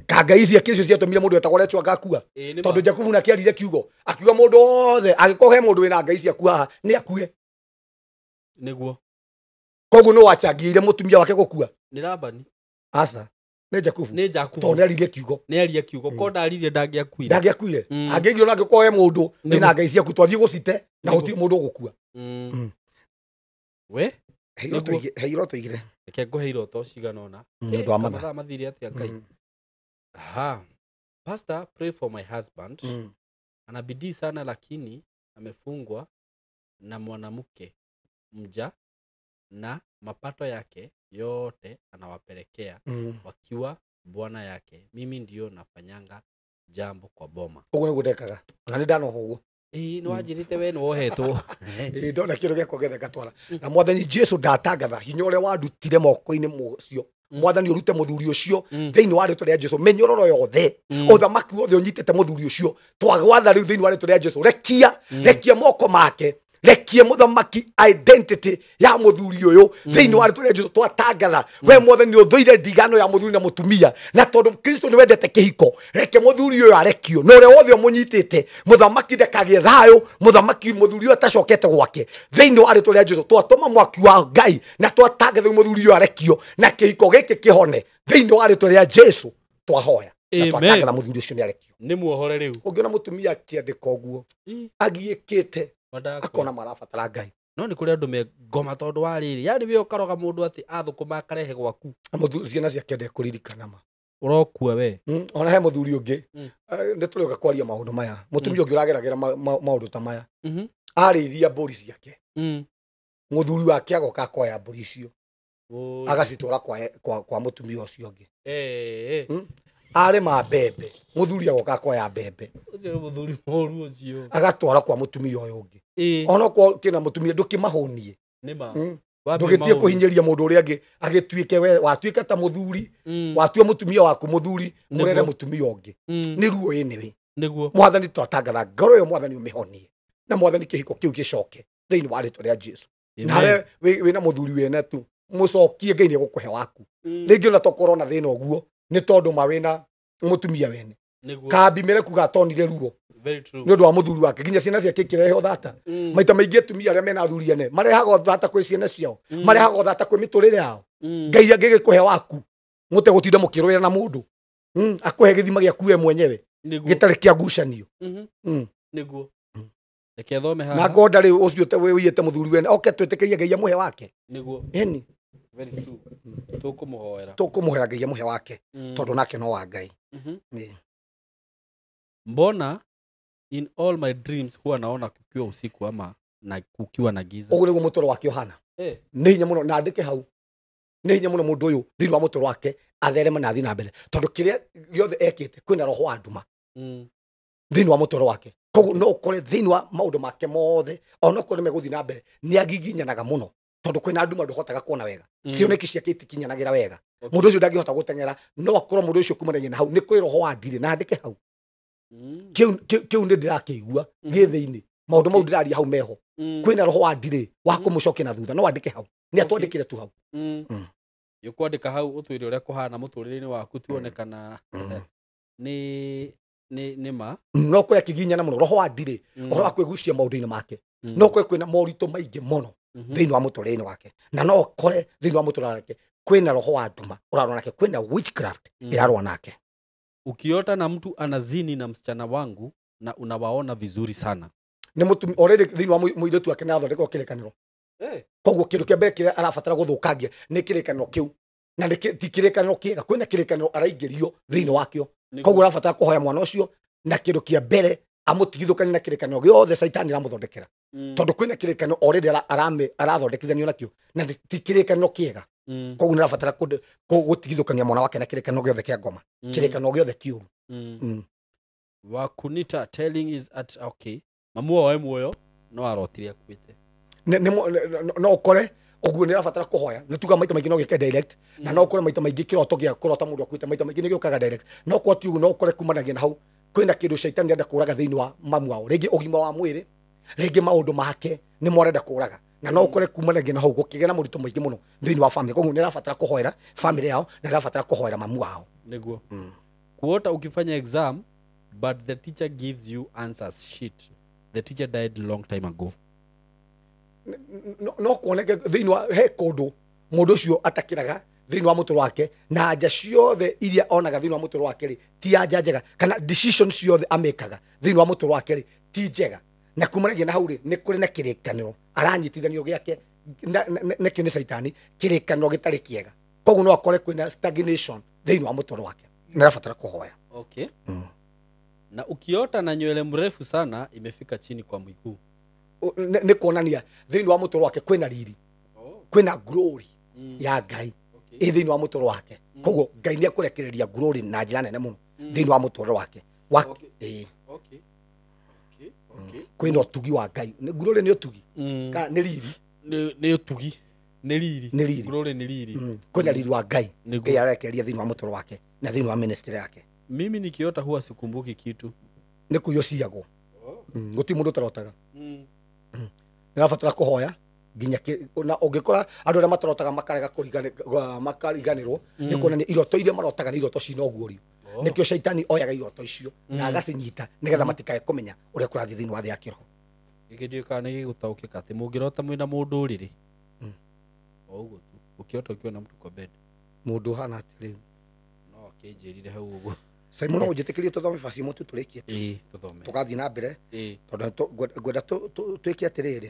ka ngai ici akĩcio ciatũmire mũndũ wetagwo Rachel agakua tondũ Jakubu nake arire kiugo akiuga mũndũ wothe angĩkorwo he mũndũ wĩna ngai ciaku haha nĩ akue nĩguo koguo nĩ wachangĩire mũtumia wake gũkua nĩ Labani aca nĩ Jakubu tondũ nĩ aririe kiugo ko ndaririe ndangĩakuire angĩigire ona angĩkorwo he mũndũ wĩna ngai ciaku twathiĩ gũcite na gũtirĩ mũndũ ũgũkua we he iroto igĩrĩ reke ngũhe iroto cigana ũna nĩ ũndũ wa mathaa mathire atĩa Ngai Aha. Pastor, pray for my husband. Ana bidii sana lakini amefungwa na mwanamke mja na mapato yake yote anawapelekea wakiwa bwana yake. Mimi ndio nafanyanga jambo kwa boma. Ũguo nĩguo ndekaga. Ona nĩ ndanohwo ũguo. Nĩ wanjĩrĩte we nĩ wohetwo. Ndona kĩndũ gĩakwa gĩothe ngatwara. Na Mwathani Jesu ndatangatha hinya ũrĩa wandutire moko-inĩ mocio Mwathani ũrute mũthuri ũcio thĩinĩ wa rĩtwa rĩa Jesu mĩnyororo yothe ũthamaki wothe ũnyitĩte mũthuri ũcio twagwatha rĩu thĩinĩ wa rĩtwa rĩa Jesu rekia moko make Rekie muthamaki identity ya muthuri uyu thiini wa ritwa Jesu twatangatha we mwathani uthuire ndigano ya muthuri na mutumia na tondu Kristo ni wendete kihiko reke muthuri uyu arekio na uria wothe umunyitite muthamaki ndakagie thayo muthamaki muthuri uyu atacokete gwake thiini wa ritwa Jesu twatuma mwaki wa Ngai na twatangatha muthuri uyu arekio na kihiko giki kihone thiini wa ritwa ria Jesu twahoya na twatangatha muthuri ucio ni arekio ni muohore riu ungiona mutumia akiandika uguo agiikite akona marabatara Ngai no ni kuri andu me ngoma tondu wa riri yani we ukaroga mundu ati athukuma akarehe gwaku muthu ciana ciake ndekuririkana ma urokua we ona he muthuri ungi ni turioka kwaria maundu maya mutumia ungi urageragira maundu ta maya arĩithia mbũri ciake muthuri wake agoka akoya mbũri icio agacitwara kwa mutumia ucio ungi arĩma mbembe muthuri agoka akoya mbembe ucio muthuri mũru ucio agatwara kwa mutumia uyu ungi ona kwa kina mutumia ndukimahũnie nĩma ndugitie kuhinyiria mundu uria angi agituike we watuika ta muthuri watua mutumia waku muthuri murere mutumia ungi ni ruo anyway niguo mwathani twatangatha ngoro yo mwathani umihonie na mwathani kihiko kiu gicoke thiini wa ritwa ria Jesu nawe wina muthuri wene tu mucokie Ngai ni egukuhe waku ringi ona tokorwo na thina uguo ni tondu ma wina mutumia wene kambi mere kuga atonire ruo ni undu wa muthuri wake nginya ciana ciake ikirehe thata maita maingi atumia aria mena athuri ene marehaga thata kwi ciana ciao marehaga thata kwi miturire yao Ngai angĩgĩkũhe waku mute gutinda mukirwira na mundu akuhe githima giaku we mwenyewe gitari kia ngucanio niguo reke thome haha na ngonda riu ucio wiyite muthuri wene oke twitikirie Ngai amuhe wake niguo eni very true tukumuhoera tukumuhoera Ngai amuhe wake tondu nake no wa Ngai. Mbona in all my dreams huwa naona kukiwa usiku ama na kukiwa na giza uguo niguo mutoro wake uhana ni hinya muno na andike hau ni hinya muno mundu uyu thiini wa mutoro wake athereme na athii na mbere tondu kiria giothe ekite kwina roho wa nduma thiini wa mutoro wake koguo no ukore thiini wa maundu make mothe ona okorwo nimeguthii na mbere ni agiginyanaga muno tondu kwina nduma nduhotaga kuona wega cioneki ciake itikinyanagira wega mundu ucio ndangihota guteng'era no akorwo mundu ucio kumanagia na hau ni kwi roho wa ndiri na andike hau kiu ni ndirakiigua gi thiini maundu mau ndiraria hau meho kwina roho wa ndiri wa kumucokia na thutha no andike hau ni atwandikire tu hau yukwandika hau utwire uria kuhana muturire-ini waku tuone kana ni ma no kwe akiginyana muno roho wa ndiri uhoro wa kwigucia maundu-ini make no kwe kwina moritũ maingi muno thiini wa muturire-ini wake na no kore thiini wa muturire wake kwina roho wa nduma urarwa nake kwina witchcraft irarwa nake. Ukiota na mtu anazini na msichana wangu na unawaona vizuri sana ni mutu already thiini wa muiritu wake na athondeka kirikaniro koguo kindu kia mbere kiria arabatara guthukangia ni kirikaniro kiu na ni ti kirikaniro kiega kwina kirikaniro araingirio thiini wakio koguo arabatara kuhoya mwana ucio na kindu kia mbere amutigithukanie na kirikaniro giothe Caitani aramuthondekera tondu kwina kirikaniro already arathondekithanio nakio na ti kirikaniro kiega koguo nĩarabatara gũtigithũkania mwana wake na kirikaniro giothe kia ngoma kirikaniro giothe kiuru. Wakunita telling is at okay mamu wawe muoyo no arotire akuite no ukore uguo nĩarabatara kũhoya nĩ tuga maita maingĩ no gĩke direct na no ukore maita maingĩ kĩroto gĩa kũrota mũndũ akuĩte maita maingĩ nĩ gĩũkaga direct no kwa ti uguo no ukore kumanagia na hau kwĩna kĩndũ Caitani arenda kũraga thĩinĩ wa mamu wao rĩngĩ ũgima wa mwĩrĩ rĩngĩ maũndũ make nĩ mwarenda kũraga na no ukore kumanagia na hau gũkĩgĩa na moritũ maingĩ mũno thĩinĩ wa family koguo nĩarabatara kũhoera family yao na nĩarabatara kũhoera mamu wao niguo. Kuota ukifanya exam but the teacher gives you answers shit the teacher died long time ago no kuoneke thĩinĩ wa he kũndũ mũndũ ũcio atakĩraga thĩinĩ wa mũtũrũ wake na anja ciothe iria onaga thĩinĩ wa mũtũrũ wake rĩ ti anja njega kana decision ciothe amĩkaga thĩinĩ wa mũtũrũ wake rĩ ti njega na kumanagia na hau rĩ nĩ kũrĩ na kĩrĩkanĩro aranyitithanio gĩake nakĩo nĩ Caitani kĩrĩkanĩro gĩtarĩ kĩega koguo no akore kwĩna stagnation thĩinĩ wa mũtũrũ wake na arabatara kũhoya. Okay. Na ukiota na nywele mrefu sana imefika chini kwa miguu nĩ kuonania thĩinĩ wa mũtũrũ wake kwĩna riri kwĩna glory ya Ngai ĩ thĩinĩ wa mũtũrũ wake koguo Ngai nĩ ekũrekereria glory na njĩra nene mũno thĩinĩ wa mũtũrũ wake kwĩna ũtugi wa Ngai glory nĩ ũtugi kana nĩ riri nĩ ũtugi nĩ riri nĩ riri glory nĩ riri kwĩna riri wa Ngai Ngai arekereria thĩinĩ wa mũtũrũ wake na thĩinĩ wa ministry yake. Mimi nikiota huwa sikumbuki kitu nĩ kũiywo ciagwo gũtirĩ mũndũ ũtarotaga. Nĩrabatara kũhoya nginya na ũngĩkora andũ arĩa matarotaga makarega makariganĩrwo nĩ kuonania iroto iria marotaga nĩ iroto cina ũguũrio. Nĩkĩo caitani oyaga iroto icio na agacinyita nĩgetha matikae kũmenya ũrĩa kũrathiĩ thĩinĩ wa thĩ ya kĩroho. Gĩkĩ ndiũĩ kana nĩ gĩgũtaũkĩka atĩ mũngĩrota mwĩna mũndũ ũrĩrĩ o ũguo tu ũkĩota ũkiona mtu kwa bed Mũndũ ũhana atĩrĩ no akĩnjĩrire hau ũguo. Simon no ũnjĩtĩkĩrie tũthome baci ĩmwe tu tũrĩkie Ĩĩ tũthome. Tũgathiĩ na mbere tondũ ngwenda twĩke atĩrĩrĩ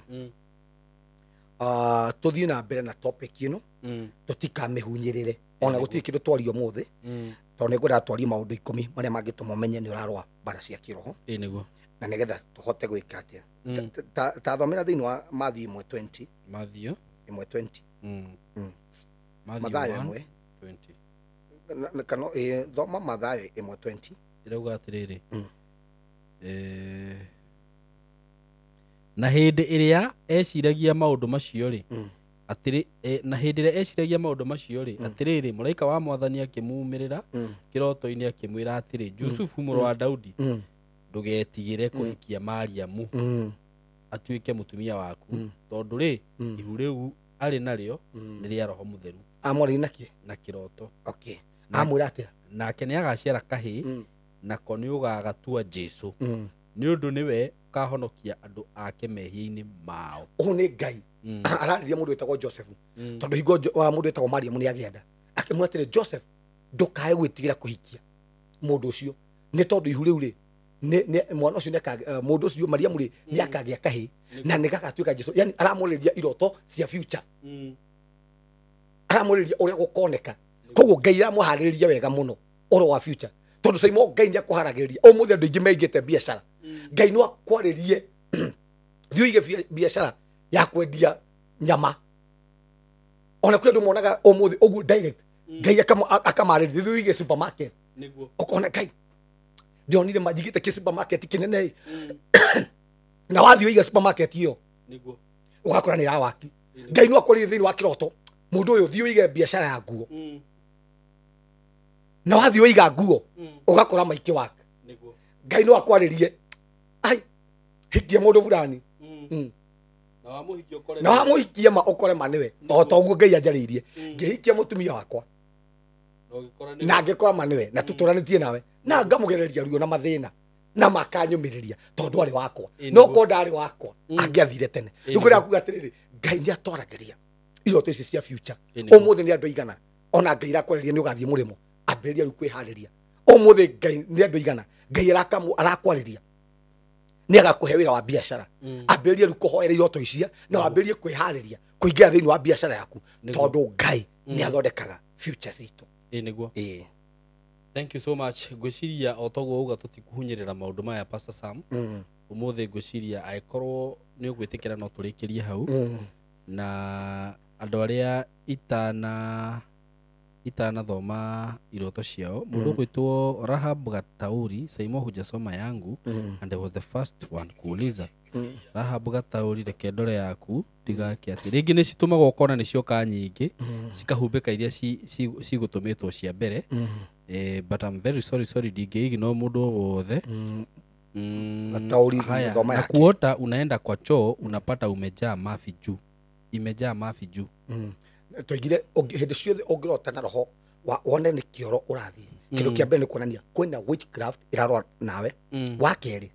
tũthiĩ na mbere na topic ĩno tũtikamĩhunyĩrĩre ona gũtirĩ kĩndũ twaria ũmũthĩ tondũ nĩngwenda twarie maũndũ 10 marĩa mangĩtũma ũmenye nĩ ũrarũa mbara cia kĩroho Ĩĩ nĩguo. na nĩgetha tũhote gwĩka atĩa. Ta thomera thĩinĩ wa Matthew 1:20. Matthew 1:20. Matthew Mathayo 1:20. 1 kana thoma Mathayo 1:20. Ĩrauga atĩrĩrĩ na hĩndĩ ĩrĩa eciragia maũndũ macio rĩ atĩrĩ na hĩndĩ ĩrĩa eciragia maũndũ macio rĩ atĩrĩrĩ mũraika wa mwathani akĩmumĩrĩra kĩroto-inĩ akĩmwĩra atĩrĩ Jusufu mũrũ wa Daudi ndũgetigĩre kũhikia Mariamu atuĩke mũtumia waku tondũ rĩ ihu rĩu arĩ narĩo nĩ rĩa Roho Mũtheru. Amwarĩrie nakĩ? Na kĩroto. Okay. Amwĩra atĩa? Nake nĩ agaciara kahĩĩ nako nĩ ũgagatua Jesu nĩ ũndũ nĩwe ũkahonokia andũ ake mehia-inĩ mao. Ũyũ nĩ Ngai ararĩria mũndũ wĩtagwo Joseph tondũ hingo wa mũndũ wĩtagwo Mariamu nĩ agĩa nda akĩmwĩra atĩrĩ Joseph ndũkae gwĩtigĩra kũhikia mũndũ ũcio nĩ tondũ ihu rĩu rĩ mwana ũcio mũndũ ũcio Mariamu rĩ nĩ akagĩa kahĩĩ na nĩ gagatuĩka Jesu. Yani aramwarĩria iroto cia future, aramwarĩria ũrĩa gũkoneka. Koguo Ngai aramũharĩrĩria wega mũno ũhoro wa future tondũ Simon Ngai nĩ akũharagĩrĩria. Ũmũthĩ andũ aingĩ maigĩte biacara Ngai no akwarĩrie thiĩ ũige biacara ya kwendia nyama ona kwĩ andũ monaga ũmũthĩ ũguo direct Ngai akamarĩria thiĩ ũige supermarket nĩguo ũkona Ngai ndionire majigĩte kĩ supermarket kĩnene na wathiĩ ũige supermarket ĩyo nĩguo ũgakora nĩ yawaki. Ngai no akwarĩrie thĩinĩ wa kĩroto mũndũ ũyũ thiĩ ũige biacara ya nguo na wathiĩ ũiga nguo ũgakora maingĩ wake. Nĩguo Ngai no akwarĩrie ai hikia mũndũ fulani na wamũhikia ũkore na wamũhikia ma ũkore ma nĩwe o ta ũguo Ngai anjarĩirie ngĩhikia mũtumia wakwa na ngĩkora ma nĩwe na tũtũranĩtie nawe na ngamũgereria ruo na mathĩna na makanyũmĩrĩria tondũ arĩ wakwa no ko ndarĩ wakwa angĩathire tene. Rĩu kũrĩa kuga atĩrĩrĩ Ngai nĩ atwaragĩria iroto ici cia future. Ũmũthĩ nĩ andũ aigana ona Ngai arakwarĩria nĩ ũgathiĩ mũrĩmo ambĩrĩria rĩu kwĩharĩria. Ũmũthĩ Ngai nĩ andũ aigana Ngai arakwarĩria nĩ agakũhe wĩra wa biacara ambĩrĩria rĩu kũhoera iroto icia na wambĩrĩrie kwĩharĩria kũingĩra thĩinĩ wa biacara yaku tondũ Ngai nĩ athondekaga future citũ. Ĩĩ nĩguo. Thank you so much. Ngwĩciria o toguo uga tũtikuhunyĩrĩra maũndũ maya Pastor Sam. Ũmũthĩ ngwĩciria angĩkorwo nĩ ũgwĩtĩkĩra no tũrĩkĩrie hau na andũ arĩa itanathoma iroto ciao mũndũ ũgwĩtwo Rahab Gatauri Saimo hujasoma yangu and I was the first one kuuliza Rahab Gatauri reke ndore yaku ndigake atĩ rĩngĩ nĩ citũmagwo ũkona nĩ cioka nyingĩ cikahumbĩka iria cigũtũmĩtwo cia mbere. But I'm very sorry ndingĩignore mũndũ o wothe. Gatauri Haya, thoma na yake. kuota unaenda kwa choo unapata umejaa mafi juu imejaa mafi juu. Twaigire hĩndĩ ciothe ũngĩrota na roho wone nĩ kĩoro ũrathiĩ kĩndũ kĩa mbere nĩ kuonania kwĩna witchcraft ĩrarũa nawe. Wa kerĩ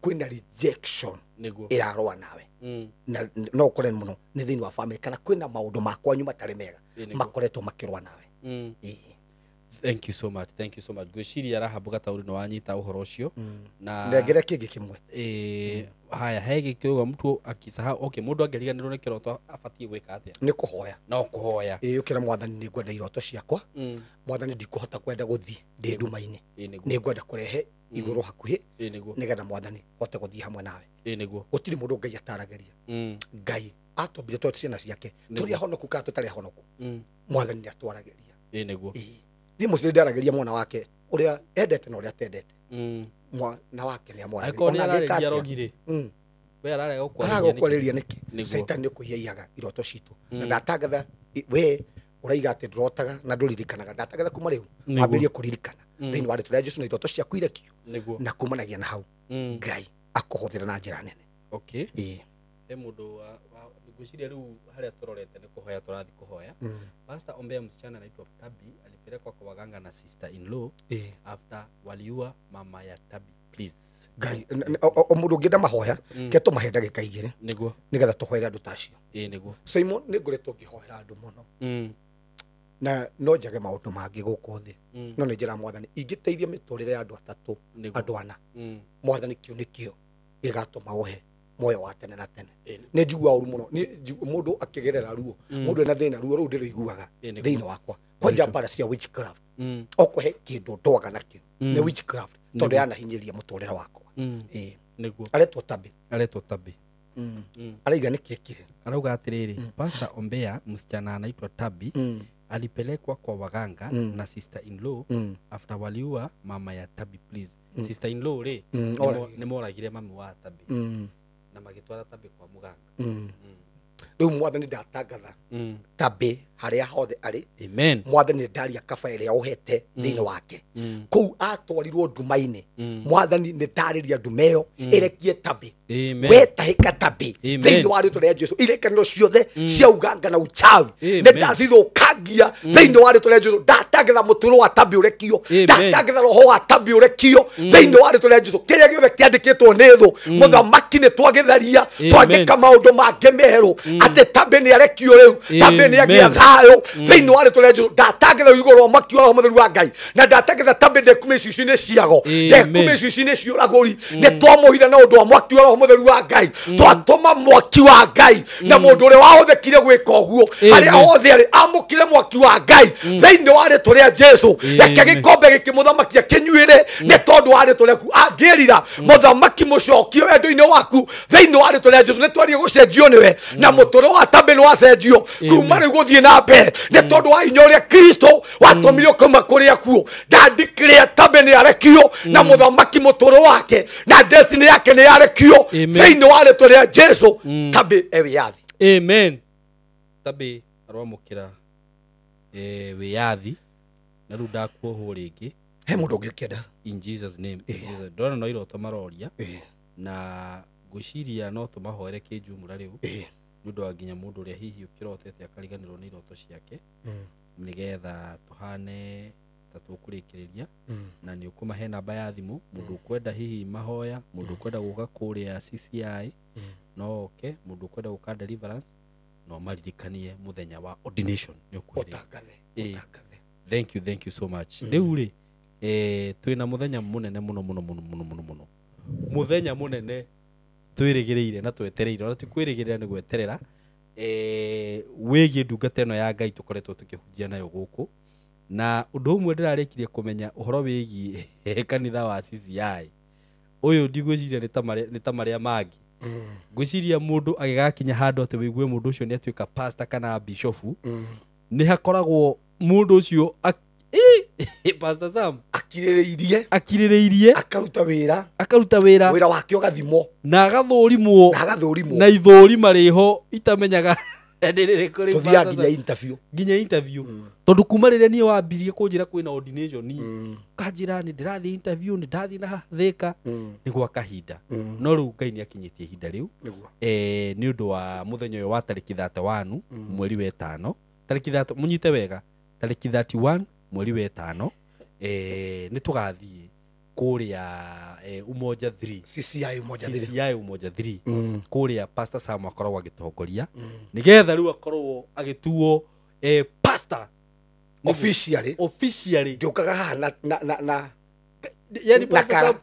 kwĩna rejection nĩguo ĩrarũa nawe na no ũkore mũno nĩ thĩinĩ wa family kana kwĩna maũndũ ma kwanyu matarĩ mega makoretwo makĩrũa nawe. Ĩĩ. Thank you so much, thank you so much. Ngwĩciria Rahab Gatauri nĩ wanyita ũhoro ũcio na Ndengere kĩngĩ kĩmwe. Haya he gĩkĩuga mtu akisahau okay mũndũ angĩriganĩrwo nĩ kĩroto abatiĩ gwĩka atĩa? Nĩ kũhoya. No kũhoya. Ĩĩ ũkĩra mwathani nĩ ngwenda iroto ciakwa mwathani ndikũhota kwenda gũthiĩ ndĩ nduma-inĩ Ĩĩ nĩguo. nĩ ngwenda kũrehe igũrũ hakuhĩ Ĩĩ nĩguo. nĩgetha mwathani hote gũthiĩ hamwe nawe. Ĩĩ nĩguo. Gũtirĩ mũndũ Ngai ataragĩria. Ngai atũmbire tondũ ciana ciake tũrĩ ahonoku kana tũtarĩ ahonoku mwathani nĩ atwaragĩria. Ĩĩ nĩguo. Ĩĩ niĩ mũciĩ ndaragĩria mwana wake ũrĩa endete na ũrĩa atendete mwana wake nĩ amwaragĩria. Angĩkorwo nĩ Ona angĩka ararĩria atĩa? rogi rĩ we ararega araga gũkwarĩria nĩkĩ? gũkwarĩria nĩkĩ? Nĩguo. Caitani nĩ kũiya iroto citũ na ndatangatha we ũraiga atĩ ndũrotaga na ndũririkanaga ndatangatha kuma rĩu Nĩguo. wambĩrĩrie kũririkana thĩinĩ wa rĩtwa rĩa Jesũ na iroto ciaku irekio Nĩguo. na kumanagia na hau Ngai akũhũthĩra na njĩra nene. Okay. Ĩĩ. He mũndũ ngwĩciria rĩu harĩa tũrorete nĩ kũhoya tũrathiĩ kũhoya. Pastor, ombea msichana anaitwa Tabi, alipelekwa kwa waganga na sister in law after waliua mama ya Tabi, please. Ngai, o mũndũ ũngĩenda mahoya, ke tũmahe ndagĩka 2 nĩguo nĩgetha tũhoere andũ ta acio. Ĩĩ nĩguo. Simon, nĩ ngoretwo ngĩhoera andũ mũno na no njage maũndũ mangĩ gũkũ thĩ, no nĩ njĩra mwathani ingĩteithia mĩtũrĩre ya andũ atatũ, andũ ana, mwathani kĩu nĩkĩo gĩgatũma ũhe muoyo wa tene na tene. Nĩ njiguaga ũru mũno mũndũ akĩgerera ruo, mũndũ ena thĩna, ruo rũu ndĩrũiguaga thĩinĩ wakwa, kwanja mbara cia witchcraft, okũhe kĩndũ ndwaga nakĩo nĩ witchcraft, tondũ yanahinyĩria mũtũrĩre wakwa. Nĩguo. Aretwo Tabi. Aretwo Tabi. Araiga nĩkĩ ekire? Arauga atĩrĩrĩ, Pastor, ombea msichana anaitwa Tabi, alipelekwa kwa waganga na sister in law after waliua mama ya Tabi, please. Sister in law rĩ, nĩ moragire mami wa Tabi na magĩtwara Tabi kwa mũganga. Rĩu mwathani ndatangatha Tabi harĩa hothe arĩ. Amen. Mwathani ndaria kaba ĩrĩa ũhete thĩinĩ wake, kũu atwarirwo nduma-inĩ, mwathani nĩ ndarĩria nduma ĩyo ĩrekie Tabi. We tahĩka Tabi thĩinĩ wa rĩtwa rĩa Jesu, irekanĩro ciothe cia uganga na uchawi nĩ ndacithũkangia thĩinĩ wa rĩtwa rĩa Jesu. Ndatangatha mũtũrũ wa Tabi ũrekio, ndatangatha roho wa Tabi ũrekio thĩinĩ wa rĩtwa rĩa Jesu. Kĩrĩa gĩothe kĩandĩkĩtwo nĩ thũ mũthamaki nĩ twagĩtharia, twandĩka maũndũ mangĩ merũ atĩ Tabi nĩ arekio rĩu, Tabi nĩ agĩa thayũ thĩinĩ wa rĩtwa rĩa Jesu. Ndatangatha igũrũ wa mwaki wa Roho Mũtheru wa Ngai, na ndatangatha Tabi ndekume icicio-inĩ ciago, ndekume icicio-inĩ cia ũragũri. Nĩ twamũhitha na ũndũ wa mwaki wa Roho Mũtheru wa Ngai, twatũma mwaki wa Ngai na mũndũ ũrĩa wahũthĩkire gwĩka ũguo harĩa hothe arĩ amũkĩre mwaki wa Ngai thĩinĩ wa rĩtwa rĩa Jesu. Reke gĩkombe gĩkĩ mũthamaki akĩnyuĩre nĩ tondũ wa rĩtwa rĩaku. Angĩrira mũthamaki mũcokie wendo-inĩ waku thĩinĩ wa rĩtwa rĩa Jesu. Nĩ twarie gũcenjio nĩwe na mũtũrĩre wa Tabi nĩ wacenjio kuma rĩu gũthiĩ na mbere nĩ tondũ wa hinya ũrĩa Kristo watũmire ũkauma kũrĩa kuo. Ndandikĩrĩa Tabi nĩ arekio na mũthamaki mũtũrũ wake na destiny yake nĩ yarekio thĩinĩ wa rĩtwa rĩa Jesu. Tabi e wĩyathi. Amen. Tabi arwamũkĩra wĩyathi na rĩu ndakuohwo rĩngĩ. He mũndũ ũngĩ ũkĩenda? In Jesus name. Ndona no iroto maroria na ngwĩciria no tũmahoere kĩnjumũra rĩu nĩ ũndũ wa nginya mũndũ ũrĩa hihi ũkĩrotete akariganĩrwo nĩ iroto ciake, nĩgetha tũhane ta tũkũrĩkĩrĩria. Na nĩ ũkũmahe namba ya thimũ mũndũ ũkwenda hihi mahoya, mũndũ ũkwenda gũka kũrĩa CCI no oke, mũndũ ũkwenda gũka deliverance no maririkanie mũthenya wa ordination nĩ ũkwĩrĩ. Ũtangathe. Thank you, thank you so much. Rĩu rĩ, twĩna mũthenya mũnene mũno mũno mũno mũno mũno mũno, mũthenya mũnene twĩrĩgĩrĩire na twetereire, ona ti kwĩrĩgĩrĩra nĩ gweterera, wĩgiĩ ndungata ĩno ya Ngai tũkoretwo tũkĩhunjia nayo gũkũ. Na ũndũ ũmwe ndĩrarĩkirie kũmenya ũhoro wĩgiĩ kanitha wa CCI ũyũ, ndigwĩciria nĩ ta marĩa mangĩ. Ngwĩciria mũndũ agĩgakinya handũ atĩ wĩigue mũndũ ũcio nĩ atuĩka pastor kana bishofu, nĩ hakoragwo mũndũ ũcio Pastor Sam akirĩrĩirie akaruta wĩra, wĩra wake ũgathimwo na agathũrimwo, na ithũri marĩho itamenyaga tũthiaga nginya interview, tondũ kuma rĩrĩa niĩ wambirie kũnjĩra kwĩna ordination, kanjĩra nĩ ndĩrathiĩ interview, nĩ ndathiĩ na Thĩka, nĩ gwa kahinda. No rĩu Ngai nĩ akinyĩtie ihinda rĩu nĩ ũndũ wa mũthenya ũyũ wa tarĩki 31 mweri wa 5, tarĩki 3, mũnyite wega, tarĩki 31 mweri wa 5, nĩ tũgathiĩ kũrĩa Umoja 3, CCI Umoja 3, CCI Umoja 3, kũrĩa Pastor Sam akoragwo agĩtongoria, nĩgetha rĩu akorwo agĩtuo pastor officially. Ndĩũkaga haha na yani Pastor Sam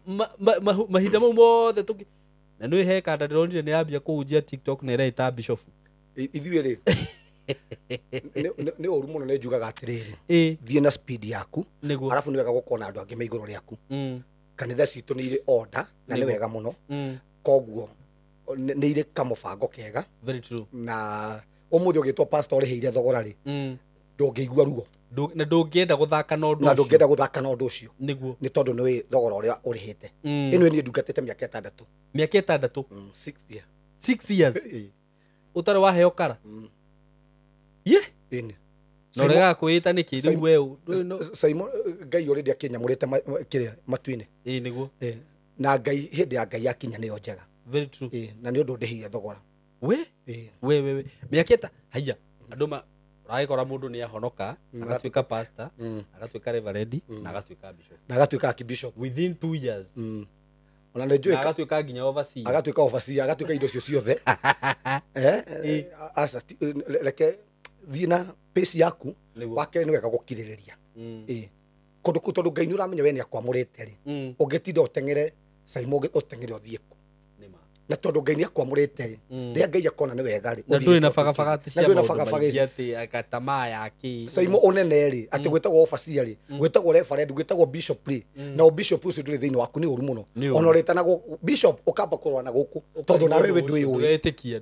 mahinda mau mothe tũngĩ na nĩ he kanda ndĩronire nĩ yambia kũhunjia TikTok na ĩreita bishop. Ithuĩ rĩ nĩ ũru mũno, nĩ njugaga atĩrĩrĩ, thiĩ na speed yaku, arabu nĩ wega gũkorwo na andũ angĩ me igũrũ rĩaku. Kanitha citũ nĩ irĩ order na nĩ wega mũno, koguo nĩ irĩ kamũbango kega. Very true. Na ũmũthĩ ũgĩtwo pastor ũrĩhĩire thogora rĩ, ndũngĩigua ruo na ndũngĩenda gũthaka na ũndũ na ndũngĩenda gũthaka na ũndũ ũcio, nĩguo nĩ tondũ nĩ thogora ũrĩa ũrĩhĩte. Ĩno niĩ ndungatĩte mĩaka 6. Mĩaka 6? 6 years. 6 years ũtarĩ waheo kara? Ye no rega kwĩta nĩkĩ rĩu we Simon, Ngai already akĩnyamũrĩte kĩrĩa matu-inĩ. Ĩĩ nĩguo. Na Ngai hĩndĩ ya Ngai yakinya nĩyo njega. Very true. Na nĩ ũndũ ndĩhĩire thogora. We we we mĩaka ĩta haiya andũ ma ũragĩkora mũndũ nĩ ahonoka agatuĩka pastor, agatuĩka reverend, na agatuĩka bishop, na agatuĩka archbishop within 2 years. Ona nĩ njũĩ agatuĩka nginya overseer, agatuĩka overseer, agatuĩka indo cio ciothe. Aca reke thiĩ na pace yaku. Wa kerĩ nĩ wega gũkirĩrĩria kũndũ kũu, tondũ Ngai nĩ ũramenya we nĩ akwamũrĩte rĩ, ũngĩtinda ũteng'ere Saimo, ũteng'ere ũthiĩ kũ? Na tondũ Ngai nĩ akwamũrĩte rĩ, rĩrĩa Ngai akona nĩ wega rĩ, na ndũrĩ na bagabaga atĩ cia maũndũ maingĩ atĩ agatamaa ya kĩ Saimo ũnene rĩ, atĩ gwĩtagwo overseer rĩ, gwĩtagwo reverend, gwĩtagwo bishop rĩ, na ũbishop ũcio ndũrĩ thĩinĩ waku, nĩ ũru mũno. Ona ũrĩtanagwo bishop ũkamba kũrũa na gũkũ, tondũ nawe we ndwĩyũĩ,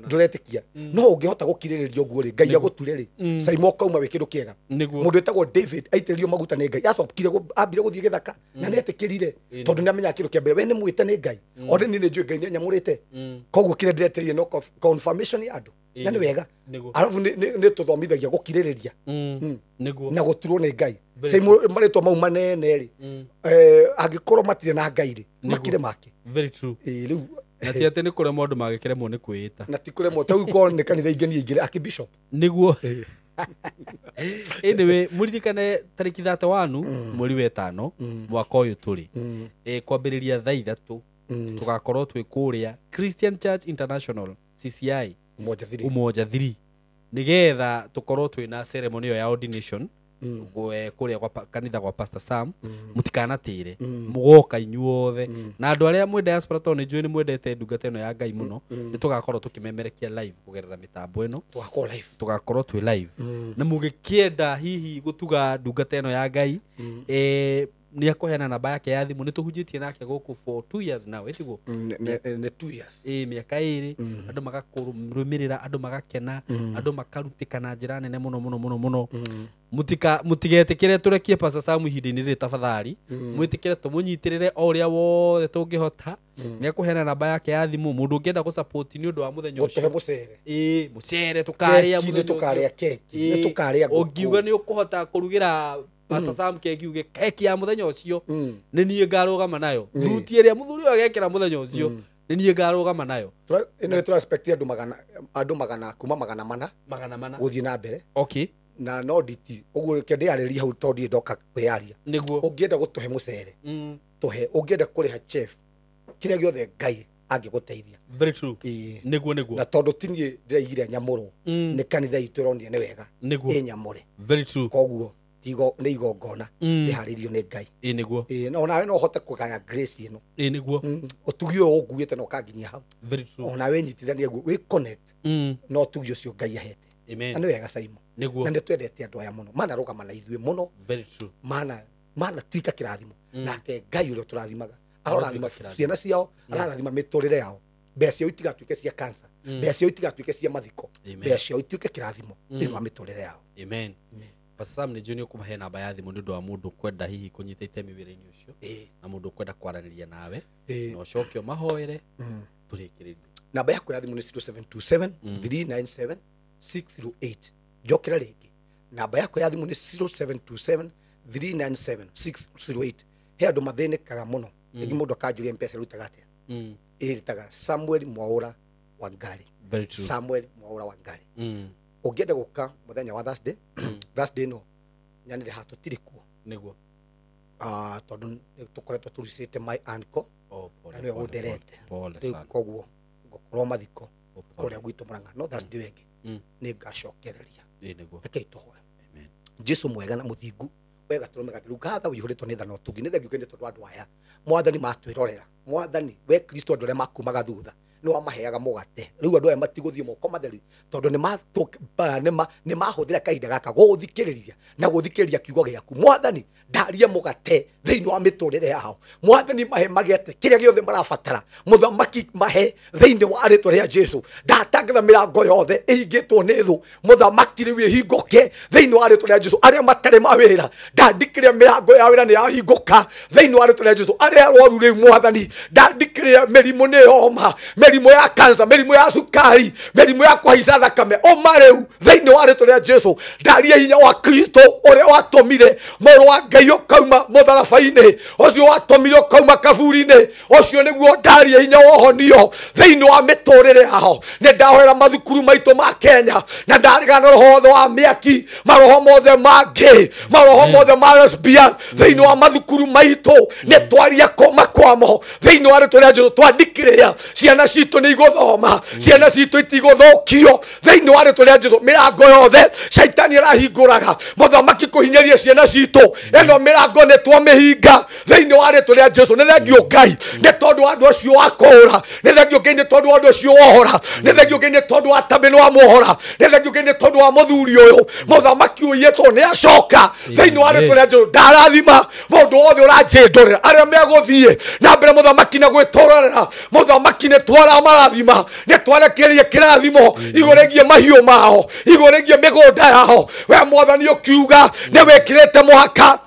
ndũretĩkia. No ũngĩhota gũkirĩrĩria ũguo rĩ, Ngai agũture rĩ, Saimo ũkauma wĩ kĩndũ kĩega. Mũndũ wĩtagwo David aitĩrĩrio maguta nĩ Ngai, acokire ambire gũthiĩ gĩthaka na nĩetĩkĩrire, tondũ nĩamenyaga kĩndũ kĩa mbere we nĩ mwĩte nĩ Ngai. Ona niĩ nĩ njũĩ Ngai nĩ anyamũrĩte, koguo kĩrĩa ndĩretereire no confirmation ya andũ, na nĩ wega. Arabu nĩ tũthomithagia gũkirĩrĩria na gũturwo nĩ Ngai. Saimo marĩtwa mau manene rĩ, angĩkorwo matirĩ na Ngai rĩ, makire make. Very true. Rĩu na ti atĩ nĩ kũremwo andũ magĩkĩremwo nĩ kwĩĩta, na ti kũremwo, ta rĩu korwo nĩ kanitha ingĩ niĩ ingĩrĩ archbishop nĩguo. Anyway, mũririkane tarĩki 31 mweri wa 5 mwaka ũyũ tũrĩ, kwambĩrĩria thaa 3 tũgakorwo twĩ kũrĩa Christian Church International CCI Umoja 3, nĩgetha tũkorwo twĩna ceremony ĩyo ya ordination kũrĩa kwa kanitha gwa Pastor Sam. Mũtikanatĩre, mũgoka inyuothe na andũ arĩa mwĩ diaspora, tondũ nĩ njũĩ nĩ mwendete ndungata ĩno ya Ngai mũno, nĩ tũgakorwo tũkĩmemerekia live kũgerera mĩtambo ĩno, tũgakorwo twĩ live. Na mũgĩkĩenda hihi gũtuga ndungata ĩno ya Ngai, nĩ akũheana namba yake ya thimũ. Nĩ tũhunjĩtie nake gũkũ for 2 years now, ĩtiguo? Nĩ 2 years. Mĩaka 2, andũ magakũrũmĩrĩra, andũ magakena, andũ makarutĩka na njĩra nene mũno mũno mũno mũno. Mũtigetĩkĩre tũrekie Pastor Sam ihinda-inĩ rĩrĩ, tafadhali mwĩtĩkĩre tũmũnyitĩrĩre o ũrĩa wothe tũngĩhota. Nĩ akũheana namba yake ya thimũ, mũndũ ũngĩenda gũsupport nĩ ũndũ wa mũthenya ũcio, mũcere, mũcere tũkarĩa, mũthenya tũkarĩa keki, nĩ tũkarĩa ngũkũ. Ũngiuga nĩ ũkũhota kũrugĩra Pastor Sam keki, uge keki ya mũthenya ũcio nĩ niĩ ngarũgama nayo, thuti ĩrĩa mũthuri ũyũ agekĩra mũthenya ũcio nĩ niĩ ngarũgama nayo. Ĩno tũra expect andũ magana kuma 400 400 gũthiĩ na mbere. Okay. Na no nditi ũguo reke ndĩarĩrie hau, tondũ ndirĩ ndoka kwĩyaria. Nĩguo ũngĩenda gũtũhe mũcere tũhe, ũngĩenda kũrĩha chef, kĩrĩa gĩothe Ngai angĩgũteithia. Very true. Nĩguo nĩguo. Na tondũ ti niĩ ndĩraigire nyamũrwo, nĩ kanitha itũ ĩronire nĩ wega ĩnyamũre. Very true. Koguo nĩ igongona rĩharĩirio nĩ Ngai. Nĩguo. Na onawe no ũhote kũgaya grace ĩno. Nĩguo. Ũtugi ũyũ ũnguĩte na ũkanginyia hau. Very true. Onawe nyitithanie guo wĩ connect na ũtugi ũcio Ngai ahete. Amen. Na nĩ wega Saimo. Nĩguo. Na nĩ twendete andũ aya mũno, manarũgama na ithuĩ mũno. Very true. Mana tuĩka kĩrathimo. Nake Ngai ũrĩa tũrathimaga arorathima ciana ciao, ararathima mĩtũrĩre yao. Mbeca ciao itigatuĩke cia cancer, mbeca ciao itigatuĩke cia mathiko, mbeca ciao ituĩke kĩrathimo thĩinĩ wa mĩtũrĩre yao. Amen. Pastor Sam nĩ njũĩ nĩ ũkũmahe namba ya thimũ nĩ ũndũ wa mũndũ kwenda hihi kũnyita itemi wĩra-inĩ ũcio, na mũndũ ũkwenda kwaranĩria nawe, na ũcoke ũmahoere tũrĩkĩrĩrie. Namba yakwa ya thimũ nĩ 0727 397 608. Njokera rĩngĩ, namba yakwa ya thimũ nĩ 0727 397 608. He andũ mathĩnĩkaga mũno, rĩngĩ mũndũ akanjũria M-Pesa ĩrutaga atĩa. Ĩrutaga Samuel Mwaura Wangari. Very true. Samuel Mwaura Wangari. Ũngĩenda gũka mũthenya wa Thursday, Thursday no nyanĩre haha tũtirĩ kuo. Nĩguo. Tondũ tũkoretwo tũrucĩte my uncle, na nĩwe ũnderete. Rĩu koguo ngũkorwo mathiko kũrĩa gwitũ Murang'a, no Thursday ĩngĩ nĩ ngacokereria. Rekei tũhoe. Jesu mwega na mũthingu, wega tũrũme gatheru ngatha ũihũrĩtwo nĩ tha na ũtugi, nĩ thengiũ nĩ tondũ andũ aya mwathani matwĩrorera, mwathani we Kristo andũ arĩa makumaga thutha nĩ wamaheaga mũgate, rĩu andũ aya matigũthiĩ moko matheru tondũ nĩ mahũthĩra kahinda gaka gũthikĩrĩria na gũthikĩrĩria kiugo gĩaku. Mwathani ndarie mũgate thĩinĩ wa mĩtũrĩre yao, mwathani mahe magĩte kĩrĩa gĩothe marabatara, mũthamaki mahe thĩinĩ wa rĩtwa rĩa Jesu. Ndatangatha mĩrango yothe ĩhingĩtwo nĩ thũ, mũthamaki rĩu ĩhingũke thĩinĩ wa rĩtwa rĩa Jesu. Arĩa matarĩ mawĩra ndandikĩria mĩrango ya wĩra nĩ yahingũka thĩinĩ wa rĩtwa rĩa Jesu. Arĩa arwaru rĩu mwathani ndandikĩria mĩrimũ nĩ yoma, Mĩrimũ ya cancer, mĩrimũ ya cukari, mĩrimũ ya kũhaica thakame, ũma rĩu thĩinĩ wa rĩtwa rĩa Jesu. Ndaria hinya wa Kristo ũrĩa watũmire mũrũ wa Ngai ũkauma mũtharaba-inĩ, ũcio watũmire ũkauma kaburi-inĩ, ũcio nĩguo ndaria hinya wa ũhonio thĩinĩ wa mĩtũrĩre yao. Nĩ ndahoera mathukuru maitũ ma Kenya, na ndaregana na roho wothe wa mĩaki, maroho mothe mangĩ, maroho mothe ma lesbian thĩinĩ wa mathukuru maitũ. Nĩ twaria kũma kwamo thĩinĩ wa rĩtwa rĩa Jesu. Twandikĩrĩa ciana citũ nĩ igũthoma, ciana citũ itigũthũkio thĩinĩ wa rĩtwa rĩa Jesu. Mĩrango yothe caitani arahingũraga mũthamaki kũhinyĩria ciana citũ, ĩno mĩrango nĩ twamĩhinga thĩinĩ wa rĩtwa rĩa Jesu. Nĩ thengio Ngai nĩ tondũ wa andũ acio wakũũra, nĩ thengio Ngai nĩ tondũ wa andũ acio wohora, nĩ thengio Ngai nĩ tondũ wa Tabĩ nĩ wamwohora, nĩ thengio Ngai nĩ tondũ wa mũthuri ũyũ mũthamaki ũiyĩtwo nĩ acoka thĩinĩ wa rĩtwa rĩa Jesu. Ndarathima mũndũ wothe ũranjĩndũrĩra, arĩa megũthiĩ na mbere mũthamaki na gwĩtũrorera mũthamaki, nĩ twaramarathima, nĩ twarekereria kĩrathimo igũrũ rĩgiĩ mahiũ mao, igũrũ rĩgiĩ mĩgũnda yao. We mwathani ũkiuga nĩ wĩkĩrĩte mũhaka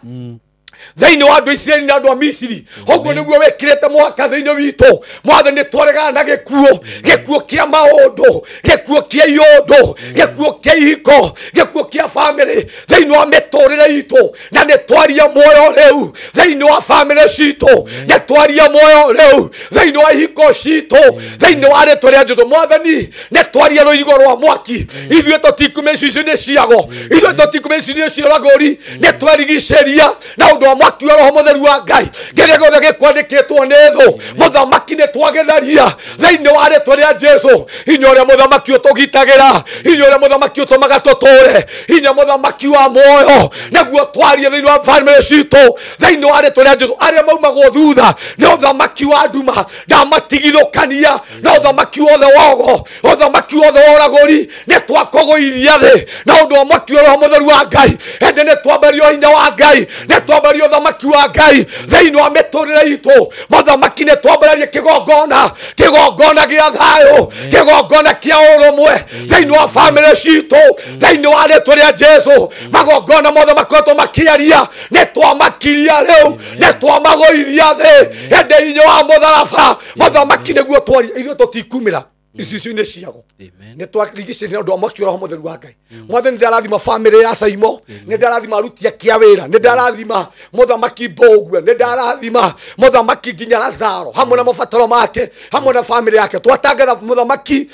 thĩinĩ wa andũ a Isiraeli na andũ a Misiri, ũguo nĩguo wĩkĩrĩte mũhaka thĩinĩ witũ. Mwathani, nĩ twaregana na gĩkuũ, gĩkuũ kĩa maũndũ, gĩkuũ kĩa iũndũ, gĩkuũ kĩa ihiko, gĩkuũ kĩa bamĩrĩ thĩinĩ wa mĩtũrĩre itũ, na nĩ twaria muoyo rĩu thĩinĩ wa bamĩrĩ citũ, nĩ twaria muoyo rĩu thĩinĩ wa ihiko citũ thĩinĩ wa rĩtwa rĩa Jesũ. Mwathani, nĩ twaria rũirigo rwa mwaki, ithuĩ tũtikume icio-inĩ ciago, ithuĩ tũtikume icio-inĩ cia ũragũri, nĩ twerigicĩria na ũndũ wa mwaki wa roho mũtheru wa Ngai. Kĩrĩa gĩothe gĩkwandĩkĩtwo nĩ thũ mũthamaki nĩ twagĩtharia thĩinĩ wa rĩtwa rĩa Jesũ. Hinya ũrĩa mũthamaki ũtũgitagĩra, hinya ũrĩa mũthamaki ũtũmaga tũtũre, hinya mũthamaki wa muoyo nĩguo twarie thĩinĩ wa bamĩrĩ citũ thĩinĩ wa rĩtwa rĩa Jesũ. Arĩa maumagwo thutha nĩ ũthamaki wa nduma ndamatigithũkania na ũthamaki wothe wogo, ũthamaki wothe wa ũragũri, nĩ twakũgũithia thĩ na ũndũ wa mwaki wa roho mũtheru wa Ngai. Ĩndĩ nĩ twambario hinya wa Ngai, nĩ twambario ũthamaki wa Ngai thĩinĩ wa mĩtũrĩre itũ. Mũthamaki, nĩ twambararie kĩgongona, kĩgongona gĩa thayũ, kĩgongona kĩa ũrũmwe thĩinĩ wa bamĩrĩ citũ thĩinĩ wa rĩtwa rĩa Jesũ. Magongona mothe makoretwo makĩaria nĩ twamakiria rĩu, nĩ twamagũithia thĩ. Ĩndĩ hinya wa mũtharaba mũthamaki nĩguo twaria, ithuĩ tũtikumĩra icicio-inĩ ciago. Amen. Nĩ twarigicĩria na ũndũ wa mwaki wa roho mũtheru wa Ngai. Mwathani, nĩ ndarathima bamĩrĩ ya Saimo, nĩ ndarathima aruti a wĩra, nĩ ndarathima mũthamaki Mbũgue, nĩ ndarathima mũthamaki nginya Lazaro hamwe na mabataro make hamwe na bamĩrĩ yake. Twatangatha mũthamaki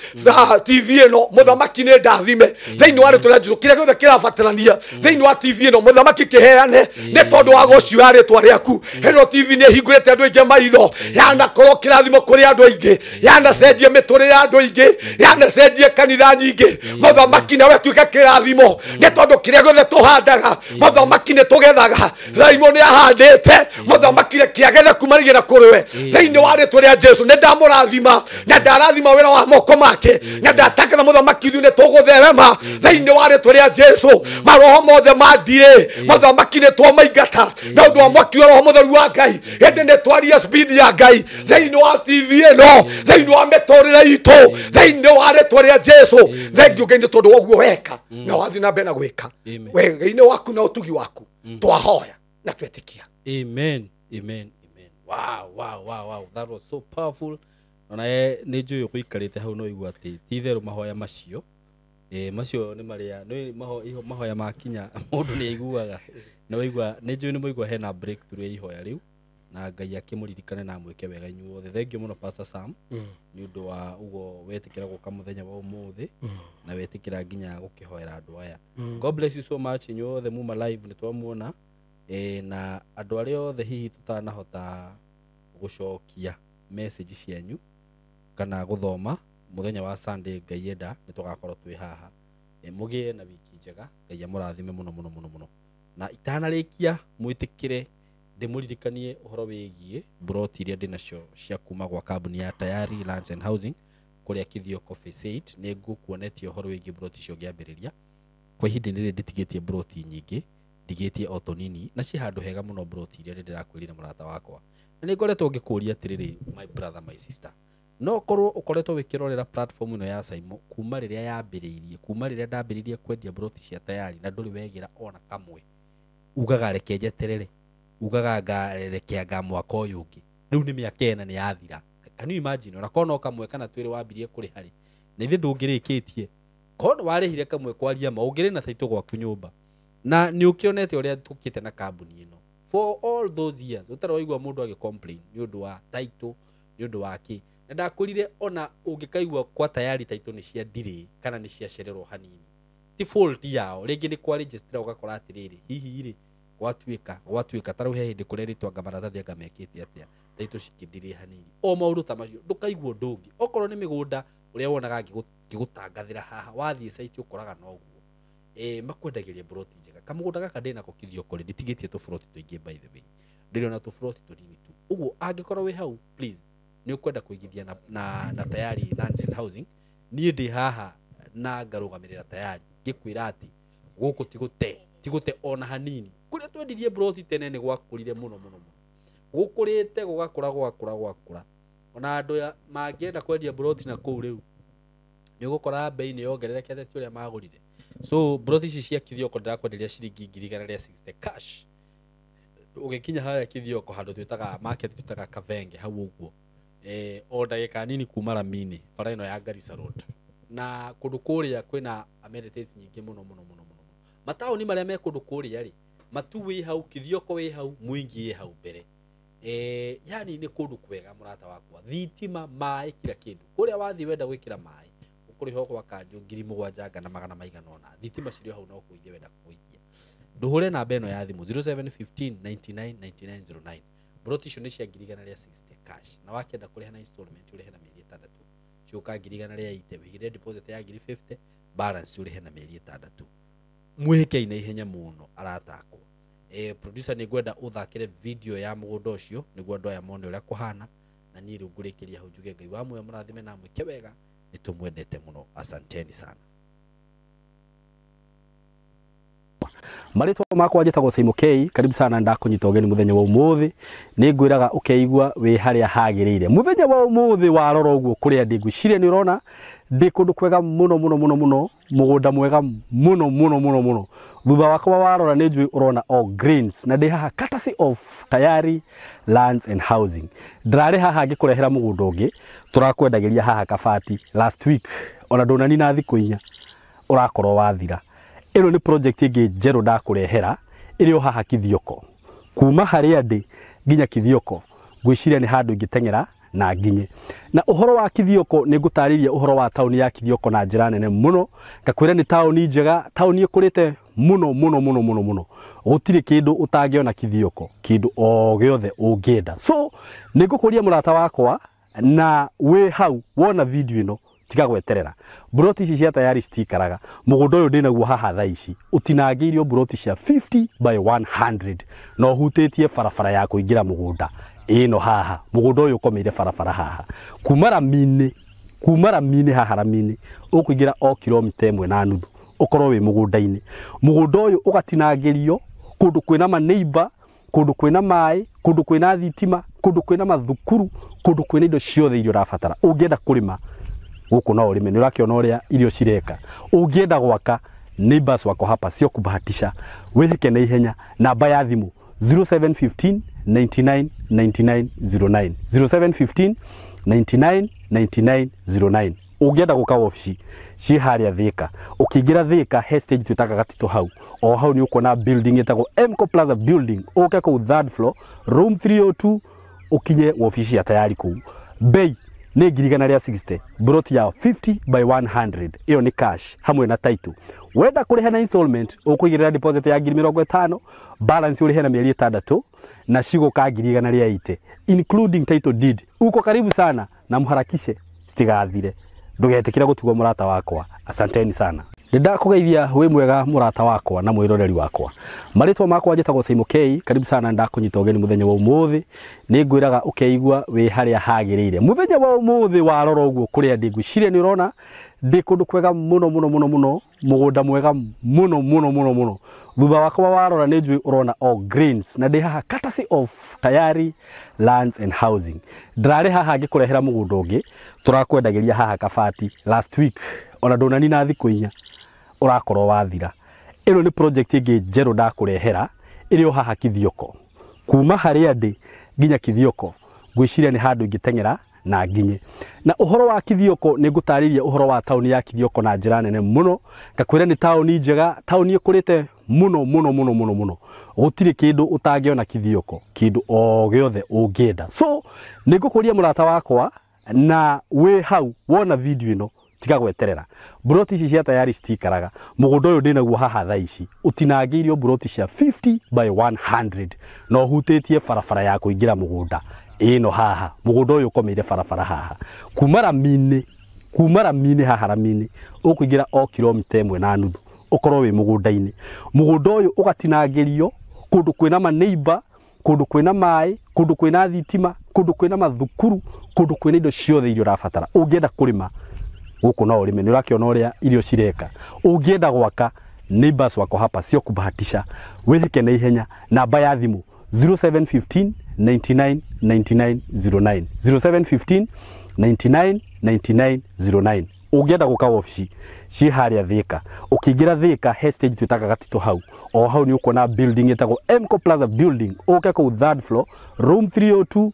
TV ĩno, mũthamaki nĩ ndathime thĩinĩ wa rĩtwa rĩa Jesũ. Kĩrĩa gĩothe kĩrabatarania thĩinĩ wa TV ĩno mũthamaki kĩheane nĩ tondũ wa gũciũra rĩtwa rĩaku. Ĩno TV nĩ ĩhingũrĩte andũ aingĩ maitho, yanakorwo kĩrathimo kũrĩ andũ aingĩ, yanacenjia mĩtũrĩre ya andũ aingĩ, yanacenjia kanitha nyingĩ. Mũthamaki, nawe tuĩka kĩrathimo nĩ tondũ kĩrĩa gĩothe tũhandaga mũthamaki nĩ tũgethaga. Raimo nĩ ahandĩte mũthamaki, reke agethe kumanagia na kũrĩ we thĩinĩ wa rĩtwa rĩa Jesũ. Nĩ ndamũrathima na ndarathima wĩra wa moko make, na ndatangatha mũthamaki ithuĩ nĩ tũgũtherema thĩinĩ wa rĩtwa rĩa Jesũ. Maroho mothe ma ndirĩ mũthamaki nĩ twamaingata na ũndũ wa mwaki wa roho mũtheru wa Ngai. Ĩndĩ nĩ twaria speed ya Ngai thĩinĩ wa TV ĩno, thĩinĩ wa mĩtũrĩre itũ thĩinĩ wa rĩtwa rĩa Jesũ. Thengio Ngai nĩ tondũ wa ũguo weka na wathiĩ na mbere na gwĩka Amen. wega-inĩ waku na ũtugi waku. Twahoya na twetĩkia. Amen. Amen. Amen. Wow, wow, wow, wow. That was so powerful. Ona ye nĩ njũĩ ũgũikarĩte hau no igua atĩ ti itherũ mahoya macio, macio nĩ marĩa nĩ mahoya makinya mũndũ nĩ aiguaga nĩ waigua, nĩ njũĩ nĩ mwaigua hena breakthrough ya ihoya rĩu, na Ngai akĩmũririkane na amwĩke wega inyuothe. Thank you mũno Pastor Sam nĩ ũndũ wa ũguo wetĩkĩra gũka mũthenya wa ũmũthĩ na wetĩkĩra nginya gũkĩhoera andũ aya. God bless you so much inyuothe muma live, nĩ twamuona, na andũ arĩa othe hihi tũtanahota gũcokia message cianyu kana gũthoma, mũthenya wa Sunday Ngai enda nĩ tũgakorwo twĩ haha. Mũgĩe na wiki njega, Ngai amũrathime mũno mũno mũno mũno. Na itanarĩkia, mwĩtĩkĩre ndĩmũririkanie ũhoro wĩgiĩ mburoti iria ndĩnacio cia kuma gwa kambuni ya Tayari Lands and Housing kũrĩa Kithioko Phase 8. Nĩ ngũkuonetie ũhoro wĩgiĩ mburoti icio ngĩambĩrĩria. Kwa ihinda rĩrĩ ndĩtigĩtie mburoti nyingĩ, ndigĩtie o tũnini na ci handũ hega mũno mburoti iria ndĩrakwĩrire mũrata wakwa. Na nĩ ngoretwo ngĩkũria atĩrĩrĩ, my brother, my sister, no korwo ũkoretwo wĩkĩrorera platform ĩno ya Saimo kuma rĩrĩa yambĩrĩirie, kuma rĩrĩa ndambĩrĩirie kwendia mburoti cia Tayari, na ndũrĩ wegĩra ona kamwe, ugaga reke njeterere, ugaga ngareke anga mwaka ũyũ ũngĩ, rĩu nĩ mĩaka 4 nĩ yathira. Can you imagine? Ona korwo no kamwe kana twĩrĩ wambirie kũrĩha rĩ, na ithe ndũngĩrĩkĩtie, korwo warĩhire kamwe kwaria ma ũngĩrĩ na taitũ gwaku nyũmba. Na nĩ ũkĩonete ũrĩa tũkĩte na kambuni ĩno for all those years, ũtarĩ waigua mũndũ agĩ complain nĩ ũndũ wa title, nĩ ũndũ wa kĩ. Na ndakwĩrire ona ũngĩkaigua kwa Tayari title nĩ cia delay kana nĩ ciacererwo hanini, ti fault yao. Rĩngĩ nĩ kwa registrar, ũgakora atĩrĩrĩ, hihi rĩ gwatuĩka ta rĩu he hĩndĩ kũrerĩtwo anga maratathi anga mekĩte atĩa, title cikĩndirĩ hanini, o maũndũ ta macio. Ndũkaigua ũndũ ũngĩ. Okorwo nĩ mĩgũnda ũrĩa wonaga ngĩgũtangathĩra haha, wathiĩ site ũkoraga noguo. Makwendagĩria broti njega. Kamũgũnda gaka ndĩnako Kithioko rĩ, nditigĩtie tũburoti tũingĩ, by the way, ndĩrĩ ona tũburoti tũnini tu. Ũguo angĩkorwo wĩ hau, please, nĩ ũkwenda kũigithia na Tayari Lands and Housing, niĩ ndĩ haha na ngarũgamĩrĩra Tayari ngĩkwĩra atĩ gũkũ ti gũte ona hanini. Kũrĩa twendirie broti tene nĩ gwakũrire mũno mũno mũno, gũkũrĩte gũgakũra gũgakũra gũgakũra. Ona andũ mangĩenda kwendia broti na kũu rĩu nĩ ũgũkora bei nĩ yongererekete, ti ũrĩa magũrire. So broti ici cia Kithioko ndĩrakwenderia ciringi 160,000 cash. Ũgĩkinya harĩa Kithioko, handũ twĩtaga market, twĩtaga Kavenge hau ũguo, o ndagĩka nini kuma rami-inĩ bara ĩno ya Garissa Road. Na kũndũ kũrĩa kwĩna amenities nyingĩ mũno mũno mũno mũno. Mataũni marĩa me kũndũ kũrĩa rĩ, Matu wĩ hau, Kithioko wĩ hau, Mwingi wĩ hau mbere. Yani nĩ kũndũ kwega, mũrata wakwa. Thitima, maĩ, kila kĩndũ. Kũrĩa wathiĩ wenda gwĩkĩra maĩ ũkũrĩhwo gwa kanjũ 7,000 na magana maigana ũna. Thitima cirĩ o hau, no kũigia wenda kũigia. Ndũhũre namba ĩno ya thimũ 0715 99 99 09. Broti icio nĩ cia 160,000 cash, na wakĩenda kũrĩha na installment ũrĩhe na mĩeri 6, ciũka 180,000. Wĩigĩre deposit ya 50,000, balance ũrĩhe na mĩeri 6. Mwĩhĩkei na ihenya mũno, arata akwa. Producer, nĩ ngwenda ũthakĩre video ya mũgũnda ũcio nĩguo andũ aya mone ũrĩa kũhana. Na niĩ rĩu ngũrĩkĩria hau njuge Ngai wa muoyo mũrathime na mwĩke wega. Nĩ tũmwendete mũno, asanteni sana. Marĩtwa makwa njĩtagwo Simon K. Karibu sana, ndakũnyita ũgeni mũthenya wa ũmũthĩ. Nĩ ngwĩraga ũkeigua wĩ harĩa hagĩrĩire. Mũthenya wa ũmũthĩ warora ũguo kũrĩa ndĩ, ngwĩciria nĩ ũrona ndĩ kũndũ kwega mũno mũno mũno mũno, mũgũnda mwega mũno mũno mũno mũno. Thutha wakwa warora nĩ njũĩ ũrona all greens, na ndĩ haha courtesy of Tayari Lands and Housing. Ndĩrarĩ haha ngĩkũrehera mũgũnda ũngĩ tũrakwendagĩria haha Kabati last week, ona ndũnanina thikũ 4 ũrakorwo wathira. Ĩno nĩ project ĩngĩ njerũ ndakũrehera ĩrĩ o haha Kithioko. Kuma harĩa ndĩ nginya Kithioko ngwĩciria nĩ handũ ingĩteng'era na nginye. Na ũhoro wa Kithioko, nĩ ngũtarĩria ũhoro wa taũni ya Kithioko na njĩra nene mũno, ngakwĩra nĩ taũni njega, taũni ĩkũrĩte mũno mũno mũno mũno mũno. Gũtirĩ kĩndũ ũtangĩona Kithioko, kĩndũ o gĩothe ũngĩenda. So nĩ ngũkũria mũrata wakwa, na wĩ hau wona video ĩno, tiga gweterera. Buroti ici cia Tayari citikaraga. Mũgũnda ũyũ ndĩnaguo haha thaa ici ũtinangĩirio buroti cia 50 by 100 na ũhutĩtie barabara ya kũingĩra mũgũnda ĩno haha. Mũgũnda ũyũ ũkomeire barabara haha, kuma rami-inĩ haha, rami-inĩ ũkũingĩra o kilomita 1.5 ũkorwo wĩ mũgũnda-inĩ. Mũgũnda ũyũ ũgatinangĩrio kũndũ kwĩna maneiba, kũndũ kwĩna maĩ, kũndũ kwĩna thitima, kũndũ kwĩna mathukuru, kũndũ kwĩna indo ciothe iria ũrabatara. Ũngĩenda kũrĩma gũkũ no ũrĩme, nĩ ũrakĩona ũrĩa irio cireka. Ũngĩenda gwaka, neighbors wako hapa, sio kubahatisha. Wĩhĩke na ihenya. Namba ya thimũ 0715 99 99 09, 0715 99 99 09. Ũngĩenda gũka wabici ciĩ harĩa Thĩka, ũkĩingĩra Thĩka he stage twĩtaga Gatito, hau o hau nĩ ũkuona building ĩtagwo Mco Plaza building. Ũke kũu third floor, room 302, ũkinye wabici ya Tayari kũu. Bei nĩ 160,000, broti ya 50 by 100. Ĩyo nĩ cash hamwe na title. Wenda kũrĩha na installment, ũkũigĩrĩra deposit ya 50,000, balance ũrĩhe na mĩeri 6, na cigũka 180,000 including title deed. Uko karibu sana na mharakishe citigathire. Ndũgetĩkĩre gũtigwo, mũrata wakwa, asanteni sana. Nĩ ndakũgeithia wĩ mwega, mũrata wakwa na mwĩroreri wakwa. Marĩtwa makwa njĩtagwo Simon K. Karibu sana, ndakũnyita ũgeni mũthenya wa ũmũthĩ. Nĩ ngwĩraga ũkeigua wĩ harĩa hagĩrĩire. Mũthenya wa ũmũthĩ warora ũguo kũrĩa ndĩ, ngwĩciria nĩ ũrona ndĩ kũndũ kwega mũno mũno mũno mũno, mũgũnda mwega mũno mũno mũno mũno. Thutha wakwa warora nĩ njũĩ ũrona all greens, na ndĩ haha courtesy of Tayari Lands and Housing. Ndĩrarĩ haha ngĩkũrehera mũgũnda ũngĩ tũrakwendagĩria haha Kabati last week, ona ndũnanina thikũ 4 ũrakorwo wathira. Ĩno nĩ project ĩngĩ njerũ ndakũrehera ĩrĩ o haha Kithioko. Kuma harĩa ndĩ nginya Kithioko ngwĩciria nĩ handũ ingĩteng'era na nginye. Na ũhoro wa Kithioko nĩ ngũtarĩria ũhoro wa taũni ya Kithioko na njĩra nene mũno, ngakwĩra nĩ taũni njega, taũni ĩkũrĩte mũno mũno mũno mũno mũno. Gũtirĩ kĩndũ ũtangĩona Kithioko, kĩndũ o gĩothe ũngĩenda. So nĩ ngũkũria mũrata wakwa, na wĩ hau wona video ĩno tiga gweterera. Mburoti ici cia Tayari citikaraga. Mũgũnda ũyũ ndĩnaguo haha thaa ici ũtinangĩirio mburoti cia 50 by 100 na ũhutĩtie barabara ya kũingĩra mũgũnda ĩno haha. Mũgũnda ũyũ ũkomeire barabara haha kuma rami-inĩ haha rami-inĩ ũkũingĩra o kilomita 1.5 ũkorwo wĩ mũgũnda-inĩ. Mũgũnda ũyũ ũgatinangĩrio kũndũ kwĩna maneiba, kũndũ kwĩna maĩ, kũndũ kwĩna thitima, kũndũ kwĩna mathukuru, kũndũ kwĩna indo ciothe iria ũrabatara. Ũngĩenda kũrĩma gũkũ no ũrĩme, nĩ ũrakĩona ũrĩa irio cireka. Ũngĩenda gwaka, neighbors wako hapa sio kubahatisha. Wĩhĩke na ihenya. Namba ya thimũ 0715 99 99 09, 0715 99 99 09. Ũngĩenda gũka wabici ciĩ harĩa Thika, ũkĩingĩra Thika he stage twĩtaga Gatitũ hau, o hau nĩ ũkuona building ĩtagwo Mco Plaza building, ũke kũu third floor room 302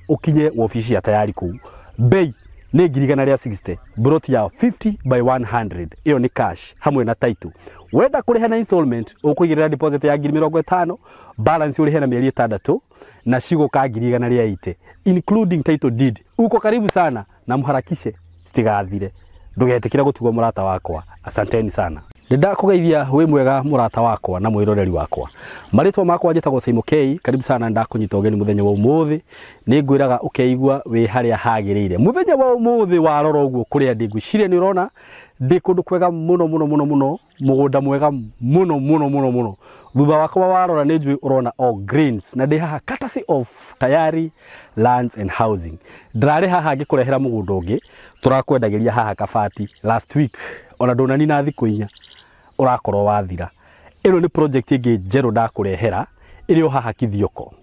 ũkinye wabici ya Tayari kũu. Bei nĩ 160,000, mburoti ya 50 by 100, ĩyo nĩ cash hamwe na title. Wenda kũrĩha na installment ũkũigĩrĩra deposit ya 50,000, balance ũrĩhe na mĩeri 6 na cigũka 180,000 including title deed. Uko karibu sana na mharakishe citigathire. Ndũgetĩkĩre gũtigwo mũrata wakwa. Asanteni sana. Ndakũgeithia wĩ mwega mũrata wakwa na mwĩroreri wakwa. Marĩtwa makwa njĩtagwo Simon K. Karibu sana, ndakũnyita ũgeni mũthenya wa ũmũthĩ. Nĩ ngwĩraga ũkeigua wĩ harĩa hagĩrĩire. Mũthenya wa ũmũthĩ warora ũguo kũrĩa ndĩ, ngwĩciria nĩ ũrona ndĩ kũndũ kwega mũno mũno mũno mũno, mũgũnda mwega mũno mũno mũno mũno. Thutha wakwa warora nĩ njũĩ ũrona all greens, na ndĩ haha courtesy of Tayari Lands and Housing. Ndĩrarĩ haha ngĩkũrehera mũgũnda ũngĩ tũrakwendagĩria haha Kabati last week, ona ndũnanina thikũ 4 ũrakorwo wathira. Ĩno nĩ project ĩngĩ njerũ ndakũrehera ĩrĩ o haha Kithioko.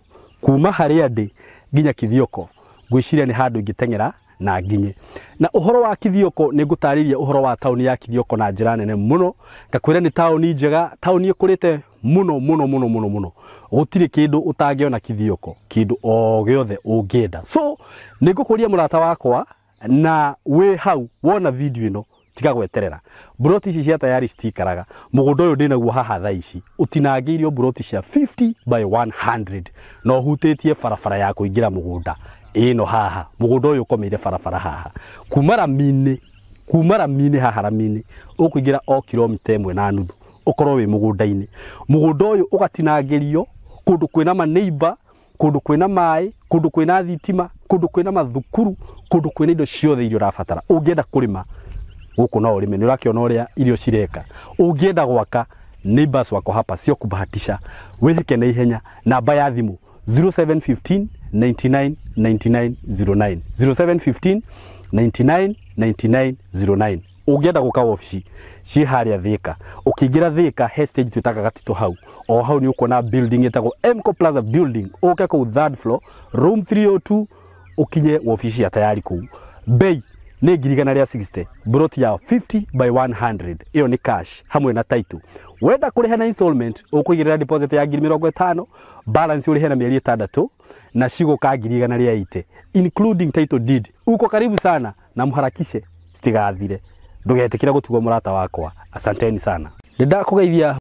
Kuma harĩa ndĩ nginya Kithioko ngwĩciria nĩ handũ ingĩteng'era na nginye. Na ũhoro wa Kithioko nĩ ngũtarĩria ũhoro wa taũni ya Kithioko na njĩra nene mũno, ngakwĩra nĩ taũni njega, taũni ĩkũrĩte mũno mũno mũno mũno mũno. Gũtirĩ kĩndũ ũtangĩona Kithioko, kĩndũ o gĩothe ũngĩenda. So nĩ ngũkũria mũrata wakwa, na wĩ hau wona video ĩno tiga gweterera. Mburoti ici cia Tayari citikaraga. Mũgũnda ũyũ ndĩnaguo haha thaa ici ũtinangĩirio mburoti cia 50 by 100 na ũhutĩtie barabara ya kũingĩra mũgũnda ĩno haha. Mũgũnda ũyũ ũkomeire barabara haha kuma rami-inĩ haha rami-inĩ ũkũingĩra o kilomita 1.5 ũkorwo wĩ mũgũnda-inĩ. Mũgũnda ũyũ ũgatinangĩrio kũndũ kwĩna maneiba, kũndũ kwĩna maĩ, kũndũ kwĩna thitima, kũndũ kwĩna mathukuru, kũndũ kwĩna indo ciothe iria ũrabatara. Ũngĩenda kũrĩma gũkũ no ũrĩme, nĩ ũrakĩona ũrĩa irio cireka. Ũngĩenda gwaka, neighbors wako hapa sio kubahatisha. Wĩhĩke na ihenya. Namba ya thimũ 0715 99 99 09, 0715 99 99 09. Ũngĩenda gũka wabici ciĩ harĩa Thika, ũkĩingĩra Thika he stage twĩtaga Gatitũ hau, o hau nĩ ũkuona building ĩtagwo Mco Plaza building, ũke kũu third floor room 302 ũkinye wabici ya Tayari kũu. Bei nĩ 160,000, mburoti ya 50 by 100, ĩyo nĩ cash hamwe na title. Wenda kũrĩha na installment ũkũigĩrĩra deposit ya 50,000, balance ũrĩhe na mĩeri 6 na cigũka 180,000 including title deed. Uko karibu sana na mharakishe citigathire. Ndũgetĩkĩre gũtigwo mũrata wakwa. Asanteni sana. Ndakũgeithia.